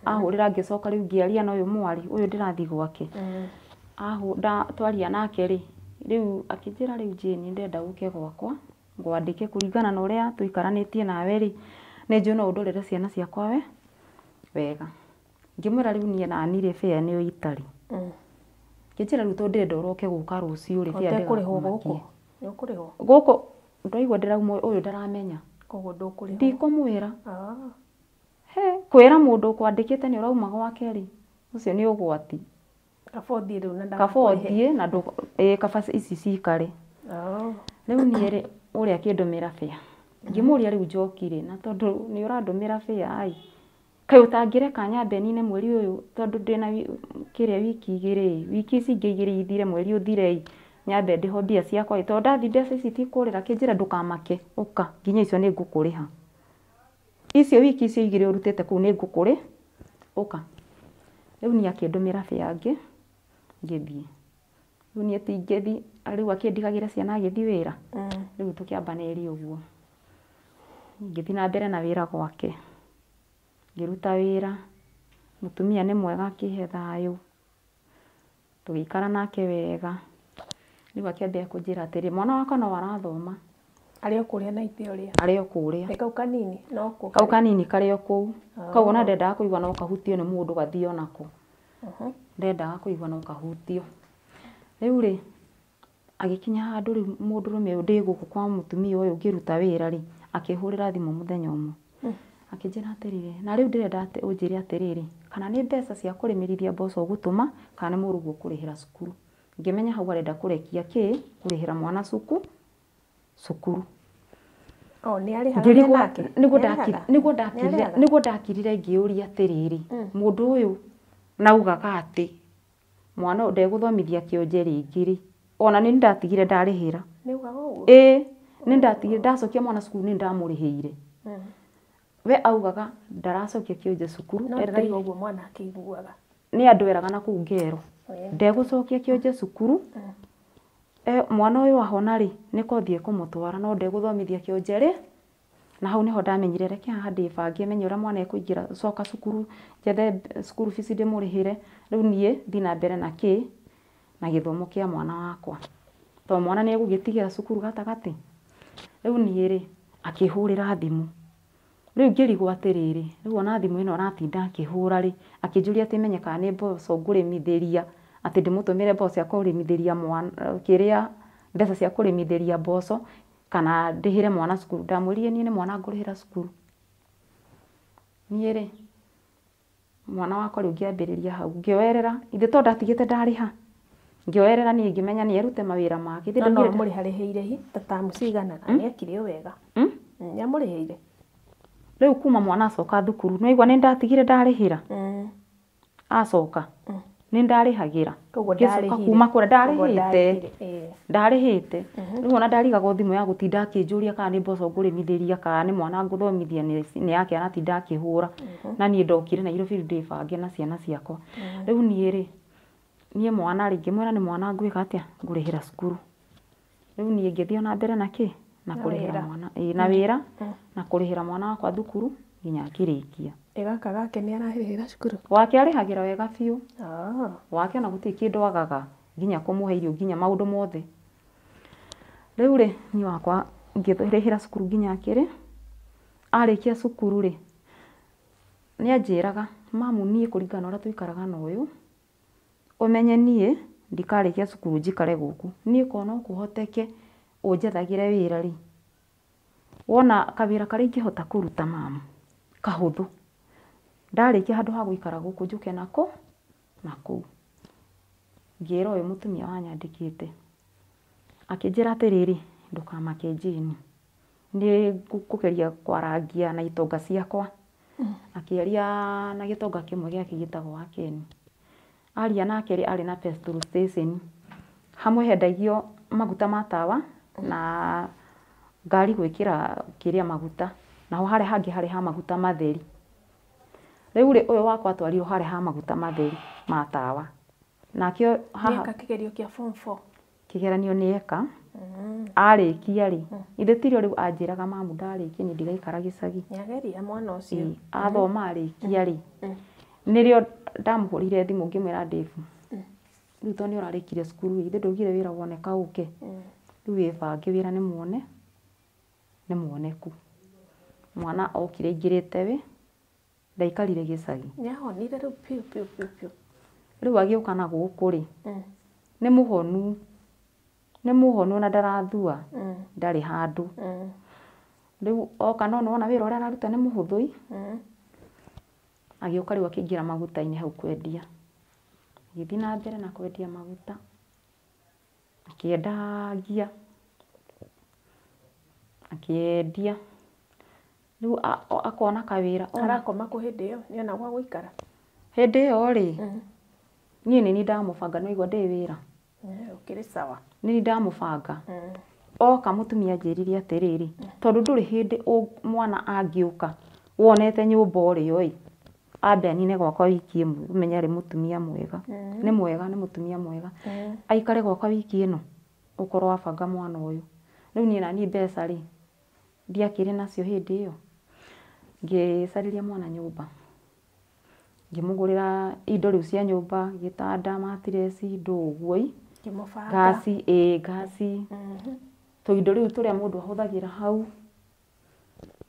Ahũrĩra ngĩcoka rĩu ngĩaria na ũyũ mwarĩ, ũyũ ndĩrathiĩ gwake. Twaria nake rĩ, rĩu akĩnjĩra rĩu Jane ndĩrenda ũke gwakwa, ngwandĩke kũringana na ũrĩa tũikaranĩtie nawe rĩ, nĩ njũĩ no ũndorere ciana ciakwa we wega. Ngĩmwĩra rĩu niĩ nani rĩ bĩa nĩyo itarĩ. Ngĩnjĩra rĩu tondũ ndĩrenda ũroke gũka rũciũ rĩ, bĩa Ũtekũrĩhwo gũkũ? ndĩgakũmakie. Nĩ ũkũrĩhwo? Gũkũ ndaigua ndĩrauma ũyũ ndaramenya. Koguo ndũkũrĩhwo? Ndikũmwĩra. He, kwĩra mũndũ ũkwandĩkĩte nĩ ũrauma gwake rĩ, ũcio nĩ ũgwati. Kaba ũthiĩ rĩu na Kaba ndagakũrĩhe. ũthiĩ na kaba ici cikare. Rĩu niĩ rĩ, ũrĩa akĩndũmĩra bĩa. Ngĩmũria rĩu Njoki rĩ, na tondũ nĩ ũrandũmĩra bĩa ĩ, kaĩ ũtangĩreka nyambe nine mweri ũyũ tondũ ndĩna kĩrĩa wiki igĩrĩ ĩ, wiki ici ingĩ igĩrĩ ithire mweri ũthire ĩ, nyambe ndĩhwo mbia ciakwa ĩ, tondũ ndathiĩ mbeca ici itikũrĩra. Akĩnjĩra ndũkamake, ũka nginya icio nĩ ngũkũrĩha. Icio wiki icio igĩrĩ ũrutĩte kũu nĩ ngũkũrĩ, ũka. Rĩu niĩ akĩndũmĩra bĩa ngĩthiĩ. Rĩu niĩ ti ngĩthiĩ, rĩu akĩndigagĩra ciana agĩthiĩ wĩra. Rĩu tũkĩambanĩria ũguo. Ngĩthiĩ na mbere na wĩra gwake. Ngĩruta wĩra, mũtumia nĩ mwega akĩhe thayũ, tũgĩikara nake wega. Rĩu akĩambia kũnjĩra atĩrĩ, mwana wakwa no arathoma. Arĩ o kũrĩa na ithe ũrĩa. Arĩ o kũrĩa. Nĩ kau kanini no kuo. Kau kanini karĩ o kũu. Kau ona ndendaga kũigua no kahutio nĩ mũndũ gathiĩ onako. Ndendaga kũigua no kahutio. Rĩu rĩ, agĩkinya handũ rĩu mũndũrũme ũyũ ndĩ gũkũ kwa mũtumia ũyũ ngĩruta wĩra rĩ, akĩhũrĩra thimũ mũthenya ũmwe. Akĩnjĩra atĩrĩrĩ, na rĩu ndĩrenda ũnjĩre atĩrĩrĩ, kana nĩ mbeca cia kũrĩmĩrithia mboco ũgũtũma, kana nĩ mũrũguo ũkũrĩhĩra cukuru. Ngĩmenya hau arenda kũrekia kĩ, kũrĩhĩra mwana cukuru. Nĩ arĩhaga nake? Nĩguo ndakirire ngĩũria atĩrĩrĩ, mũndũ ũyũ Na ugaga atĩ mwana ũyũ ndegũthomithia kĩonje rĩngĩ rĩ, ona nĩ ndatigire ndarĩhĩra. Nĩ ugaga ũguo? Ĩĩ, nĩ ndatigire ndacokia mwana cukuru nĩ ndamũrĩhĩire. We augaga ndaracokia kĩonje cukuru. No ndĩraigua ũguo mwana akĩiguaga. Nĩ andũ eraga na kũu ngero. Ndegũcokia kĩonje cukuru. Mwana ũyũ ahona rĩ, nĩ kothi ekũmũtwara no ndegũthomithia kĩonje rĩ. Na hau nĩho ndamenyire reke haha ndĩbange menye ũrĩa mwana ekũingĩra coka cukuru njethe cukuru fees ndĩmũrĩhĩre. Rĩu niĩ thiĩ na mbere na kĩ na gĩthomo kĩa mwana wakwa. Tondũ mwana nĩ egũgĩtigĩra cukuru gatagatĩ. Rĩu niĩ rĩ, akĩhũrĩra thimũ. Rĩu ngĩrigwo atĩrĩrĩ, rĩu ona thimũ ĩno aratinda akĩhũra rĩ, akĩnjũria atĩ menye kana nĩ mboco ngũrĩmithĩria, atĩ ndĩmũtũmĩre mboco cia kũrĩmithĩria mwana, kĩrĩa mbeca cia kũrĩmithĩria mboco kana ndĩhĩre mwana cukuru. Ndamwĩrire niĩ nĩ mwana ngũrĩhĩra cukuru. Niĩ rĩ, mwana wakwa rĩu ngĩambĩrĩria hau, ngĩoerera, ithe tondũ ndatigĩte ndarĩha. Ngĩoerera niĩ ngĩmenya nĩ erute mawĩra make. No no amũrĩharĩhĩire hi ta tamu cigana na nĩ ekire o wega. Nĩ amũrĩhĩire. Rĩu kuma mwana acoka thukuru, nĩ waigua nĩ ndatigire ndarĩhĩra. Acoka nĩ ndarĩhagĩra. Koguo Ngĩcoka ndarĩhire. kuma kũrĩa Koguo ndarĩhĩte. Ĩĩ. Ndarĩhĩte. Rĩu ona ndarigagwo thimũ ya gũtinda akĩnjũria kana nĩ mboco ngũrĩmithĩria kana nĩ mwana ngũthomithia nĩ yake aratinda akĩhũra. Na niĩ ndokire Nairobi rĩu ndĩbange na ciana ciakwa. Rĩu niĩ rĩ, niĩ mwana rĩ, ngĩmwĩra nĩ mwana ngwĩka atĩa, ngũrĩhĩra cukuru. Rĩu niĩ ngĩthiĩ ona mbere na kĩ, na kũrĩhĩra mwana. Ĩĩ, na wĩra, na kũrĩhĩra mwana wakwa thukuru nginya akĩrĩkia. Ĩ gaka gake nĩ ararĩhĩra cukuru? Wake arĩhagĩra wega biũ. Wake ona gũtirĩ kĩndũ agaga, nginya kũmũhe irio, nginya maũndũ mothe. Rĩu rĩ, niĩ wakwa ngĩrĩhĩra cukuru nginya akĩrĩ, arĩkia cukuru rĩ, nĩ anjĩraga, mamu niĩ kũringana na ũrĩa tũikaraga na ũyũ, ũmenye niĩ ndikarĩkia cukuru njikare gũkũ. Niĩ korwo no kũhoteke ũnjethagĩre wĩra rĩ, wona kawĩra karĩa ingĩhota kũruta mamu, kahũthũ. Ndarĩkia handũ ha gũikara gũkũ njũke nako, na kũu. Ngĩra ũyũ mũtumia wanyandĩkĩte. Akĩnjĩra atĩrĩrĩ, ndũkamake Jane. Nĩ ngũgeria kwarangia na itonga ciakwa. Akĩaria na gĩtonga kĩmwe gĩake gĩtagwo Wakeni. Aria nake rĩ, arĩ na petrol station. Hamwe hendagio maguta ma tawa na ngari gwĩkĩra kĩrĩa maguta. Naho harĩa hangĩ harĩ ha maguta matheri. Rĩu rĩ, ũyũ wakwa atwarirwo harĩa ha maguta matheri ma tawa. Nake haha Nĩeka kĩgerio kĩa form 4. Kĩgeranio nĩ eka. Arĩkia rĩ, ithe tirio rĩu anjĩraga mamu ndarĩkia niĩ ndigaikara gĩcagi. Nĩageria mwana ũcio. Athoma arĩkia rĩ, nĩrĩo ndamũhũrĩire thimũ ngĩmwĩra Dave, rĩu tondũ nĩ ũrarĩkirie cukuru rĩ, ithe ndũgire wĩra woneka ũke. Rĩu wĩbange wĩra nĩ muone, nĩ muoneku. Mwana okire aingĩrĩte wĩ, ndaikarire gĩcagi. Nĩahonire rĩu biũ biũ biũ biũ. Rĩu agĩũka na gũkũ rĩ, nĩ mũhonu. Nĩ mũhonu ona ndarathua, ndarĩ handũ. Rĩu oka no nĩwona wĩra ũrĩa araruta nĩ mũhũthũ ĩ. Agĩũka rĩu akĩingĩra maguta-inĩ hau kwendia. Agĩthiĩ na mbere na kwendia maguta. Akĩendagia. Akĩendia. Rĩu akona kawĩra. Arakoma kũ hĩndĩ ĩyo? Nĩona gwa gũikara? Hĩndĩ ĩyo rĩ, niĩ nĩ niĩ ndamũbanga nĩ waigua ndĩ wĩra. Ũkĩrĩ sawa. Nĩ niĩ ndamũbanga. Oka mũtumia anjĩrire atĩrĩrĩ, tondũ ndũrĩ hĩndĩ mwana angĩũka wonete nyũmba ũrĩo ĩ, ambe anine gwakwa wiki ĩmwe, ũmenye arĩ mũtumia mwega. Nĩ mwega, nĩ mũtumia mwega. Aikare gwakwa wiki ĩno, ũkorwo wabanga mwana ũyũ. Rĩu niĩ naniĩ mbeca rĩ, ndiakĩrĩ nacio hĩndĩ ĩyo. Ngĩcarĩria mwana nyũmba. Ngĩmũgũrĩra indo rĩu cia nyũmba, gĩtanda, matireci, ndũ ũguo ĩ. Ngĩmũbanga. Ngasi, ĩĩ ngasi. Tũindo rĩu tũrĩa mũndũ ahũthagĩra hau.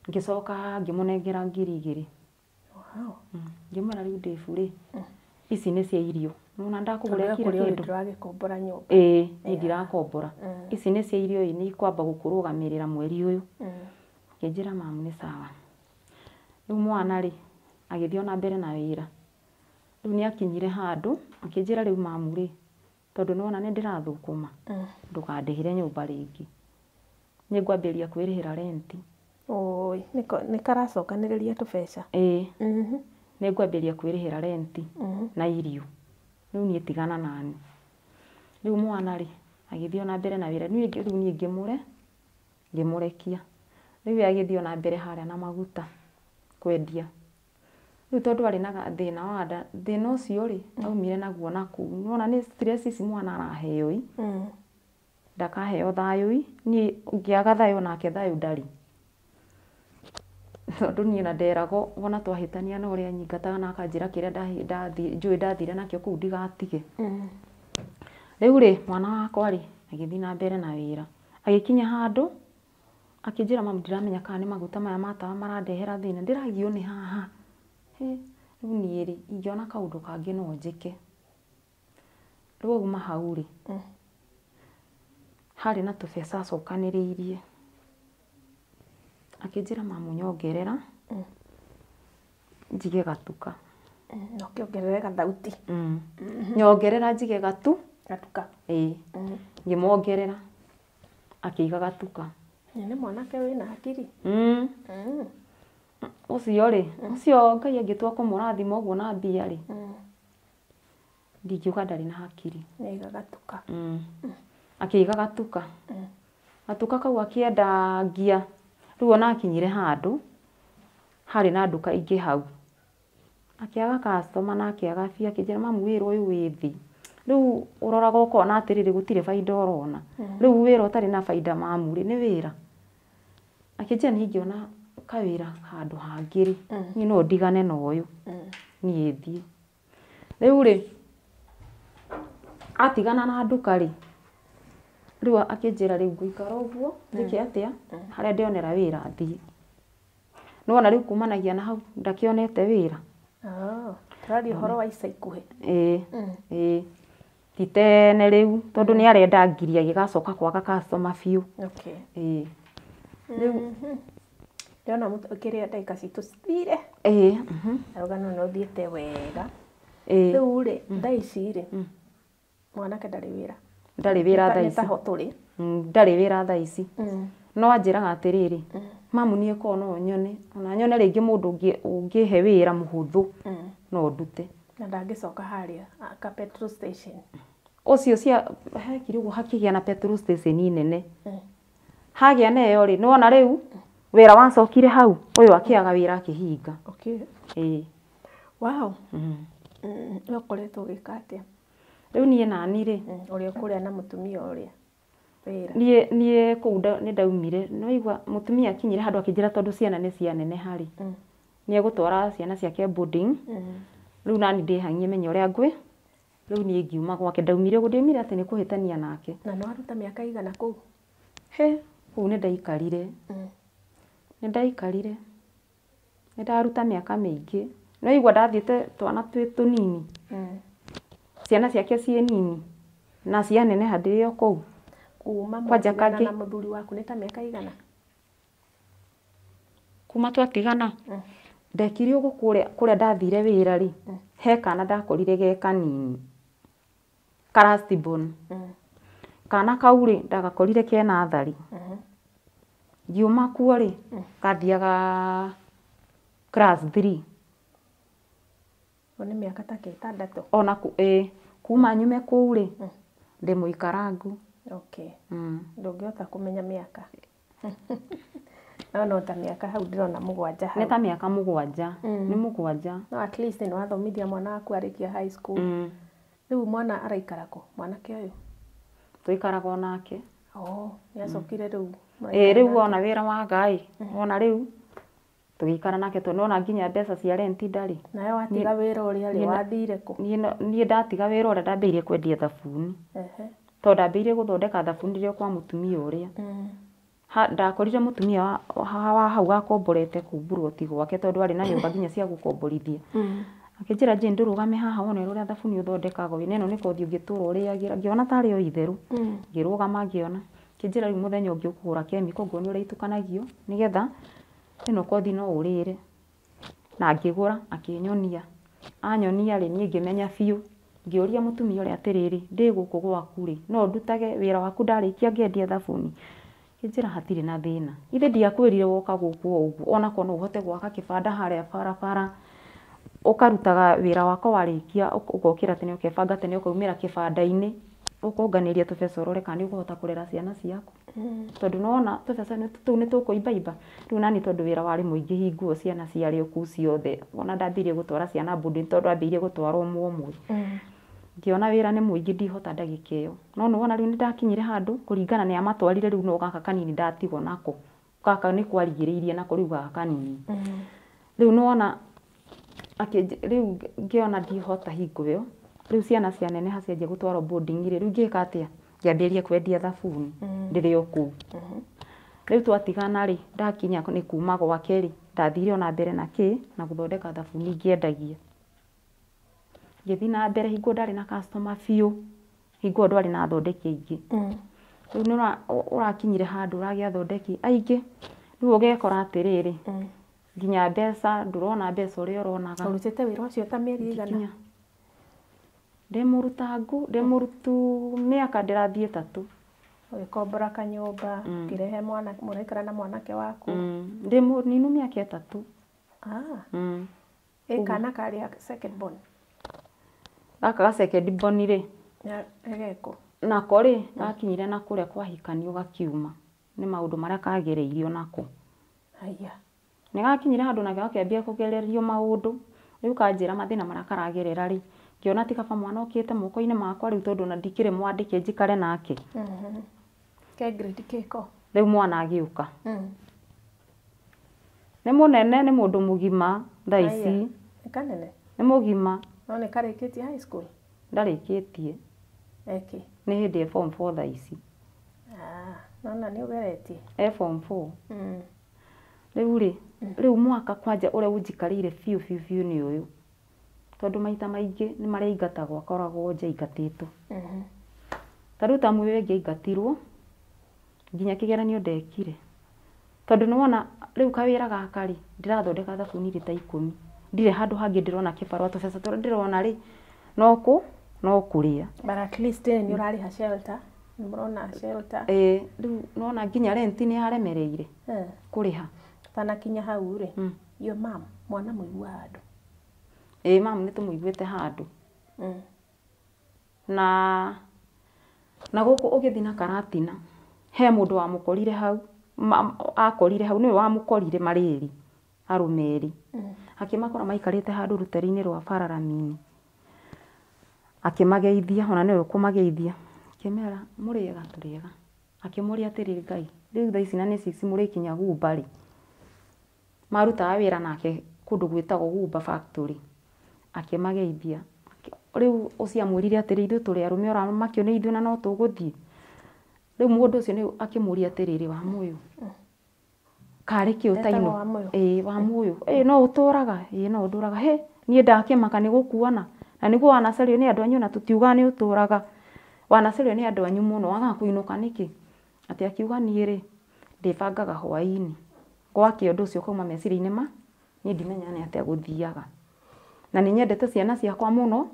Ngĩcoka ngĩmũnengera 2,000. Wow. Ngĩmwĩra rĩu Dave rĩ, ici nĩ cia irio. Nĩwona ndakũgũrĩra kila kĩndũ. Ndũragĩkombora nyũmba. Ĩĩ, niĩ ndirakombora. Ici nĩ cia irio ĩ, nĩ ikwamba gũkũrũgamĩrĩra mweri ũyũ. Akĩnjĩra mamu nĩ sawa. Rĩu mwana rĩ, agĩthiĩ ona mbere na wĩra. Rĩu nĩ akinyire handũ, akĩnjĩra rĩu mamu rĩ, tondũ nĩwona nĩ ndĩrathũkũma, ndũkandĩhĩre nyũmba rĩngĩ. Nĩ ngwambĩrĩria kwĩrĩhĩra renti. Oi, nĩ karacokanĩrĩria tũbeca. Ĩĩ. Nĩ ngwambĩrĩria kwĩrĩhĩra renti na irio. Rĩu niĩ tigana nani. Rĩu mwana rĩ, agĩthiĩ ona mbere na wĩra. Niĩ rĩu niĩ ngĩmũrekia. Rĩu we agĩthiĩ ona mbere harĩa na maguta kwendia. Rĩu tondũ arĩ na thĩna wa nda, thĩna ũcio rĩ, aumire naguo nakũu. Nĩwona nĩ stress ici mwana araheo ii, ndakaheo thayũ ii, niĩ ngĩaga thayũ nake thayũ ndarĩ. Tondũ niĩ ona nderagwo wona twahĩtania na ũrĩa anyingataga na akanjĩra kĩrĩa njũĩ ndathire nakĩo kũu ndigatige. Rĩu rĩ, mwana wakwa rĩ, agĩthiĩ na mbere na wĩra. Agĩkinya handũ, akĩnjĩra mami ndiramenya kana nĩ maguta maya ma tawa marandehera thĩna, ndĩragio nĩ haha. Hĩ, rĩu niĩ rĩ, ingĩona kaũndũ kangĩ no njĩke. Rĩu auma hau rĩ, harĩ na tũbeca acokanĩrĩirie. Akĩnjĩra mamu nyongerera, njige gatuka. Na ũkĩongerere gathauti. Nyongerera njige Gatuka. Ĩĩ. Ngĩmuongerera, akĩiga gatuka. Nĩ mwanake wĩna hakiri. Ũcio rĩ, ũcio Ngai angĩtua kũmũrathima ũguo na mbia rĩ, ndingiuga ndarĩ na hakiri. Nĩaiga gatuka. Akĩiga gatuka. Gatuka kau akĩendangia. Rĩu ona akinyire handũ, harĩ na nduka ingĩ hau. Akĩaga customer na akĩaga bia, akĩnjĩra mamu wĩra ũyũ wĩ thĩ. Rĩu ũroraga ũkona atĩrĩrĩ gũtirĩ baida ũrona. Rĩu wĩra ũtarĩ na baida mamu rĩ, nĩ wĩra. Akĩnjĩra niĩ ingĩona kawĩra handũ hangĩ rĩ, niĩ no ndigane na ũyũ, niĩ thiĩ. Rĩu rĩ, atigana na nduka rĩ, rĩu akĩnjĩra rĩu ngũikara ũguo, njĩke atĩa, harĩa ndĩonera wĩra thiĩ. Nĩwona rĩu kumanagia na hau ndakĩonete wĩra. Tũraria ũhoro wa ica ikuhĩ. Ĩĩ, ĩĩ. Ti tene rĩu, tondũ nĩ arenda ngiri agĩgacoka kwaga customer biũ. Ĩĩ. Rĩu ndĩrona kĩrĩa ndagĩka citũ cithire. Ĩĩ. Na rũgano nĩ rũthiĩte wega. Ĩĩ. Rĩu rĩ, thaa ici rĩ, mwanake ndarĩ wĩra. Ndarĩ wĩra thaa Nĩ ici. taho tũrĩ. Ndarĩ wĩra thaa ici. No anjĩraga atĩrĩrĩ, mamu niĩ korwo no nyone, ona nyone rĩngĩ mũndũ ũngĩhe wĩra mũhũthũ, no ndute. Na ndangĩcoka harĩa ka petrol station. Ũcio cia hekire ũguo hakĩgĩa na petrol station nene. Hagĩa na ĩyo rĩ, nĩwona rĩu wĩra wacokire hau, ũyũ akĩaga wĩra akĩhinga. Ĩĩ. Wow. We ũkoretwo ũgĩka atĩa? Rĩu niĩ nani rĩ, Ũrĩa ũkũrĩa na mũtumia ũrĩa wĩra. Niĩ kũu nĩ ndaumire, nĩwaigua mũtumia akinyire handũ akĩnjĩra tondũ ciana nĩ cianeneha rĩ, nĩ egũtwara ciana ciake boarding. Rĩu nani ndĩhang'ie menye ũrĩa ngwĩ. Rĩu niĩ ngiuma gwake, ndaumire ũguo, ndiaumire atĩ nĩ kũhĩtania nake. Na nĩ waruta mĩaka igana kũu? He, kũu nĩ ndaikarire. Nĩ ndaikarire. Nĩ ndaruta mĩaka mĩingĩ. Nĩwaigua ndathiĩte twana twĩ tũnini. Ciana ciake ciĩ nini. Na cianeneha ndĩrĩ o kũu. Kuma Kwanja mwatigana kangĩ. na mũthuri waku nĩ ta mĩaka igana? Kuma twatigana? Ndekire ũguo kũrĩa ndathire wĩra rĩ, he kana ndakorire ge kanini. Ka last born. Kana kau rĩ, ndagakorire kena athari. Ngiuma kuo rĩ, kathiaga class 3. Ũyũ nĩ mĩaka ta ĩtandatũ? Ona ĩĩ, kuma nyume kũu rĩ, ndĩ mũikarangu. Ndũngĩhota kũmenya mĩaka. No no ta mĩaka hau ndĩrona mũgwanja hau. Nĩ ta mĩaka mũgwanja. Nĩ mũgwanja. No at least nĩ wathomithia mwana waku arĩkia high school. Rĩu mwana araikara kũ? Mwanake ũyũ? Tũikaraga o nake. Oh, nĩ acokire rĩu. Ĩĩ, rĩu wona wĩra waga ĩ, wona rĩu tũgĩikara nake tondũ nĩwona nginya mbeca cia rent ndarĩ. Nawe watiga wĩra ũrĩa rĩ, wathire kũ? Niĩ ndatiga wĩra ũrĩa ndambĩrĩirie kwendia thabuni. Tondũ ndambĩrĩirie gũthondeka thabuni rĩrĩa kwa mũtumia ũrĩa. Ndakorire mũtumia wa hau akomborete kũu mburoti gwake tondũ arĩ na nyũmba nginya cia gũkomborithia. Akĩnjĩra Jane ndũrũgame haha wone ũrĩa thabuni ũthondekagwo ĩ, na ĩno nĩ kothi ũngĩtũra ũrĩagĩra. Ngĩona tarĩ o itherũ. Ngĩrũgama ngĩona. Akĩnjĩra rĩu mũthenya ũngĩ ũkũgũra chemical ngorwo nĩ ũrĩa itukanagio nĩgetha ĩno kothi no ũrĩre. Na ngĩgũra akĩnyonia. Anyonia rĩ, niĩ ngĩmenya biũ. Ngĩũria mũtumia ũrĩa atĩrĩrĩ, ndĩ gũkũ gwaku rĩ, no ndutage wĩra waku ndarĩkia ngendia thabuni? Akĩnjĩra hatirĩ na thĩna. Ithe ndiakwĩrire woka gũkũ o ũguo, ona korwo no ũhote gwaka kĩbanda harĩa barabara. Ũkarutaga wĩra wakwa warĩkia ũgokĩra tene ũkebanga tene ũkaumĩra kĩbanda-inĩ ũkonganĩria tũbeca ũrore kana nĩ ũkũhota kũrera ciana ciaku. Tondũ nĩwona tũbeca tũu nĩ tũkũimbaimba. Rĩu nani tondũ wĩra warĩ mũingĩ hingo ĩyo ciana ciarĩ o kũu ciothe. Ona ndambĩrĩirie gũtwara ciana boarding tondũ ndambĩrĩirie gũtwara ũmwe ũmwe. Ngĩona wĩra nĩ mũingĩ ndihota ndagĩka ĩyo. No nĩwona rĩu nĩndakinyire handũ kũringana nĩ amatwarire rĩu no gaka kanini ndatigwo nako. Gaka nĩ kwarigĩrĩirie nako rĩu gaka kanini. Rĩu nĩwona rĩu ngĩona ndihota hingo ĩyo. Rĩu ciana cianeneha cianjia gũtwarwo boarding rĩ, rĩu ngĩka atĩa? Ngĩambĩrĩria kwendia thabuni ndĩrĩ o kũu. Rĩu twatigana rĩ, ndakinya nĩ kuma gwake rĩ, ndathire ona mbere na kĩ, na gũthondeka thabuni ngĩendagia. Ngĩthiĩ na mbere hingo ndarĩ na customer biũ, hingo ĩyo ndwarĩ na athondeki aingĩ. Rĩu nĩ ũrakinyire handũ ũragĩa athondeki aingĩ, rĩu ũgekora atĩrĩrĩ, nginya mbeca ndũrona mbeca ũrĩa ũronaga. Ũrutĩte wĩra ũcio ta mĩeri ĩigana? Ndĩmũrutangu, ndĩmũrutu mĩaka ndĩrathiĩ 3. Ũgĩkombora kanyũmba, ũkĩrehe mwana, mũraikara na mwanake waku. Ndĩmũninu mĩaka 3. Ĩ kana karĩa second born? Gaka ga second born rĩ, Geko. Nako rĩ, gakinyire na kũrĩa kwahikanio gakiuma. Nĩ maũndũ marĩa kagereirio nako. Haiya. Nĩ gakinyire handũ nake gakĩambia kũgererio maũndũ. Rĩu kanjĩra mathĩna marĩa karagerera rĩ, ngĩona ti kaba mwana okĩte moko-inĩ makwa rĩu tondũ ona ndikĩrĩ mwandĩke njikare nake. Ke grade kĩko? Rĩu mwana agĩũka. Nĩ mũnene, nĩ mũndũ mũgima thaa ici. Nĩ kanene? Nĩ mũgima. No nĩ karĩkĩtie high school? Ndarĩkĩtie. Eki. Nĩ hĩndĩ e form 4 thaa ici. Nona nĩ ũgeretie. E form 4. Rĩu rĩ, rĩu mwaka kwanja ũrĩa ũnjikarĩire biũ biũ biũ nĩ ũyũ. Tondũ maita maingĩ nĩ marĩa aingatagwo akoragwo nja aingatĩtwo. Ta rĩu tamu ĩyo ĩngĩ aingatirwo nginya kĩgeranio ndekire. Tondũ nĩwona rĩu kawĩra gaka rĩ, ndĩrathondeka thabuni rita 10. Ndirĩ handũ hangĩ ndĩrona kĩbarũa tũbeca tũrĩa ndĩrona rĩ, no kũrĩa. But at least nĩ ũrarĩha shelter, nĩ mũrona shelter. Rĩu nĩwona nginya rent nĩ yaremereire kũrĩha. Tanakinya hau rĩ, your mom, mwana mũigua handũ. Mam nĩ tũmũiguĩte handũ. Na gũkũ ũgĩthiĩ na Karatina, he mũndũ wamũkorire hau, akorire hau, nĩwe wamũkorire marĩ erĩ, arũme erĩ. Akĩmakora maikarĩte handũ rũtere-inĩ rwa bara rami-inĩ. Akĩmageithia, ona nĩwe ũkũmageithia. Akĩmera, mũrĩega tũrĩega. Akĩmũria atĩrĩrĩ Ngai, rĩu thaa ici na nĩ 6 mũrĩkinya Gumba rĩ. Marutaga wĩra nake kũndũ gwĩtagwo Gumba factory. Akĩmageithia. Rĩu ũcio amwĩrire atĩrĩ, ithuĩ tũrĩ arũme ũramakio nĩ ithuĩ na no tũgũthiĩ. Rĩu mũndũ ũcio nĩ akĩmũria atĩrĩrĩ, Wamũyũ, karĩ kĩ ũtainũ? Wamũyũ. No ũtũraga? No ndũraga. Hĩ, niĩ ndakĩmaka nĩ gũkuona. Na nĩguo wanacario nĩ andũ anyu na tũtiugaga nĩ ũtũraga. Wanacario nĩ andũ anyu mũno, wagaga kũinũka nĩkĩ? Atĩ akiuga niĩ rĩ, ndĩbangaga hwaĩ-inĩ. Gwakĩa ũndũ ũcio ũkauma meciria-inĩ ma, niĩ ndimenyaga nĩ atĩa gũthiaga. Na nĩ nyendete ciana ciakwa mũno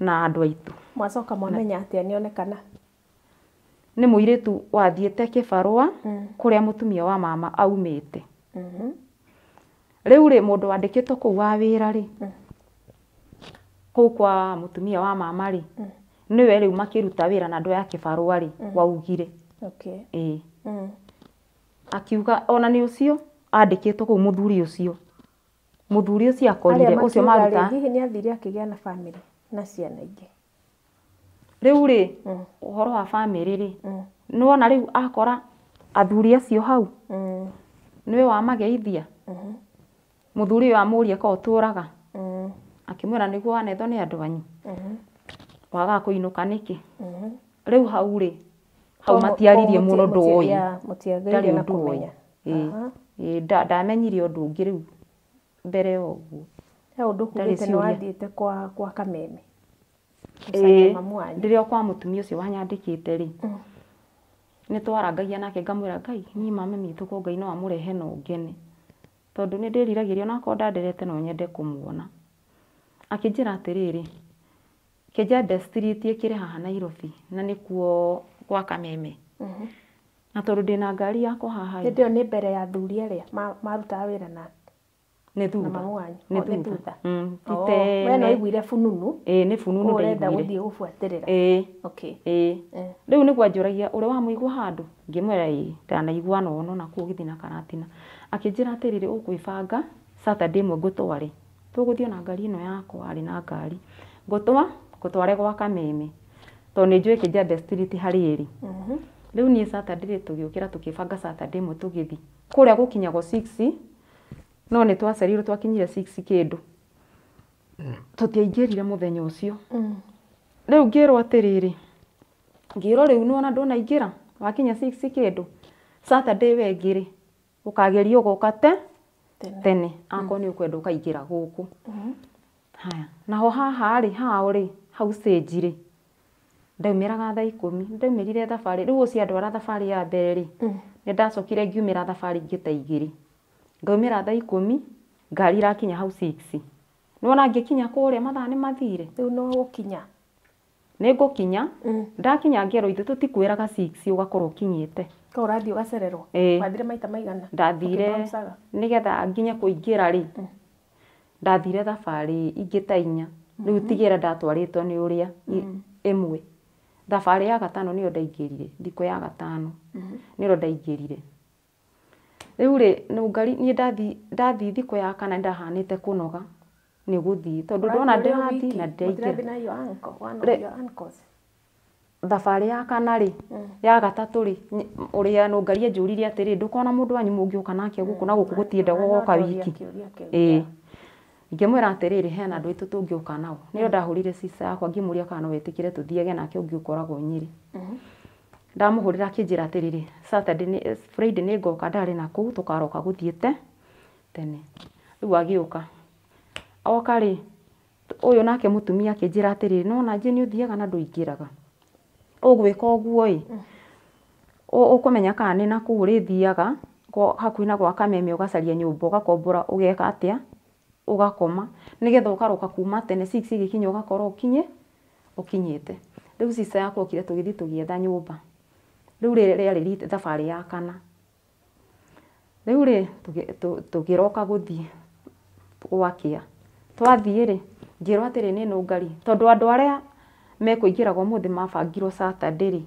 na andũ aitũ. Mwacoka mwamenya atĩa nĩonekana? Nĩ mũirĩtu wathiĩte kĩbarũa kũrĩa mũtumia wa mama aumĩte. Rĩu rĩ, mũndũ wandĩkĩtwo kũu wa wĩra rĩ, kũu kwa mũtumia wa mama rĩ, nĩwe rĩu makĩruta wĩra na andũ aya a kĩbarũa rĩ, waugire. Akiuga ona nĩ ũcio andĩkĩtwo kũu mũthuri ũcio. Mũthuri ũcio akorire ũcio maruta. Hihi nĩ athire akĩgĩa na family na ciana ingĩ? Rĩu rĩ, ũhoro wa family rĩ, nĩwona rĩu akora athuri acio hau, nĩwe wamageithia. Mũthuri ũyũ amũria ko ũtũraga. Akĩmwĩra nĩguo wanethwo nĩ andũ anyu. Wagaga kũinũka nĩkĩ? Rĩu hau rĩ, hau matiaririe mũno ndũĩ. Mũtiagĩrĩire na kũmenya. Ndamenyire ũndũ ũngĩ rĩu mbere ya ũguo. He ũndũ ũkugĩte nĩ wathiĩte kwa Kameme. Ndĩrĩ o kwa mũtumia ũcio wanyandĩkĩte rĩ, nĩ twarangagia nake ngamwĩra Ngai, niĩ mama witũ ko Ngai no amũrehe no ngene. Tondũ nĩ ndĩriragĩria onakorwo ndanderete no nyende kũmuona. Akĩnjĩra atĩrĩrĩ, Kijembe Street ĩkĩrĩ haha Nairobi na nĩkuo gwa Kameme. Na tondũ ndĩna ngari yakwa haha. Hĩndĩ ĩyo nĩ mbere ya athuri arĩa marutaga wĩra nake. Nĩ Na thutha. mamu wanyu. Nĩ Oh, nĩ thutha. thutha. Ti Oh, tene. we no aiguire fununu. Ĩĩ nĩ fununu Ũrenda ndaiguire. gũthiĩ gũbuatĩrĩra. Ĩĩ. Okay. Ĩĩ. Eh. Rĩu nĩguo anjũragia ũrĩ wamũigua handũ? Ngĩmwĩra ĩĩ ndanaigua nono na kũu gĩthiĩ na Karatina. Akĩnjĩra atĩrĩrĩ, ũkwĩbanga Saturday ĩmwe ngũtware. Tũgũthiĩ na ngari ĩno yakwa, arĩ na ngari. Ngũtware gwa Kameme. Tondũ nĩ njũĩ Kĩjabe Street harĩa ĩrĩ. Rĩu niĩ Saturday tũgĩũkĩra tũkĩbanga Saturday ĩmwe tũgĩthiĩ. Kũrĩa gũkinyagwo 6, no nĩ twacereirwo twakinyire 6 kĩndũ. Tũtiaingĩrire mũthenya ũcio. Rĩu ngĩrwo atĩrĩrĩ, ngĩrwo rĩu nĩwona ndũnaingĩra, wakinya 6 kĩndũ, Saturday ĩyo ĩngĩ rĩ, ũkageria ũgoka tene akorwo nĩ ũkwenda ũkaingĩra gũkũ. Haya, naho haha rĩ, hao rĩ, hau stage rĩ, ndaumĩraga thaa 10, ndaumĩrire thabarĩ, rĩu ũcio andwara thabarĩ ya mbere rĩ, nĩ ndacokire ngiumĩra thabarĩ ingĩ ta 2. Ngaumĩra thaa 10, ngari irakinya hau 6. Nĩwona ngĩkinya kũrĩa mathaa nĩ mathire. Rĩu no gũkinya. Nĩ ngũkinya, ndakinya ngerwo ithuĩ tũtikwĩraga 6 ũgakorwo ũkinyĩte. Ko ũrathiĩ ũgacererwo? Ĩĩ. Wathire maita maigana? Ndathire Ũkĩbounce-aga? nĩgetha nginye kũingĩra rĩ, ndathire thabarĩ ingĩ ta 4. Rĩu tigĩra ndatwarĩtwo nĩ ũrĩa ĩmwe. Thabarĩ ya gatano nĩyo ndaingĩrire, thikũ ya gatano nĩyo ndaingĩrire. Rĩu rĩ, nũngari niĩ ndathi thikũ ya kana ndahanĩte kũnoga nĩ gũthiĩ tondũ ndona Ũrathiĩ ũrĩ o ndĩrathiĩ wiki? na ndĩraingĩra. Mũtirathiĩ na your uncle, one of your uncles? Thabarĩ ya kana rĩ, ya gatatũ rĩ, ũrĩa nũngari anjũririe atĩrĩ, ndũkona mũndũ wanyu mũngĩũka nake gũkũ na gũkũ gũtiendagwo goka wiki. Ĩĩ. Ngĩmwĩra atĩrĩrĩ, hena andũ aitũ tũngĩũka nao. Nĩyo ndahũrire sister yakwa ngĩmũria kana no etĩkĩre tũthiage nake ũngĩ ũkoragwo Nyĩrĩ. Ndamũhũrĩra akĩnjĩra atĩrĩrĩ, Saturday nĩ Friday nĩ ngoka ndarĩ na kũu tũkaroka gũthiĩte tene. Rĩu agĩũka. Oka rĩ, ũyũ nake mũtumia akĩnjĩra atĩrĩrĩ, nĩwona Jane ũthiaga na ndũingĩraga. Ũgwĩka ũguo ĩ, ũkũmenya kana nĩ na kũu ũrĩthiaga hakuhĩ na gwa Kameme ũgacaria nyũmba ũgakombora ũgeka atĩa, ũgakoma nĩgetha ũkaroka kuma tene 6 ĩgĩkinya ũgakorwo ũkinyĩte. Rĩu sister yakwa okire tũgĩthiĩ tũgĩetha nyũmba. Rĩu rĩrĩ rĩarĩ thabarĩ ya kana. Rĩu rĩ, tũkĩroka gũthiĩ gwakĩa. Twathiĩ rĩ, ngĩrwo atĩrĩ nĩ nũngari tondũ andũ arĩa mekũingĩraga ũmũthĩ mabangirwo Saturday rĩ,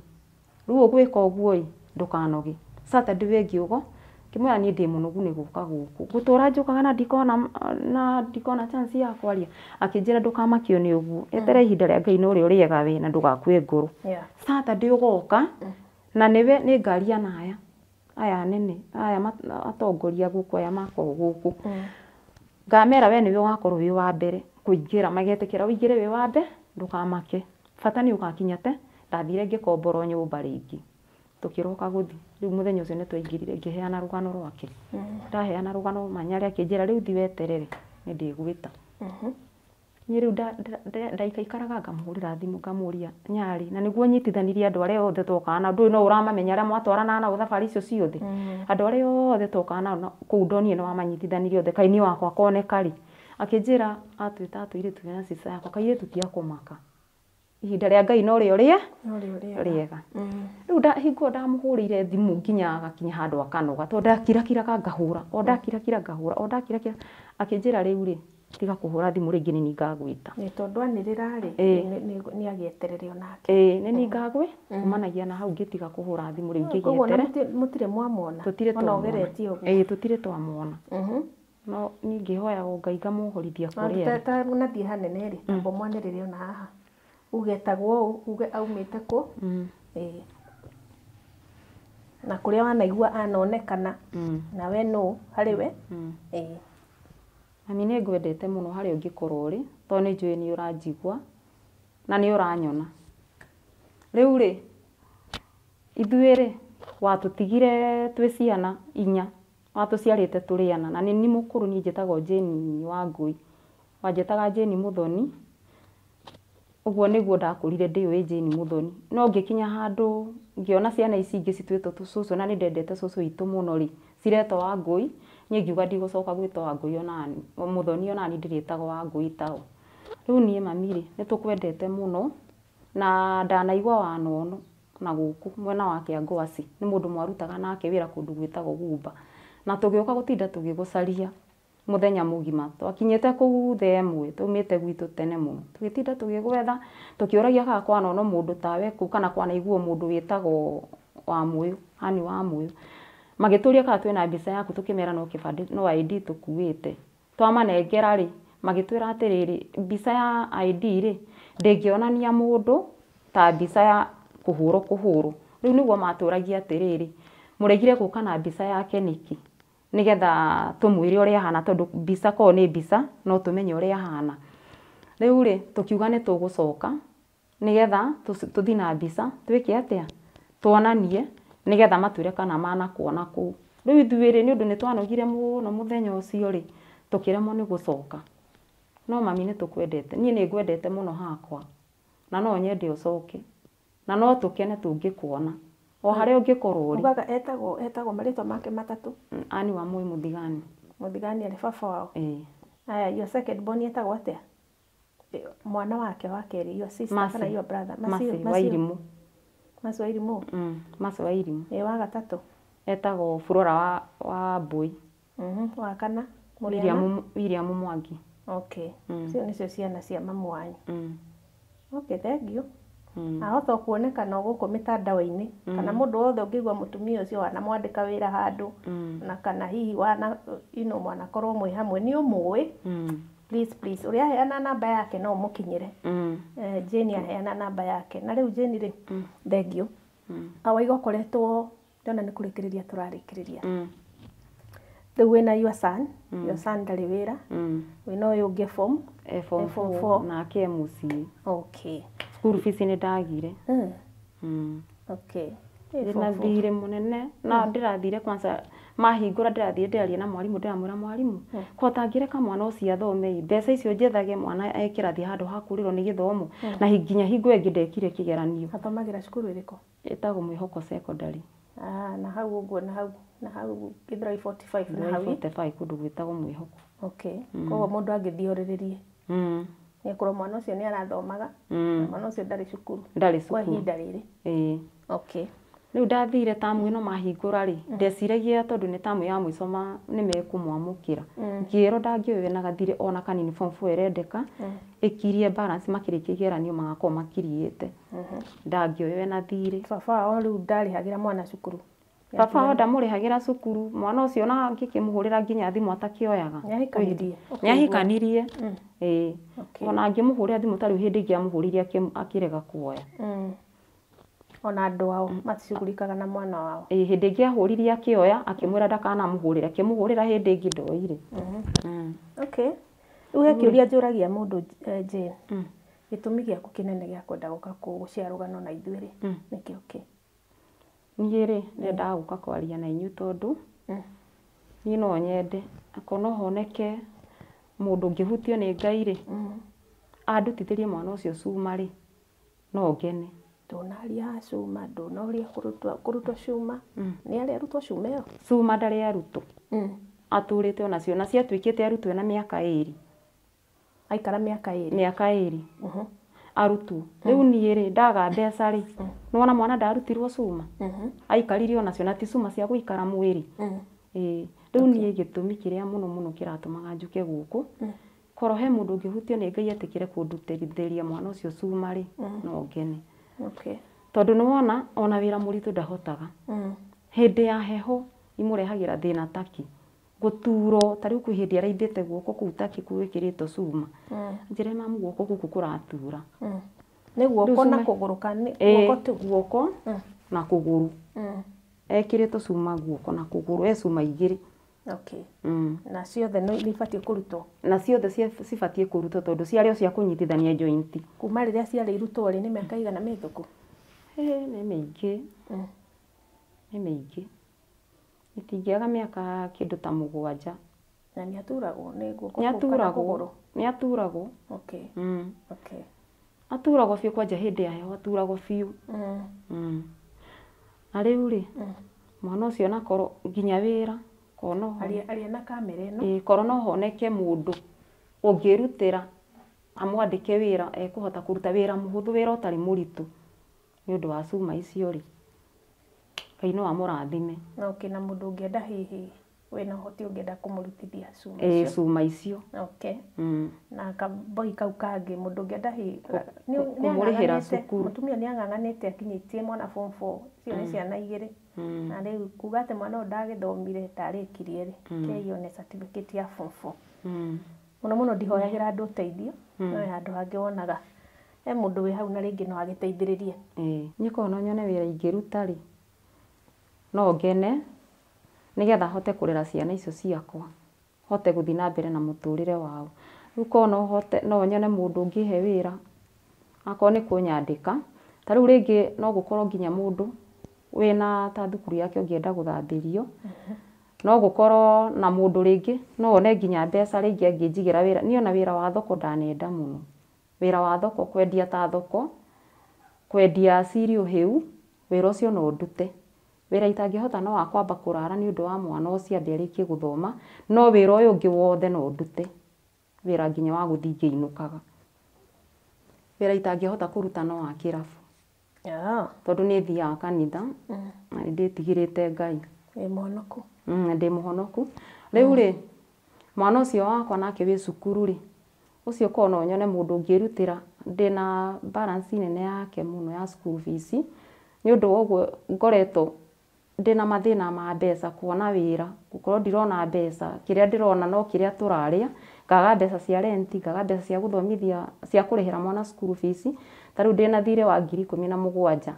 rĩu ũgwĩka ũguo ĩ, ndũkanoge. Saturday ĩyo ĩngĩ ũgo, ngĩmwĩra niĩ ndĩ mũnogu nĩ gũka gũkũ. Ngũtũra njũkaga na ndikona chance ya kwaria. Akĩnjĩra ndũkamakio nĩ ũguo, eterera ihinda rĩa Ngai no rĩo rĩega we na ndũgakue ngoro. Saturday ũgoka na nĩwe nĩ ngari ya aya aya nene aya atongoria gũkũ aya makoragwo gũkũ. Ngamera we nĩwe ũgakorwo wĩ wa mbere kũingĩra, magetĩkĩra ũingĩre wĩ wa mbere, ndũkamake. Bata nĩ ũgakinya te. Ndathire ngĩkomborwo nyũmba rĩngĩ. Tũkĩroka gũthiĩ. Rĩu mũthenya ũcio nĩ twaingĩrire ngĩheana rũgano rwake. Ndaheana rũgano Manyarĩ akĩnjĩra rĩu thiĩ weterere nĩ ndĩgwĩta. Niĩ rĩu ndaikaikaraga ngamũhũrĩra thimũ ngamũria Nyarĩ, na nĩguo nyitithanirie andũ arĩa othe twokaga nao, ndũĩ no ũramamenya arĩa mwatwaranaga nao thabarĩ icio ciothe. Andũ arĩa othe twokaga nao kũu ndonire nĩ wamanyitithanirie othe, kaĩ niĩ wakwa koneka rĩ. Akĩnjĩra atwĩta atũirĩtu na sister yakwa, kairĩtu ti a kũmaka. Ihinda rĩa Ngai no rĩo rĩega. Rĩu hingo ndamũhũrĩire thimũ nginya agakinya handũ akanoga tondũ ndakirakiraga ngahũra, o ndakirakira ngahũra, o ndakirakira. Akĩnjĩra rĩu rĩ, tiga kũhũra thimũ rĩngĩ nĩ niĩ ngagwĩta. Nĩ tondũ anĩrĩra rĩ, nĩ agĩeterere onake. Ĩĩ, nĩ niĩ ngagwĩ, kumanagia na hau ngĩtiga kũhũra thimũ rĩu Koguo ngĩgĩetere. mũtirĩ mwamwona? Tũtirĩ Ona twamwona. ũgeretie ũguo? Ĩĩ, tũtirĩ twamwona. No niĩ ngĩhoyaga Ngai ngamũhorithia kũrĩa arĩ. Ta nathiĩ hanene rĩ, tamba mwanĩrĩre ona haha. Uge etagwo ũũ, uge aumĩte kũ. Ĩĩ. Na kũrĩa wanaigua anonekana, na we nũ harĩ we. Ĩĩ. Mami nĩ ngwendete mũno harĩa ũngĩkorwo ũrĩ, tondũ nĩ njũĩ nĩ ũranjigua na nĩ ũranyona. Rĩu rĩ, ithuĩ rĩ, watũtigire twĩ ciana 4, watũciarĩte tũrĩ 4, na nĩ niĩ mũkũrũ, niĩ njĩtagwo Jane Wangũi. Wanjĩtaga Jane Mũthoni, ũguo nĩguo ndakũrire ndĩũĩ Jane Mũthoni. No ngĩkinya handũ ngĩona ciana ici ingĩ cituĩtwo tũcũcũ na nĩ ndendete cũcũ witũ mũno rĩ, ciretwo Wangũi, niĩ ngiuga ndigũcoka gwĩtwo Wangũi onani, Mũthoni onani ndĩrĩtagwo Wangũi tao. Rĩu niĩ mami rĩ, nĩ tũkwendete mũno na ndanaigua wanono na gũkũ mwena wa Kĩangwacĩ, nĩ mũndũ mwarutaga nake wĩra kũndũ gwĩtagwo Gumba. Na tũgĩũka gũtinda tũgĩgũcaria. Mũthenya mũgima twakinyĩte kũu thaa 1 twaumĩte gwitũ tene mũno, tũgĩtinda tũgĩgwetha tũkĩũragia kana kwanonwo mũndũ tawe kũu kana kwanaiguo mũndũ wĩtagwo Wamũyũ, Ann Wamũyũ. Magĩtũria kana twĩna mbica yaku, tũkĩmera no kĩbandĩ no ID tũkuĩte. Twamanengera rĩ, magĩtwĩra atĩrĩrĩ, mbica ya ID rĩ ndĩngĩonania mũndũ ta mbica ya kũhũrwo kũhũrwo. Rĩu nĩguo matũragia atĩrĩrĩ, mũregire gũka na mbica yake nĩkĩ, nĩgetha tũmwĩre ũrĩa ahana, tondũ mbica korwo nĩ mbica no tũmenye ũrĩa ahana. Rĩu rĩ tũkiuga nĩ tũgũcoka nĩgetha tũthiĩ na mbica twĩke atĩa, tuonanie nĩgetha matwĩre kana manakuona kũu. Rĩu ithuĩ rĩ, nĩ ũndũ nĩ twanogire mũno mũthenya ũcio rĩ, tũkĩremwo nĩ gũcoka. No mami nĩ tũkwendete, niĩ nĩ ngwendete mũno hakwa, na no nyende ũcoke, na no tũkene tũngĩkuona o harĩa ũngĩkorwo ũrĩ. Ugaga etagwo marĩtwa make matatũ? Ann Wamũyũ Mũthigani. Mũthigani arĩ baba wao? Ĩĩ. Aya, your second born etagwo atĩa? Mwana wake wa kerĩ, your sister Mercy. kana your brother? Mercy Wairimũ. Mercy Wairimũ. Mercy Wairimũ. Ĩ wa gatatũ? Etagwo Flora wa Mbui. Wa kana? Mũrĩana? William Mwangi. Okay. Icio nĩcio ciana cia mamu wanyu. Okay, thank you. Ahota kuonekana gũkũ mĩtandao-inĩ kana mũndũ wothe ũngĩigua mũtumia ũcio wanamwandĩka wĩra handũ na kana hihi wana mwanakorwo mwĩ hamwe nĩ ũmũĩ. Please, please, ũrĩa aheana namba yake no ũmũkinyĩre. Jane aheana namba yake. Na rĩu Jane rĩ, thank you. Awaiga ũkoretwo ndĩrona nĩ kũrĩkĩrĩria tũrarĩkĩrĩria. Rĩu wĩna your son, your son ndarĩ wĩra. Wĩna ũyũ ũngĩ form Form form 4 4. Nake e mũciĩ. Okay. School fees nĩ ndagire. Okay. Ndĩna thirĩ mũnene na ndĩrathire kwanza mahingũra ndĩrathire ndĩraria na mwarimũ, ndĩramwĩra mwarimũ ko tangĩreka mwana ũcio athome mbeca icio njethage mwana e kĩrathi handũ ha kũrĩrwo nĩ gĩthomo na nginya hingo ĩngĩ ndekire kĩgeranio. Athomagĩra cukuru ĩrĩkũ? Ĩtagwo Mwĩhoko Secondary. Na hau ũguo, na hau Githurai 45 na hau. 45 kũndũ gwĩtagwo Mwĩhoko. Okay. Koguo mũndũ angĩthiĩ orĩrĩrie nĩ akorwo mwana ũcio nĩ arathomaga na mwana ũcio ndarĩ cukuru. Ndarĩ kwa cukuru ihinda rĩrĩ. Ĩĩ. Okay. Rĩu ndathire tamu ĩno mahingũra rĩ, ndeciragia tondũ nĩ tamu ya mũico nĩ mekũmwamũkĩra. Ngĩrwo ndangĩoywo na gathirĩ ona kanini, form 4 ĩrendeka ĩkirie balance makĩrĩkia igeranio magakorwo makiriĩte. Ndangĩoywo na thirĩ. Baba wao rĩu ndarĩhagĩra mwana cukuru? Baba wao ndamũrĩhagĩra cukuru, mwana ũcio ona ngĩkĩmũhũrĩra nginya thimũ atakĩoyaga. Nĩahikanirie? Nĩahikanirie. Ĩĩ. Okay. Ona ngĩmũhũrĩra thimũ ta rĩu hĩndĩ ĩngĩ amũhũrĩire akĩrega kuoya. Ona andũ ao maticugurikaga na mwana wao? Ĩĩ, hĩndĩ ĩngĩ ahũririe akĩoya, akĩmwĩra ndakanamũhũrĩre, akĩmũhũrĩra hĩndĩ ĩngĩ ndoire. Okay. Rĩu he kĩũria njũragia mũndũ, Jane. Gĩtũmi gĩaku kĩnene gĩa kwenda gũka gũshare rũgano na ithuĩ rĩ, nĩkĩo kĩ? Niĩ rĩ, ndendaga gũka kwaria na inyuĩ tondũ niĩ no nyende akorwo no honeke mũndũ ũngĩhutio nĩ Ngai rĩ, andutithĩrie mwana ũcio cuma rĩ, no ngene. Ndũnaria cuma, ndũnoria kũrutwo cuma. Nĩ arĩ arutwo cuma ĩyo? Cuma ndarĩ arutwo. Atũrĩte onacio, na ciatuĩkĩte arutwo ena mĩaka 2. Aikara mĩaka 2? Mĩaka 2. Arutwo. Rĩu niĩ rĩ, ndaga mbeca rĩ, nĩwona mwana ndarutirwo cuma? Aikarire onacio, na ti cuma cia gũikara mwĩrĩ. Ĩĩ. Rĩu niĩ gĩtũmi kĩrĩa mũno mũno kĩratũmaga njũke gũkũ, korwo he mũndũ ũngĩhutio nĩ Ngai etĩkĩre kũndutithĩria mwana ũcio cuma rĩ, no ngene. Okay. Tondũ nĩwona ona wĩra mũritũ ndahotaga. Hĩndĩ ya heho imũrehagĩra thĩna taki. Gũturwo, ta rĩu kwĩ hĩndĩ araimbĩte guoko kũu taki gwĩkĩrĩtwo cuma. Njĩre mamu guoko gũkũ kũratura. Nĩ guoko na kũgũrũ kana nĩ guoko tu? Guoko na kũgũrũ. Ekĩrĩtwo cuma guoko na kũgũrũ, e cuma 2. Okay. Na ciothe nĩ ibatiĩ kũrutwo? Na ciothe cibatiĩ kũrutwo tondũ ciarĩ o cia kũnyitithania joint. Kuma rĩrĩa ciarĩ irutwo rĩ, nĩ mĩaka igana mĩhĩtũku? Nĩ mĩingĩ. Nĩ mĩingĩ. Itingĩaga mĩaka kĩndũ ta 7. Na nĩ aturagwo nĩ guoko kũu kana kũgũrũ? Nĩ aturagwo. Okay. Okay. Aturagwo biũ kwanja hĩndĩ ya heho aturagwo biũ. Na rĩu rĩ, mwana ũcio onakorwo nginya wĩra, Aria na kamera ĩno. Ĩĩ, korwo no honeke mũndũ ũngĩrutĩra amwandĩke wĩra, ekũhota kũruta wĩra mũhũthũ, wĩra ũtarĩ mũritũ nĩ ũndũ wa cuma icio rĩ, Ngai no amũrathime. Okay, na mũndũ ũngĩenda hihi Wĩna ũhoti ũngĩenda kũmũrutithia cuma Ĩĩ, icio. cuma icio. Okay. Mm. Na kaboi kau kangĩ mũndũ ũngĩenda hihi Kũmũrĩhĩra cukuru. Mũtumia nĩ ang'ang'anĩte akinyĩtie mwana form 4, icio nĩ ciana igĩrĩ. Na rĩu kuga atĩ mwana ũyũ ndagĩthomire, ndarĩkirie rĩ, kei one certificate ya form 4. Mũno mũno ndihoyagĩra andũ ũteithio, no he handũ hangĩ wonaga he mũndũ wĩ hau na rĩngĩ no agĩteithĩrĩrie. Ĩĩ, niĩ korwo no nyone wĩra ingĩruta rĩ, no ngene nĩgetha hote kũrera ciana icio ciakwa, hote gũthiĩ na mbere na mũtũrĩre wao. Rĩu korwo no hote, no nyone mũndũ ũngĩhe wĩra, akorwo nĩ kũnyandĩka, ta rĩu rĩngĩ no gũkorwo nginya mũndũ wĩna ta thukuru yake ũngĩenda gũthambĩrio, no gũkorwo na mũndũ rĩngĩ no one nginya mbeca rĩngĩ angĩnjigĩra wĩra. Niĩ ona wĩra wa thoko ndanenda mũno, wĩra wa thoko, kwendia ta thoko, kwendia cereal hĩu, wĩra ũcio no ndute. Wĩra itangĩhota no wa kwamba kũrara nĩ ũndũ wa mwana ũcio ambe arĩkie gũthoma, no wĩra ũyũ ũngĩ wothe no ndute, wĩra nginya wa gũthiĩ ngĩinũkaga. Wĩra itangĩhota kũruta no wa kĩrabu, tondũ nĩ thiaga kanitha na nĩ ndĩtigĩrĩte Ngai. Wĩ mũhonoku. Ndĩ mũhonoku. Rĩu rĩ, mwana ũcio wakwa nake wĩ cukuru rĩ, ũcio korwo no nyone mũndũ ũngĩrutĩra, ndĩna balance nene yake mũno ya school fees, nĩ ũndũ wa ũguo ngoretwo ndĩna mathĩna ma mbeca, kuona wĩra, gũkorwo ndirona mbeca, kĩrĩa ndĩrona no kĩrĩa tũrarĩa, ngaga mbeca cia rent, ngaga mbeca cia gũthomithia, cia kũrĩhĩra mwana school fees. Ta rĩu ndĩna thirĩ wa 17,000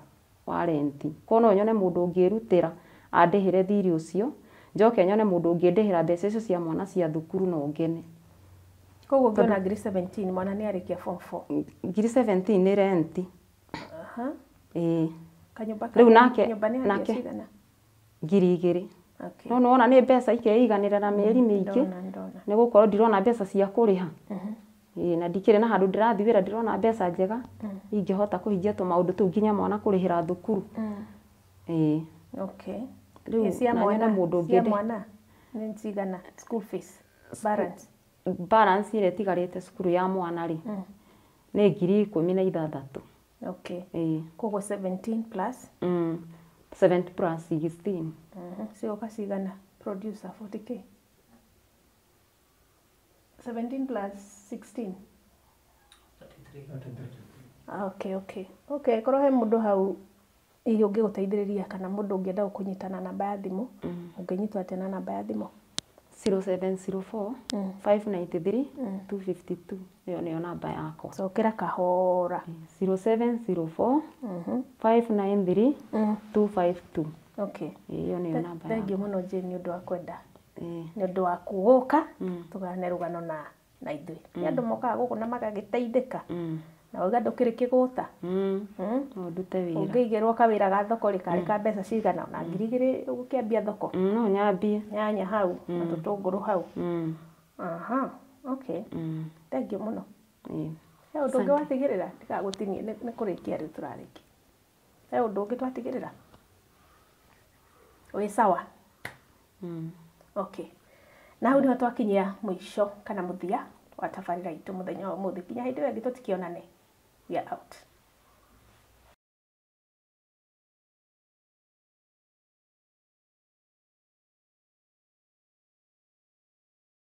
wa rent. Korwo no nyone mũndũ ũngĩrutĩra andĩhĩre thirĩ ũcio, njoke nyone mũndũ ũngĩndĩhĩra mbeca icio cia mwana cia thukuru, no ngene. Koguo ũngĩona ngiri 17 mwana nĩ arĩkia form 4. Ngiri 17 nĩ rent. Aha. Ĩĩ. Kanyũmba Rĩu nake nyũmba nĩ nake cigana? 2,000. Okay. No nĩwona nĩ mbeca ikeiganĩra na mĩeri mĩingĩ, Ndona, ndona. nĩ gũkorwo ndirona mbeca cia kũrĩha. Ĩĩ, na ndikĩrĩ na handũ ndĩrathiĩ wĩra ndĩrona mbeca njega ingĩhota kũhingia tũmaũndũ tũu nginya mwana kũrĩhĩra thukuru. Ĩĩ. Okay. Rĩu Ĩ, cia na nyone mwana, mũndũ cia ũngĩndĩ mwana nĩ cigana school fees balance? Balance ĩrĩa ĩtigarĩte cukuru ya mwana rĩ, nĩ 16,000. Okay. Ĩĩ. Koguo 17 plus 7 plus 16. Cigoka cigana, producer? 40K. 17 plus 16. Ah, okay, korwo he mũndũ hau hihi ũngĩgũteithĩrĩria kana mũndũ ũngĩenda gũkũnyita na namba ya thimũ, ũngĩnyitwo atĩa na namba ya thimũ? 0704 593 252, ĩyo nĩyo namba yakwa. Cokera kahora. 0704 593 252. Okay. Ĩyo nĩyo namba Thengiũ yakwa. mũno Jane nĩ ũndũ wa kwenda, Ĩĩ. nĩ ũndũ wa gũka tũgane rũgano na ithuĩ. Nĩ andũ mokaga gũkũ na magagĩteithĩka, na wauga ndũkĩrĩ kĩgũta. No ndute wĩra. Ũngĩigĩrwo kawĩra ga thoko rĩ, karĩ ka mbeca cigana, ona 2,000 ũgũkĩambia thoko? No nyambie. Nyanya hau na tũtũngũrũ hau. Aha, okay. Thengiũ mũno. Ĩĩ. He ũndũ ũngĩ watigĩrĩra ndigagũtinie? Nĩ kũrĩkia rĩu tũrarĩkia. He ũndũ ũngĩ twatigĩrĩra? Wĩ sawa? Okay, na hau nĩho twakinyia mũico kana mũthia wa tabarĩra itũ mũthenya wa ũmũthĩ. Nginya hĩndĩ ĩyo ĩngĩ tũtikionane, we are out.